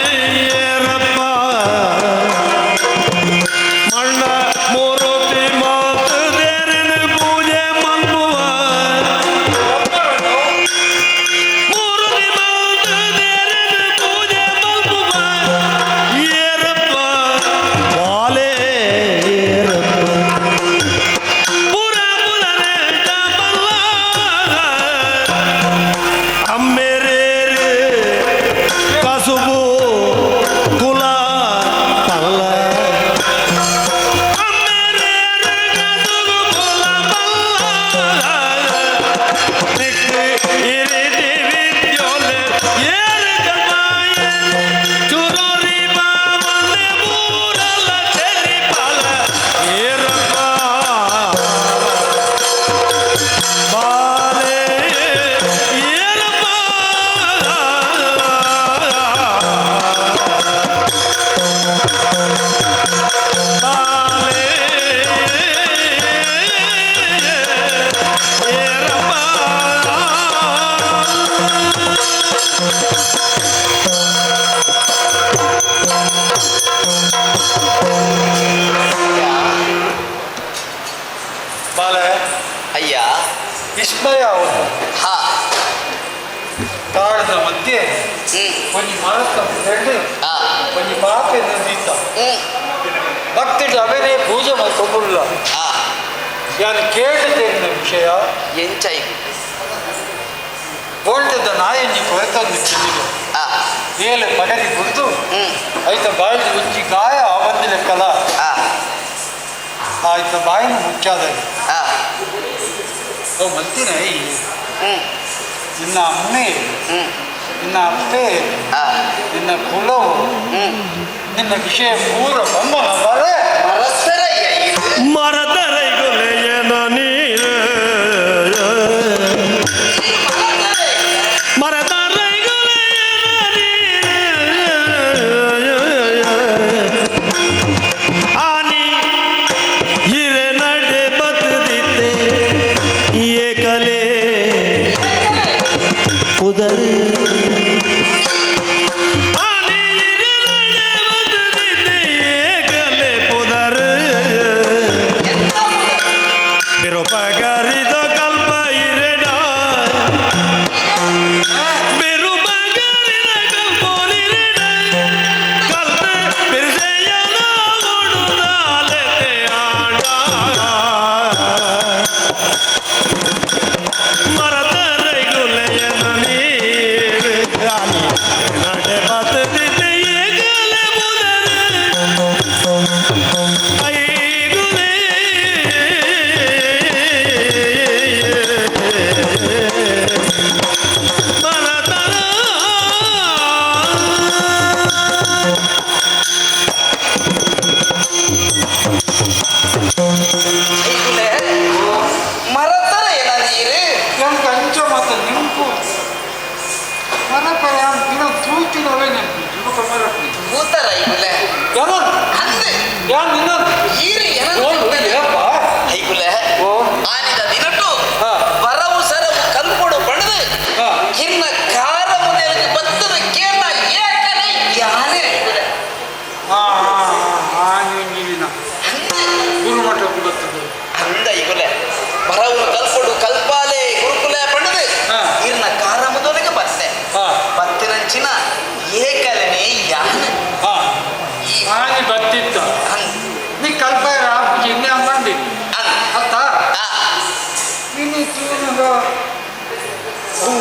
ಪೂಜೆ ಮಾಡ್ಕೊಂಡ್ಬಿಡಲ್ಲ. ಯಾನು ಕೇಳಿದ್ದೇನೆ ವಿಷಯ. ಎಂಚೈ? ಬೋಲ್ಟದ ನಾಯಿ ಕೊರೆತಂದು ಚೆಲ್ಲಿಗೆ ಏಳು ಪಗರಿ ಬಿಡ್ದು ಆಯ್ತ ಬಾಯಿ ಉಜ್ಜಿ ಗಾಯ ಬಂದ ಲೆಕ್ಕಲ್ಲ. ಆಯ್ತ ಬಾಯಿನ ಮುಚ್ಚಾದ ಓ ಮಂತಿನ. ನಿನ್ನ ಅಮ್ಮೆ, ನಿನ್ನ ಅಪ್ಪೆ, ನಿನ್ನ ಕುಲವು, ನಿನ್ನ ವಿಷಯ ಪೂರ ಬೊಮ್ಮನ ಬರೆ. ಮರತರೈಗುಲೆಯನ ನೀರು ಮರತರೈಗುಲೆಯನ ನೀರು ಆನಿ ಹಿರೆ ನಡೆ ಬತ್ತದಿತ್ತೆ ಏಕಲೇ ಪುದರ್ ಆನಿ ಹಿರೆ ನಡೆ ಬತ್ತದಿತ್ತೆ ಏಕಲೇ ಪುದರ್ ಬಿರುಪಗರಿದ ಕಲ್ಪ ಇರೆಡ ಬಿರುಪಗರಿದ ಕಲ್ಪೋನಿರೆಡ ಕಲ್ಪ ಬಿರುಸೆಯನ ಉಡುದಾಲೆತೆ ಆಂಡ ಮರತರೈಗುಲೆಯನ ನೀರು ಆನಿ ನಡೆ ಬತ್ತದಿತ್ತೆ ಏಕಲೆ ಬುದರ್ ಐಗುಲೆ ಮರತರ. ಮರತರ ಏನ ನೀರು? ಎಂಕ ಅಂಚ ಮಾತ ನಿಂಪು ಮರಪರ ದಿನ ತೂತಿನವೇ ನೆನಪು ಜೀವಕ ಮರಪು. ಭೂತರ ಐಗುಲೆ. ಯಾರು? ಅಂದೆ. ಯಾರು ನಿನ್ನ? ಈರು ಏನ? ಏಪ್ಪ. ಐಗುಲೆ, ಆನಿದ ದಿನಟು ಬರವು ಸರವು ಕಲ್ಪೊಡು ಬಣದು ಇನ್ನ ಕಾರ ಮುದೆಲಕ್ಕೆ ಬತ್ತದ ಕೇನ ಏಕನೆ ಯಾನೇ ಐಗುಲೆ. ಹಾ ಹಾ ಹಾ, ನೀವಿನ ಗುರುಮಠಕ್ಕೆ ಬರ್ತದೆ. ಅಂದ ಐಗುಲೆ, ಬರವು ಕಲ್ಪೊಡು ಕಲ್ಪಾಲೆ ಗುರುಕುಲ ಬಣದು ಇರ್ನ ಕಾರ ಮುದೊಲಗೆ ಬತ್ತೆ ಬತ್ತಿನಂಚಿನ ಏಕಲನೆ ಯಾನೆ. ಆನೆ ಬತ್ತಿತ್ತ ನೀ ಕಲ್ಪ ಇನ್ನೇ ಅಂಬಂಡಿ ಅತ್ತ ನೀನು ತೂನಗ ಅವು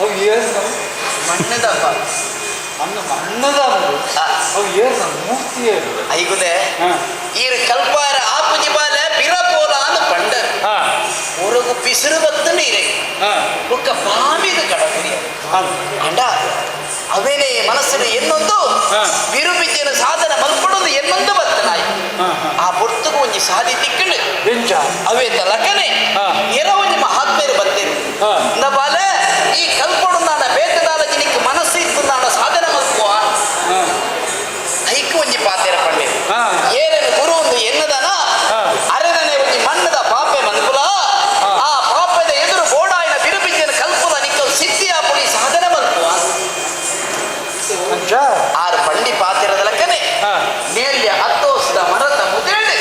ಅವು ಏನು? ಮಣ್ಣದಪ್ಪ. ಅನ್ನ ಮಣ್ಣದ ಅವು ಏನು ಮೂರ್ತಿ ಏನು? ಐಗುಲೆ, ಈರು ಕಲ್ಪಾರ ಆಪುಜಿ ಬಾಲೆ ಬಿರಪೋಲ ಅಂದ್ ಪಂಡರ್ ಹೊರಗು ಪಿಸಿರು ಬತ್ತು ನೀರೆ ಬೊಕ್ಕ ಬಾವಿದ ಕಡಪುರಿಯ ಅಂಡ ಅವೇನೇ ಮನಸ್ಸಿನ ಎನ್ನೊಂದು ಬಿರುಬಿಜ್ಜನ ಸಾಧನ ಮಲ್ಪಡೋದು ಎನ್ನೊಂದು ಬತ್ತನಾಯಿ ಆ ಪೊರ್ತುಗು ಒಂಜಿ ಸಾಧಿ ತಿಕ್ಕಂಡು ಅವೇ ತಲಕನೆ ಎರ ಒಂಜಿ ಮಹಾತ್ಮೇರು ಬತ್ತೇರು ಇಂದ ಬಾಲೆ ಈ ಕಲ್ಪಡು ನಾನ ಬೇತದಾಲ ಜಿನಿಕ್ ಮನಸ್ಸು ಇತ್ತು ನಾನ ಸಾಧನ ಮಲ್ಪುವ ಐಕು ಒಂಜಿ ಪಾತೆರ ಪಂಡೆ ಏರನು ಗುರು ಒಂದು ಎನ್ನದನ ಅರೆದನೆ ಒಂಜಿ ಮಣ್ಣದ ಪಾಪೆ ಮನ್ಕುಲ ಆ ಪಾಪದ ಎದುರು ಬೋಡಾಯಿನ ಬಿರುಬಿಜ್ಜನ ಕಲ್ಪುಲ ನಿಕ್ಕಲ್ ಸಿದ್ಧಿ ಆಪುಡಿ ಸಾಧನ ಮಲ್ಪುವ. ಆರು ಬಂಡಿ ಪಾತಿರದ ಲಕ್ಕನೆ ನೇಲ್ಯ ಅತ್ತೋಸ್ದ ಮರತ ಮುದೇಳು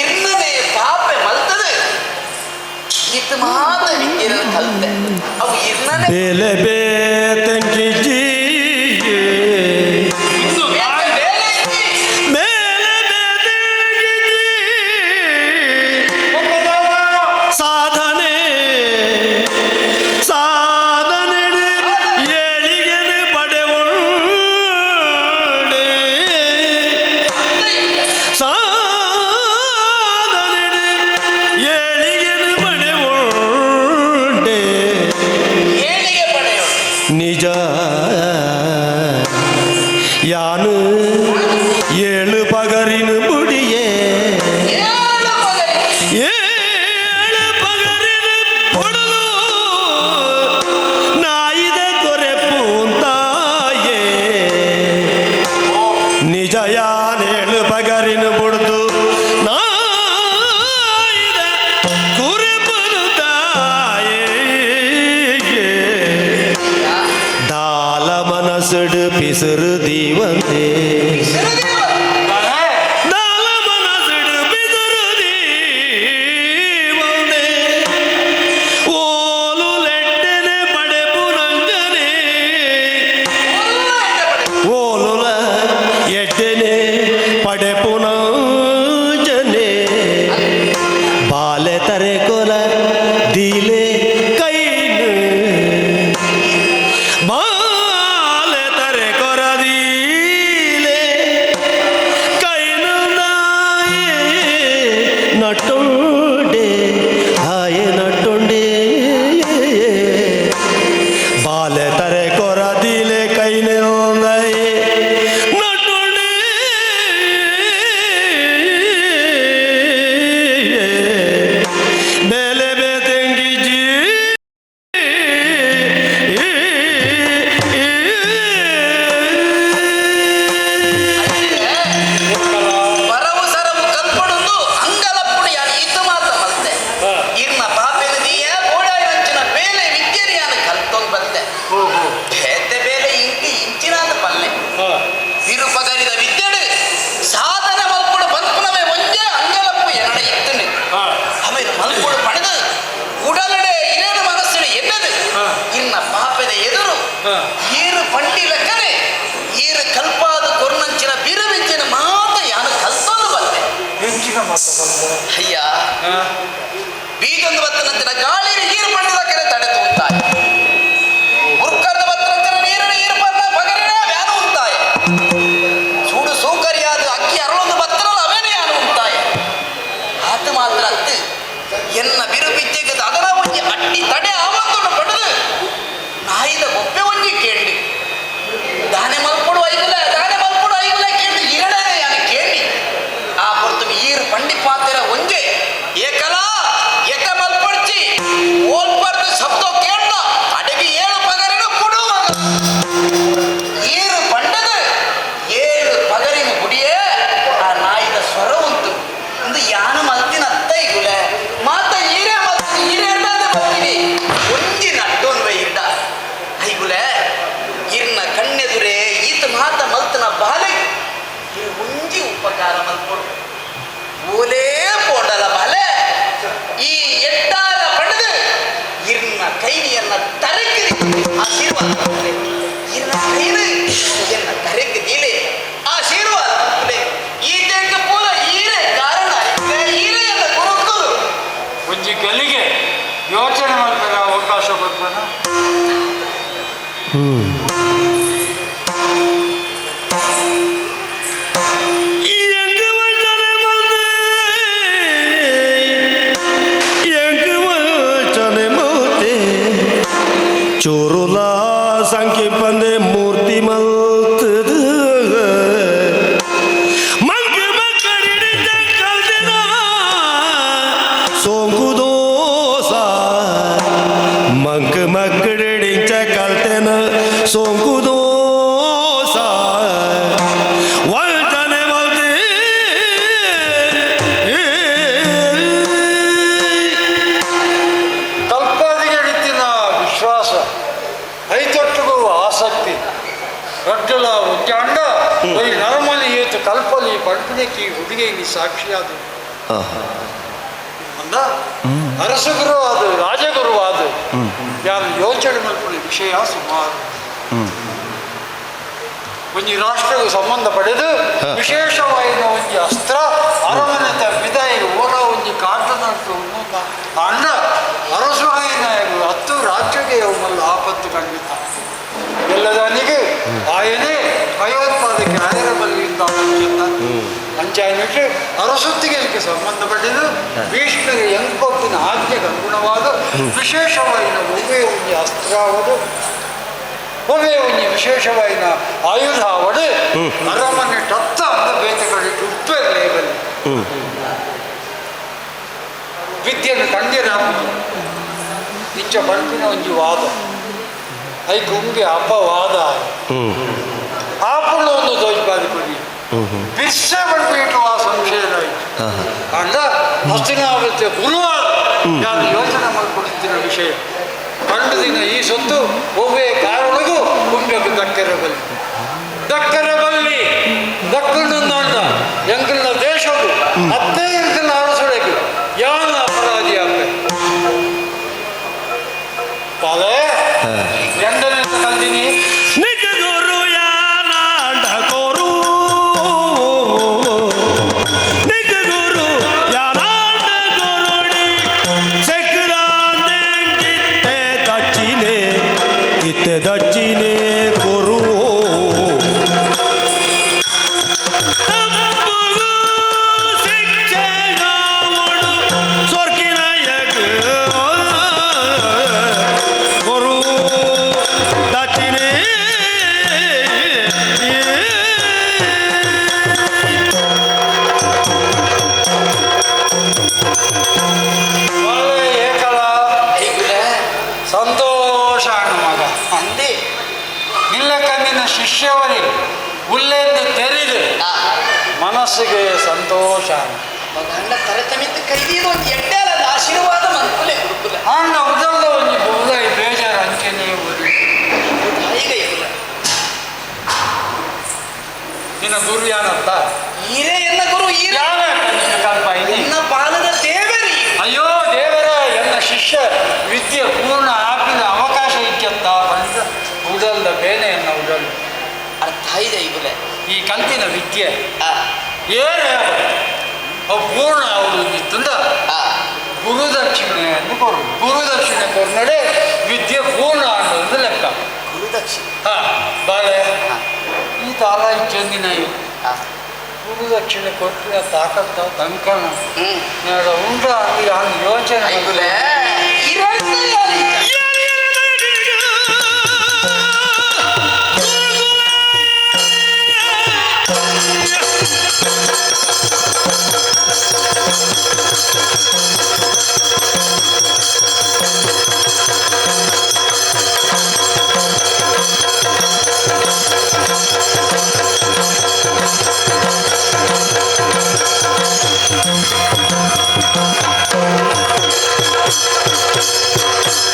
ಇರ್ನನೆ ಪಾಪೆ ಮಲ್ತದು ಇತ್ತು ಮಾತ ವಿದ್ಯೆನ ಕಲ್ತೆ ಅವು ಇರ್ನನೆ. ಬೇಲೆ ಬೇತಂಕಿ ಬೇಲೆ ಬೇತಂಕಿ ಸಾಧನೆ ಸಾಧನೆ ಏಳಿಗೆನೆ ಪಡೆವುಂಡೆ ಸಾಧನೆ ಏಳಿಗೆನೆ ಪಡೆವುಂಡೆ ಏಳಿಗೆ ಪಡೆಯೋಣ. ನಿಜ ಯಾನು ಏಳು ಪಗರಿನ ಬುಡಿಯೇ ಏಳು ಪಗರಿನ ಬುಡಲು ನಾಯಿದ ಕೊರೆ ಪೂಂತಾಯೇ ನಿಜ ಯಾನೇಳು ಪಗರಿನ ಬುಡ್ದು ನಾಯಿದ ಕುರೆ ತಾಯೇ ದಾಲ ಮನಸ್ಸುಡು ಪಿಸುರು ದೀವಂತೆ ದಾಲ ಮನಸ್ಸುಡು ಪಿಸುರು ದೀವಂತೆ ಓಲು ಲೆಟ್ಟನೆ ಪಡೆಪು ನಂಜನೆ ಓಲುಲ ಎಟ್ಟನೆ ಪಡೆಪು ನಂಜನೆ. ಬೀಜೊಂದು ಬತ್ತನಂಚಿನ ಗಾಳಿ ನೀರು ಪಂಡಿದ ಕೆರೆ ತಡೆ ತೂಂತಾಯ ಉರ್ಕರ್ದ ಬತ್ತನಂಚಿನ ನೀರು ನೀರು ಪನ್ನ ಪಗರಿನೇ ವ್ಯಾನು ಉಂತಾಯ ಸೂಡು ಸೌಕರ್ಯಾದ ಅಕ್ಕಿ ಅರಳೊಂದು ಬತ್ತನಲ್ಲ ಅವೇನೇ ಯಾನು ಉಂತಾಯ ಆತ ಮಾತ್ರ ಅತ್ತು ಎನ್ನ ಬಿರು ಬಿಜ್ಜೆಗೆ ಅದರ ಒಂಜಿ ಅಟ್ಟಿ ತಡೆ ಆವಂತುಂಡು ಪಡೆದು ನಾಯಿದ ಗೊಬ್ಬೆ ಒಂಜಿ ಕೇಂಡಿ ದಾನೆ ಮಲ್ಪಡು ಐಗುಲ ದಾನೆ ಮಲ್ಪಡು ಐಗುಲ ಕೇಂಡಿ ಎರಡನೇ ಯಾನು ಕೇಂಡಿ ಆ ಪೊರ್ತು ಈರು ಪಂಡಿ ಪಾತೆರ ಒಂಜೆ ಏಕಲಾ ಎಕ ಮಲ್ಪಡ್ಚಿ ಓಲ್ಪರ್ದು ಶಬ್ದ ಕೇಂಡ ಅಡಗಿ ಏಳು ಪಗರಿನ ಕುಡು ಮಗ ಏರು ಪಂಡದ ಏಳು ಪಗರಿನ ಗುಡಿಯೇ ಆ ನಾಯಿದ ಸ್ವರ ಉಂಟು ಒಂದು ಯಾನು ಮಲ್ತಿನ ಅತ್ತ ಇಗುಲೆ ಮಾತ ಈರೇ ಮಲ್ತಿನಿ ಈರೇ ಇರ್ದಾದೆ ಮಲ್ತಿನಿ ಒಂಜಿ ನಟ್ಟೊನ್ವೆ ಇರ್ಡ ಐಗುಲೆ ಇರ್ನ ಕಣ್ಣೆದುರೆ ಈತ ಮಾತ ಮಲ್ತನ ಬಾಲೆ ಇರು ಒಂಜಿ ಉಪಕಾರ ಮಲ್ಪೊಡು ಓಲೇ ಪೋಂಡಲ ಬಾಲೆ ಈ ಎಟ್ಟಾರ ಪಡೆದು ಇರ್ನ ಕೈನಿಯನ್ನ ತರಕಿರಿ ಆಶೀರ್ವಾದ ಮಲ್ಪುಲೆ. ಇರ್ನ ಕೈನು ಎನ್ನ ತರಕ್ಕೆ ದೀಲೆ ಆಶೀರ್ವಾದ ಮಲ್ಪುಲೆ. ಈ ತೆಂಕ ಪೂರ ಈರೇ ಕಾರಣ ಈರೇ ಎನ್ನ ಗುರುಕುಲು ಒಂಜಿ ಗಲಿಗೆ ಯೋಚನೆ ಮಾಡ್ತಾರೆ ಅವಕಾಶ ಕೊಡ್ತಾನ. எங்கு வந்தனை வந்து எங்கு வந்தனை மூர்த்தி ಚೂರುಲಾ ಸಂಖ್ಯೆ ಪಂದೆ ಮೂರ್ತಿ ಮಲ್ತದ ಮಂಗ ಮಕ್ಕಳಿಡಿದ ಕಲ್ದಿನ ಸೋಂಕು ದೋಸ ಮಂಕ ಮಕ್ಕಳಿಡಿಂಚ ಕಲ್ತೆನ ಸೋಂಕು ದೋಸ ವಂಚನೆ ಮಲ್ತಿ. ಕಲ್ಪಾದಿಗೆ ರೀತಿನ ವಿಶ್ವಾಸ, ಐತೊಟ್ಟಿಗೂ ಆಸಕ್ತಿ ರಡ್ಡಲ ಒಂಜಾಂಡ ಈ ನರಮಲಿ ಏತು ಕಲ್ಪಲಿ ಪಡ್ಪಿನಕ್ಕೆ ಈ ಹುಡುಗಿಗೆ ಸಾಕ್ಷಿಯಾದ ಅಂದ ಅರಸಗುರು ಅದು ರಾಜಗುರು ಅದು ಯಾರು ಯೋಚನೆ ಮಲ್ಪುನ ವಿಷಯ ಸುಮಾರು ಒಂಜಿ ರಾಷ್ಟ್ರಕ್ಕೆ ಸಂಬಂಧ ಪಡೆದು ವಿಶೇಷವಾಯಿನ ಒಂಜಿ ಅಸ್ತ್ರ ಅರಮನೆತ ವಿದಾಯ ಓರ ಒಂಜಿ ಕಾಟನಟ್ಟು ಅಣ್ಣ ಅರಸುಹಾಯಿನ ಹತ್ತು ರಾಜ್ಯಕ್ಕೆ ಮಲ್ಲ ಆಪತ್ತು ಖಂಡಿತ ಎಲ್ಲದನಿಗೆ ಆಯನೇ ಭಯೋತ್ಪಾದಕ್ಕೆ ಆಯರ ಬಲ್ಲಿಯಿಂದ ಅಂಚಾಯನಿಟ್ಟು ಅರಸೊತ್ತಿಗೆ ಇದಕ್ಕೆ ಸಂಬಂಧಪಟ್ಟಿದ್ದು ಭೀಷ್ಮರಿಗೆ ಎಂಕೊಪ್ಪಿನ ಆಜ್ಞೆಗೆ ಅನುಗುಣವಾದ ವಿಶೇಷವಾಯಿನ ಒವ್ವೇ ಒಂಜಿ ಅಸ್ತ್ರ ಆವದು ಒವ್ವೇ ಒಂಜಿ ವಿಶೇಷವಾಯಿನ ಆಯುಧ ಆವಡು ಅರಮನೆ ಟತ್ತ ಅಂತ ಬೇತೆ ಕಡೆ ಉಪ್ಪೇರ್ಲೇ ಬಲ್ಲಿ ವಿದ್ಯೆಯನ್ನು ಕಂಡಿರ ಇಂಚ ಬಣ್ಪಿನ ಒಂಜಿ ವಾದ ಐಕ್ ಉಂಗೆ ಅಪವಾದ ಆಪುಳ್ಳ ಒಂದು ದೋಷ ಕೊಡಿ ಬಿರ್ಸೆ ಬಣ್ಪಿಟ್ಟು ಆ ಸಂಶಯ ಅಂಡ ಹಸ್ತಿನಾವೃತ್ತಿಯ ಗುರುವಾದ ನಾನು ಯೋಚನೆ ಮಾಡಿಕೊಡುತ್ತಿರೋ ವಿಷಯ ಕಂಡು ದಿನ ಈ ಸೊತ್ತು ಒವ್ವೇ ಕಾರಣಗೂ ಉಂಬೆಗೆ ದಕ್ಕರೆ ಬಲ್ಲಿ ದಕ್ಕರೆ ಬಲ್ಲಿ ದಕ್ಕಂಡ ಎಂಕಲ್ನ ದೇಶವು ಅತ್ತೇ ಎಂಕಲ್ನ ಅರಸುಡೆಗೆ ಯಾನ ಅಪರಾಧಿ ಅಪ್ಪೆ ಪಾಲೆ ಎಂಡನೆ ಕಲ್ದಿನಿ ನಿಜ ಗುರು ಯಾರಾಂಡ ಕೋರು ನಿಜ ಗುರು ಯಾರಾಂಡ ಗುರುಡಿ ಸಕ್ರಾಂತೆ ದಚ್ಚಿನೆ ಇತ್ತೆ ದಚ್ಚಿನೆ ಗುರು ತಪ್ಪುಗು ಶಿಕ್ಷೆಗಾವಡು ಸೊರ್ಕಿನಯಗ ಗುರು ದಚ್ಚಿನೆ. ಪಾಲೆ ಏಕಲ ಐಗುಲೆ ಸಂತೋಷ ಅಣ್ಣ ಮಗ ಅಂದೆ ನಿಲ್ಲ ಕಣ್ಣಿನ ಶಿಷ್ಯವರಿ ಉಲ್ಲೆಂದು ತೆರೆದು ಮನಸ್ಸಿಗೆ ಸಂತೋಷ. ಮಗಣ್ಣ ತರತಮಿತ್ತು ಕೈದೀದು ಒಂದು ಎಡ್ಡೆ ಅಲ್ಲ ಆಶೀರ್ವಾದ ಮನ್ಕುಲೆ ಗುರುಕುಲ. ಅಣ್ಣ ಉದಲ್ಲ ಒಂಜಿ ಬುಲ್ಲಾಯಿ ಬೇಜಾರು ಅಂಚೆನೇ ಊರಿ. ಈಗ ಇಲ್ಲ. ನಿನ್ನ ಗುರು ಯಾನಂತ? ಈರೇ ಎನ್ನ ಗುರು ಈರೇ. ಯಾವ ನಿನ್ನ ಕಲ್ಪ ಇಲ್ಲಿ? ಎನ್ನ ಪಾಲದ ದೇವರಿ. ಅಯ್ಯೋ ದೇವರೇ, ಎನ್ನ ಶಿಷ್ಯ ವಿದ್ಯೆ ಪೂರ್ಣ ಆಪಿನ ಅವಕಾಶ ಇತ್ಯಂತ ಬಂದ ಉಡಲ್ದ ಬೇನೆಯನ್ನ ಉಡಲ್. ಅರ್ಥ ಇದೆ ಈಗುಲೆ. ಈ ಕಲ್ತಿನ ವಿದ್ಯೆ ಏನೇ ಅವು ಪೂರ್ಣ ಆವೊಂದಿತ್ತುಂಡ ಗುರುದಕ್ಷಿಣೆ ಅಂತ ಕೊರು. ಗುರುದಕ್ಷಿಣೆ ಕೊರ್ನಡೆ ವಿದ್ಯೆ ಪೂರ್ಣ ಅನ್ನೋದು ಲೆಕ್ಕ. ಗುರುದಕ್ಷಿಣೆ. ಹಾ ಬಾಳೆ, ಈ ತಾಲ ಇಚ್ಚಂದಿನ ಗುರುದಕ್ಷಿಣೆ ಕೊಟ್ಟಿನ ತಾಕತ್ತ ತಂಕಣ ನಾಡ ಉಂಡ ಯಾನ್ ಯೋಚನೆ. ಐಕುಲೆ.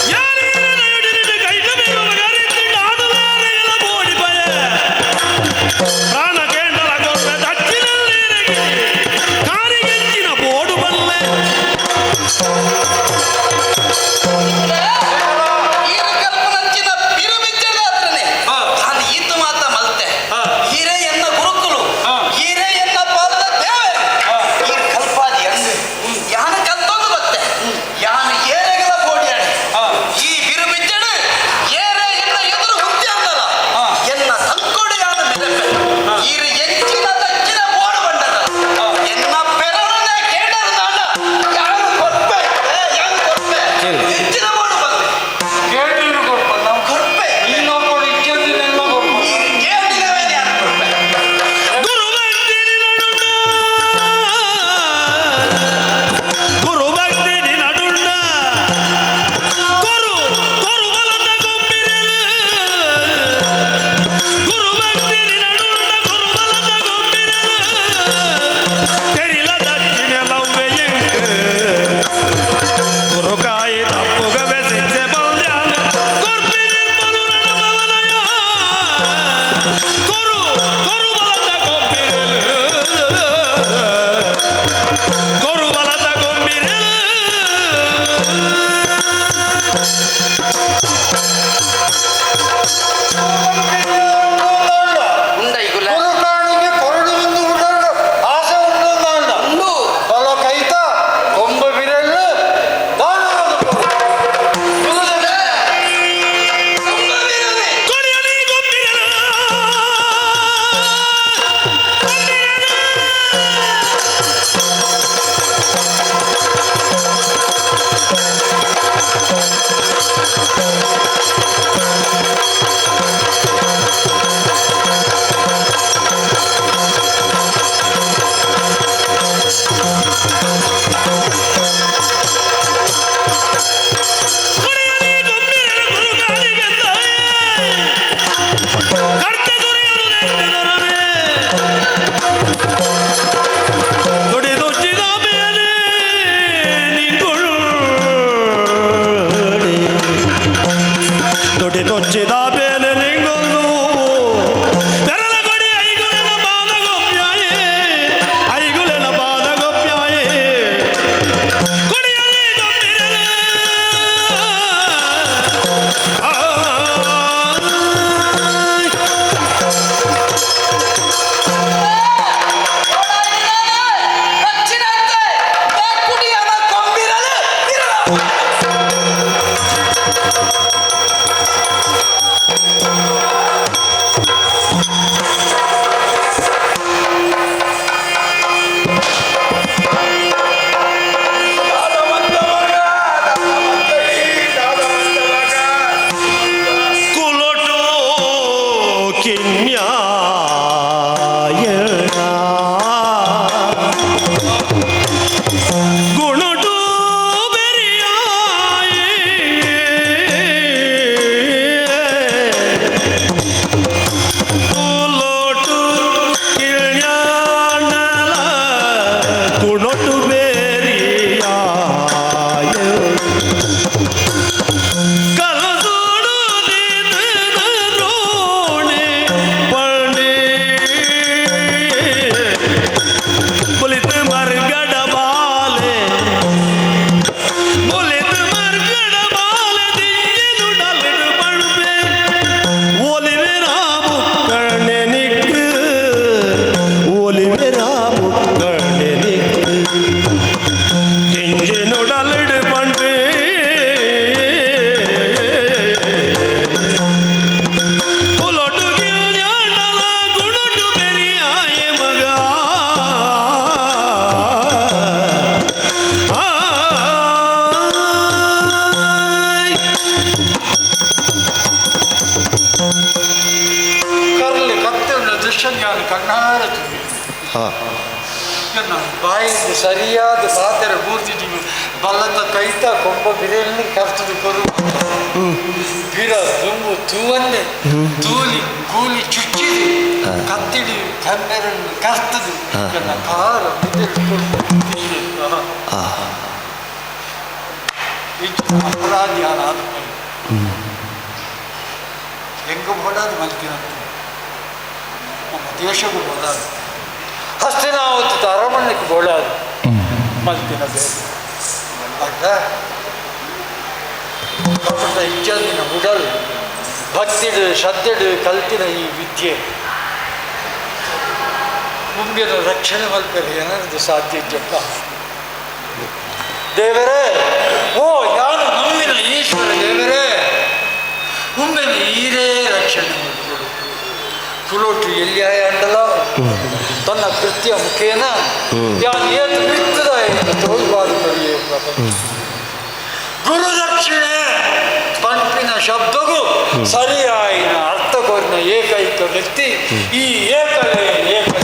Yeah! ಬಾಯಿಗೆ ಸರಿಯಾದ ಪಾತ್ರೆ ಮೂರ್ತಿ ಬಲ್ಲದ ಕೈತ ಕೊಂಬ ಬಿರೆಯಲ್ಲಿ ಕರ್ತದ ಕೊರು ಬಿರ ತುಂಬು ತೂವನ್ನೇ ತೂಲಿ ಕೂಲಿ ಚುಚ್ಚಿದಿ ಕತ್ತಿಡಿ ಕಮ್ಮೆರನ್ನು ಕರ್ತದು ನನ್ನ ಕಾರ ಅಪರಾಧಿ ಆದ ಹೆಂಗ ಬೋಡಾದ ಮಲ್ಕಿನಂತ ನಮ್ಮ ದೇಶಕ್ಕೂ ಬೋಡಾದ ಅಷ್ಟೇ ನಾವು ಅರಮನೆಗೆ ಬೋಡಾದ ಮಲ್ತಿನ ಬೇರೆ ಆಗ ಕಪಟ ಇಜ್ಜಂದಿನ ಉಡಲ್ ಭಕ್ತಿಡು ಶ್ರದ್ಧೆಡು ಕಲ್ತಿನ ಈ ವಿದ್ಯೆ ಮುಂಬಿನ ರಕ್ಷಣೆ ಮಲ್ಪೆರೆ ಏನಾದ್ರು ಸಾಧ್ಯ ಇಜ್ಜಪ್ಪ. ದೇವರೇ, ಓ ಯಾರು ನಂಬಿನ ಈಶ್ವರ ದೇವರೇ, ಉಮ್ಮೆನ ಈರೇ ರಕ್ಷಣೆ ಮಾಡಿಕೊಡು. ಕುಲೋಟು ಎಲ್ಲಿಯಾಯ ಅಂಡಲ ತನ್ನ ಕೃತ್ಯ ಮುಖೇನ ಯಾನು ಏತು ಬಿತ್ತದ ಎಂದು ತೋಳ್ಬಾರು ಕರಿಯೇ ಪ್ರಪಂಚ. ಗುರುದಕ್ಷಿಣೆ ಪಂಪಿನ ಶಬ್ದಗೂ ಸರಿಯಾಯಿನ ಅರ್ಥ ಕೊರಿನ ಏಕೈಕ ವ್ಯಕ್ತಿ ಈ ಏಕಲೇ ಏಕಲೇ.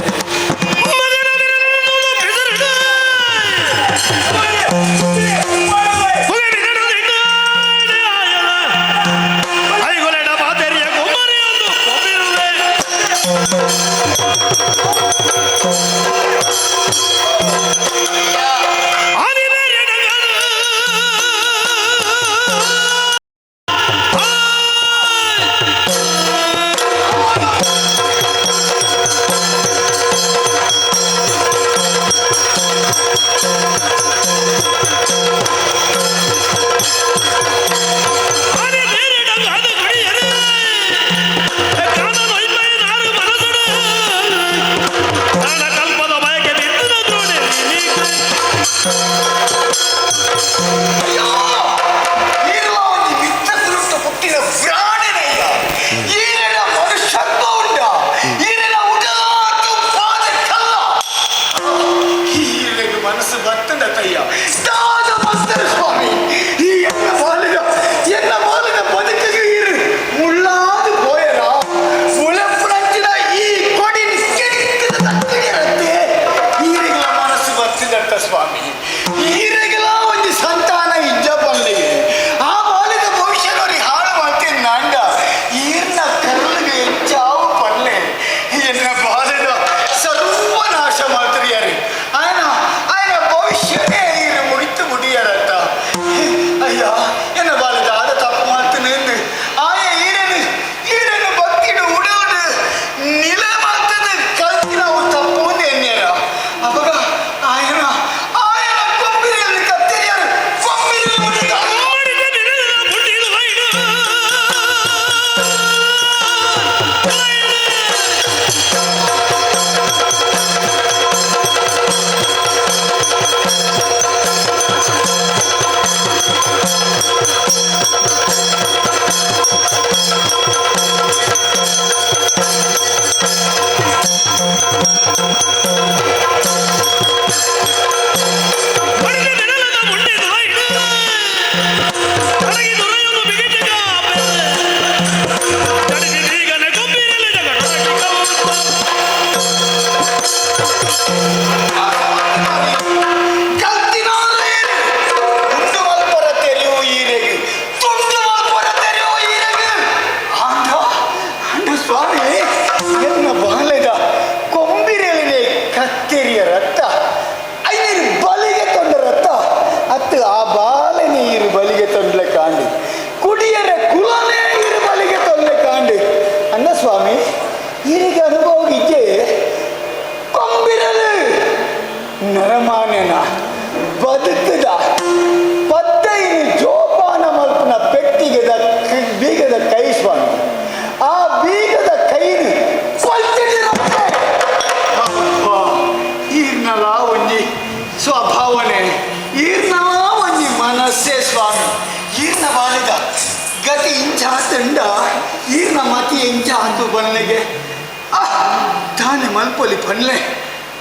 ಮಲ್ಪೊಲಿ ಪನ್ಲೆ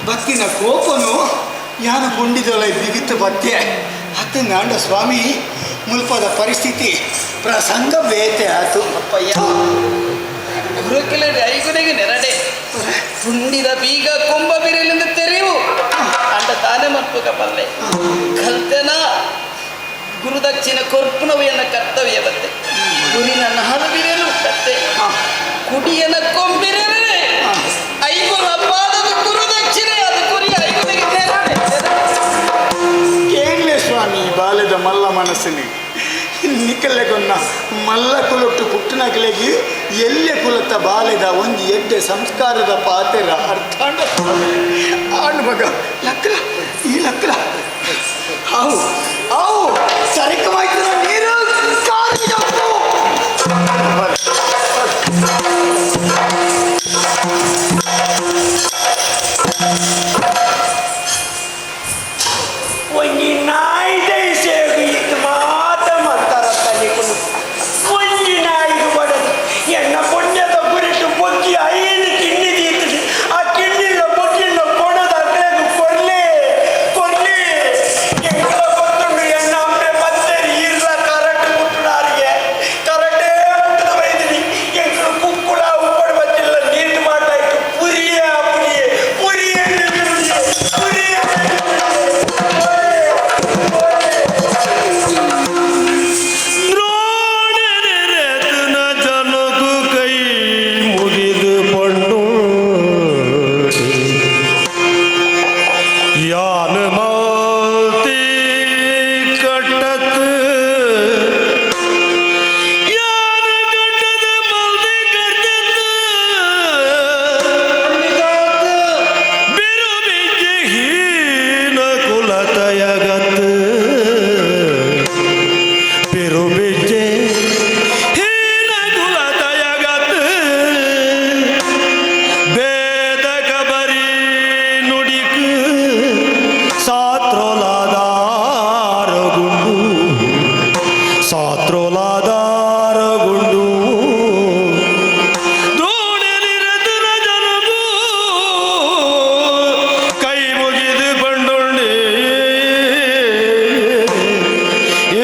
ಬತ್ತಿನ ಕೋಪನು ಯಾನು ಗುಂಡಿದೊಳ ಬಿಗಿತ್ತು ಬತ್ತೆ ಅತ್ತ ನಾಂಡ ಸ್ವಾಮಿ ಮುಲ್ಪದ ಪರಿಸ್ಥಿತಿ ಪ್ರಸಂಗ ಬೇತೆ ಆತು. ಅಪ್ಪಯ್ಯ ಗುರುಕಿಲ ಐಗುನೆಗೆ ನೆರಡೆ ಪುಂಡಿದ ಬೀಗ ಕೊಂಬ ಬಿರಲಿಂದ ತೆರೆಯು ಅಂಡ ತಾನೇ ಮಲ್ಪುಗ ಬಲ್ಲೆ ಕಲ್ತೆನ ಗುರುದಕ್ಷಿಣ ಕೊರ್ಪುನವೆಯನ್ನ ಕರ್ತವ್ಯ ಬತ್ತೆ ಗುರಿನ ನಾಲು ಬಿರಲು ಕತ್ತೆ ಕುಡಿಯನ ಕೊಂಬಿರಲೆ ಐಗುರು ಅಪ್ಪಾದದು ಗುರುದಕ್ಷಿಣೆ ಅದು ಕುರಿ ಐಗುರಿಗೆ ತೆರಳೆ. ಕೇಳಲೆ ಸ್ವಾಮಿ ಬಾಲ್ಯದ ಮಲ್ಲ ಮನಸ್ಸಿನಿ ನಿಕಲೆಗೊನ್ನ ಮಲ್ಲ ಕುಲೊಟ್ಟು ಪುಟ್ಟನಕಲೆಗಿ ಎಲ್ಲೆ ಕುಲತ್ತ ಬಾಲ್ಯದ ಒಂದು ಎಡ್ಡೆ ಸಂಸ್ಕಾರದ ಪಾತೆರ ಅರ್ಥಾಂಡ ಆಣ್ ಮಗ ಲಕ್ಲ ಈ ಲಕ್ಲ ಆವು ಆವು ಸರಿಕವಾಯ್ತು ನೀರು ಕಾರಿಯಪ್ಪು. ಒಂಜಿ ನಾಯಿದ ಸೇವೆ ಇತ್ತು ಮಾತ ಮಾಡ್ತಾರಂತ ನಿಕುಲು. ಒಂಜಿ ನಾಯಿಗೆ ಬಡದು ಎನ್ನ ಪುಣ್ಯದ ಗುರಿಟು ಬೊಕ್ಕಿ ಐದು ಕಿಣ್ಣಿ ದೀತದೆ. ಆ ಕಿಣ್ಣಿಲ್ಲ ಬೊಕ್ಕಿಲ್ಲ ಕೊಡದ ಅಕ್ಲೆಗ್ ಕೊರ್ಲೆ ಕೊರ್ಲೆ. ಎಂಕಲ ಗೊತ್ತುಂಡು ಎನ್ನ ಅಮ್ಮೆ ಮತ್ತೆ ಈರ್ಲ ಕರಟ್ ಮುಟ್ಟುನಾರಿಗೆ ಕರಟೇ ಮುಟ್ಟದ ಬೈದಿನಿ. ಎಂಕಲು ಕುಕ್ಕುಳ ಉಪ್ಪಡು ಬತ್ತಿಲ್ಲ ನೀರು ಮಾಡ್ತಾಯಿತ್ತು. ಪುರಿಯೇ ಪುರಿಯೇ ಪುರಿಯೇ ಪುರಿಯೇ ದ್ರೋಣರೆತನ ಜನಕು ಕೈ ಮುಗಿದು ಪಂಡು ಯಾನ ಮಾತಿ ಕಟ್ಟತ್ ಯಾನ ಕಟ್ಟದ ಮಲ್ದಿ ಕಟ್ಟತ್ ಬಿರು ಬಿಜ್ಜಿ ಹೀನ ಕುಲತಯಗತ್ ಬಿರುಬಿಜ್ಜೆ ಹೀನ ಕುಲತಯಗತ್ ಬೇದ ಕಬರಿ ನುಡಿಕ್ ಸಾತ್ರೋಲಾದಾರಗುಂಡು ಸಾತ್ರೋಲಾದಾರಗುಂಡು ದ್ರೋಣನಿರತನ ಜನಗೂ ಕೈ ಮುಗಿದು ಬಂಡೊಂಡೆ. ಏ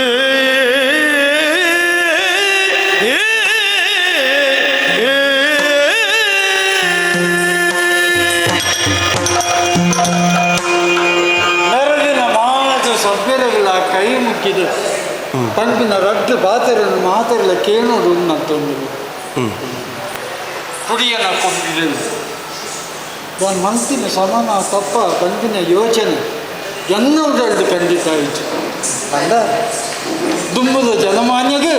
ಏ ಮೆರಗಿನ ಮಾತು ಸಭ್ಯರೆಗಳ ಕೈ ಮುಕ್ಕಿದು ಪಂಪಿನ ರಡ್ಡು ಪಾತೆರನ್ನು ಮಾತೆಲ್ಲ ಕೇಳೋದು ಉನ್ನತ್ತೊಂದು ಕುಡಿಯನ ಕೊಂಡಿದೆ. ಒಂದು ಮನಸ್ಸಿನ ಸಮಾನ ತಪ್ಪ ಬಂದಿನ ಯೋಚನೆ ಎನ್ನುವುದರದ್ದು ಖಂಡಿತ ಆಯಿತು ಅಲ್ಲ. ದುಂಬುದ ಜನಮಾನ್ಯಗೆ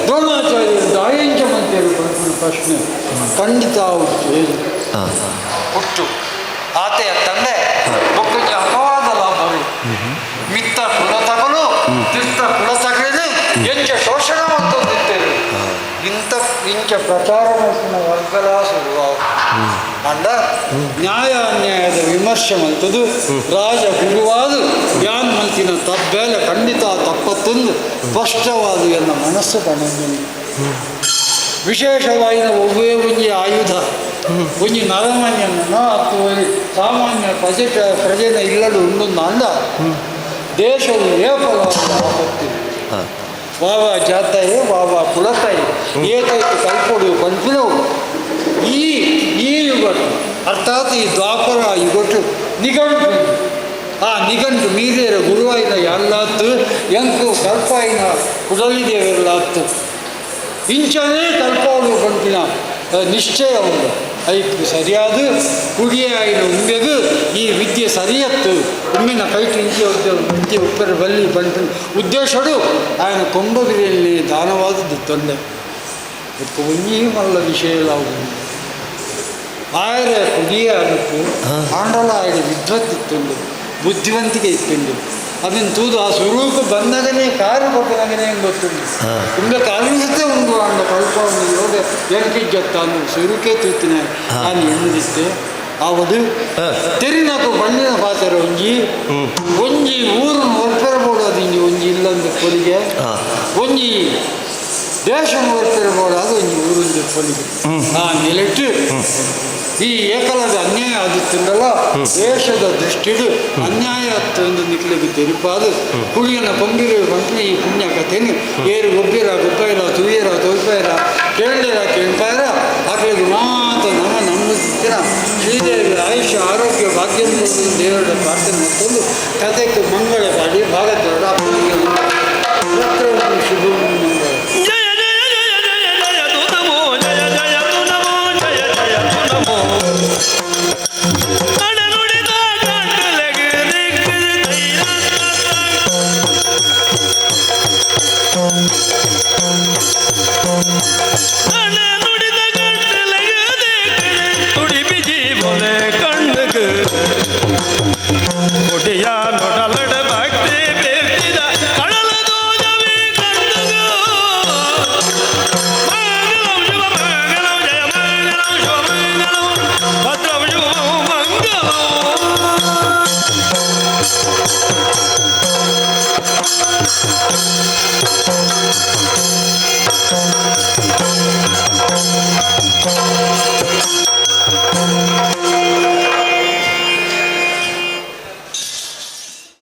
ದ್ರೋಣಾಚಾರ್ಯರು ದಾಯಿಂಚ ಮಂತ್ರಿಯರು ಬಂದಿನ ಪ್ರಶ್ನೆ ಖಂಡಿತ ಹೌದು ಹೇಳಿ ಹುಟ್ಟು ಆತೆಯ ತಂದೆ ಬೊಕ್ಕಂಜ ಅಪವಾದ ಲಾಭರು ಮಿತ್ತ ಕುಲತಗಲು ತಿರ್ತ ಕುಲತಗಲಿನ ಎಂಚ ಶೋಷಣ ಮತ್ತೊಂದಿದ್ದೇವೆ ಇಂಥ ಇಂಚ ಪ್ರಚಾರ ಮಾಡಿಸಿನ ವರ್ಗಲ ಶುರುವ ಅಂಡ ನ್ಯಾಯ ಅನ್ಯಾಯದ ವಿಮರ್ಶೆ ಮಂತದು ರಾಜ ಗುರುವಾದ ಯಾನ್ ಮಂತಿನ ತಬ್ಬೇಲೆ ಖಂಡಿತ ತಪ್ಪತ್ತೊಂದು ಸ್ಪಷ್ಟವಾದ ಎನ್ನ ಮನಸ್ಸು ಪಣಂದು. ವಿಶೇಷವಾಯಿನ ಒವ್ವೇ ಒಂಜಿ ಆಯುಧ ಒಂಜಿ ನರಮಾನ್ಯನ ಅಥವಾ ಸಾಮಾನ್ಯ ಪ್ರಜೆ ಪ್ರಜೆನ ಇಲ್ಲಡು ಉಂಡು ಅಂದ ದೇಶವು ಏಪಲ ಆಪತ್ತಿ ವಾವಾ ಜಾತಾಯೇ ವಾವಾ ಕುಲತಾಯಿ ಏತೈತು ಕಲ್ಪೊಡು ಪನ್ಪಿನವು ಈ ಈ ಯುಗಟ್ಟು ಅರ್ಥಾತ್ ಈ ದ್ವಾಪರ ಯುಗಟ್ಟು ನಿಘಂಟು. ಆ ನಿಘಂಟು ಮೀರೇರ ಗುರುವಾಯಿನ ಎಲ್ಲಾತ್ತು ಎಂಕು ಕಲ್ಪಾಯಿನ ಕುಡಲಿದೇವರಲಾತ್ತು ಇಂಚನೇ ಕಲ್ಪೋಡು ಪನ್ಪಿನ ನಿಶ್ಚಯ ಉಂಡು. ಐಕ್ ಸರಿಯಾದ ಕುಡಿಯಾಯಿನ ಉಂಬೆಗು ಈ ವಿದ್ಯೆ ಸರಿಯತ್ತು ಉಮ್ಮಿನ ಕೈಟು ಇಂಚೆ ವಿದ್ಯೆ ಉಪ್ಪರ ಬಲ್ಲಿ ಪನ್ಪಿನ ಉದ್ದೇಶಡು ఆయన ಕೊಂಬಗಿರಿಯಲ್ಲಿ ದಾನವಾದದ್ದು ತೊಂದೆ ಬೊಕ್ಕ ಒಂಜಿ ಮಲ್ಲ ವಿಷಯ ಆಯರ ಕುಡಿಯ ಅನುಕು ಆಂಡಲ ಆಯಡ ವಿದ್ವತ್ತಿತ್ತುಂಡು ಬುದ್ಧಿವಂತಿಕೆ ಇತ್ತುಂಡು. ಅದನ್ನು ತೂದು ಆ ಸ್ವರೂಪ ಬಂದಾಗನೇ ಕಾರು ಕೊಟ್ಟನಾಗನೇ ಗೊತ್ತುಂಡು ಉಂಬೆ ಕಾಲಿಸುತ್ತೆ ಉಂಡು ಅಂಡ ಕಲ್ಪ ಒಂದು ಯೋಗ ಎಂಕಿಜ್ಜತ್ತಾನು ಸುರುಕೆ ತೂತಿನ ನಾನು ಎಣ್ಣದಿತ್ತೆ ಆವದು ತೆರಿನಕು ಬಣ್ಣಿನ ಪಾತ್ರ ಒಂಜಿ ಒಂಜಿ ಊರು ಒರ್ಪೆರಬೋಡು ಅದು ಇಂಜಿ ಒಂಜಿ ಇಲ್ಲೊಂದು ಪೊಲಿಗೆ ಒಂಜಿ ದೇಶ ಒರ್ಪೆರಬೋಡು ಅದು ಒಂಜಿ ಊರೊಂದು ಪೊಲಿಗೆ ಆ ನೆಲೆಟ್ಟು ಈ ಏಕಲದ ಅನ್ಯಾಯ ಆದಿತ್ತುಂಡಲ ದೇಶದ ದೃಷ್ಟಿಡು ಅನ್ಯಾಯ ಒಂದು ನಿಕ್ಲಿಗೆ ತೆರಿಪಾದು ಕುಳಿಯನ ಪಂಗಿರು ಪಂಪಿ ಈ ಪುಣ್ಯ ಕಥೆನು ಏರು ಗೊಬ್ಬಿರ ಗೊಬ್ಬೈರ ತುಯ್ಯರ ತೋಯ್ಪಾಯರ ಕೇಳಿರ ಕೇಳ್ಪಾಯರ ಆಕಳಿಗೆ ಮಾತ ನಮ್ಮ ನಮ್ಮ ಶ್ರೀದೇವಿ ಆಯುಷ್ಯ ಆರೋಗ್ಯ ಭಾಗ್ಯ ದೇವರ ಪ್ರಾರ್ಥನೆ ಮಾಡ್ಕೊಂಡು ಕಥೆಗೆ ಮಂಗಳ ಮಾಡಿ ಭಾಗತೋಡ.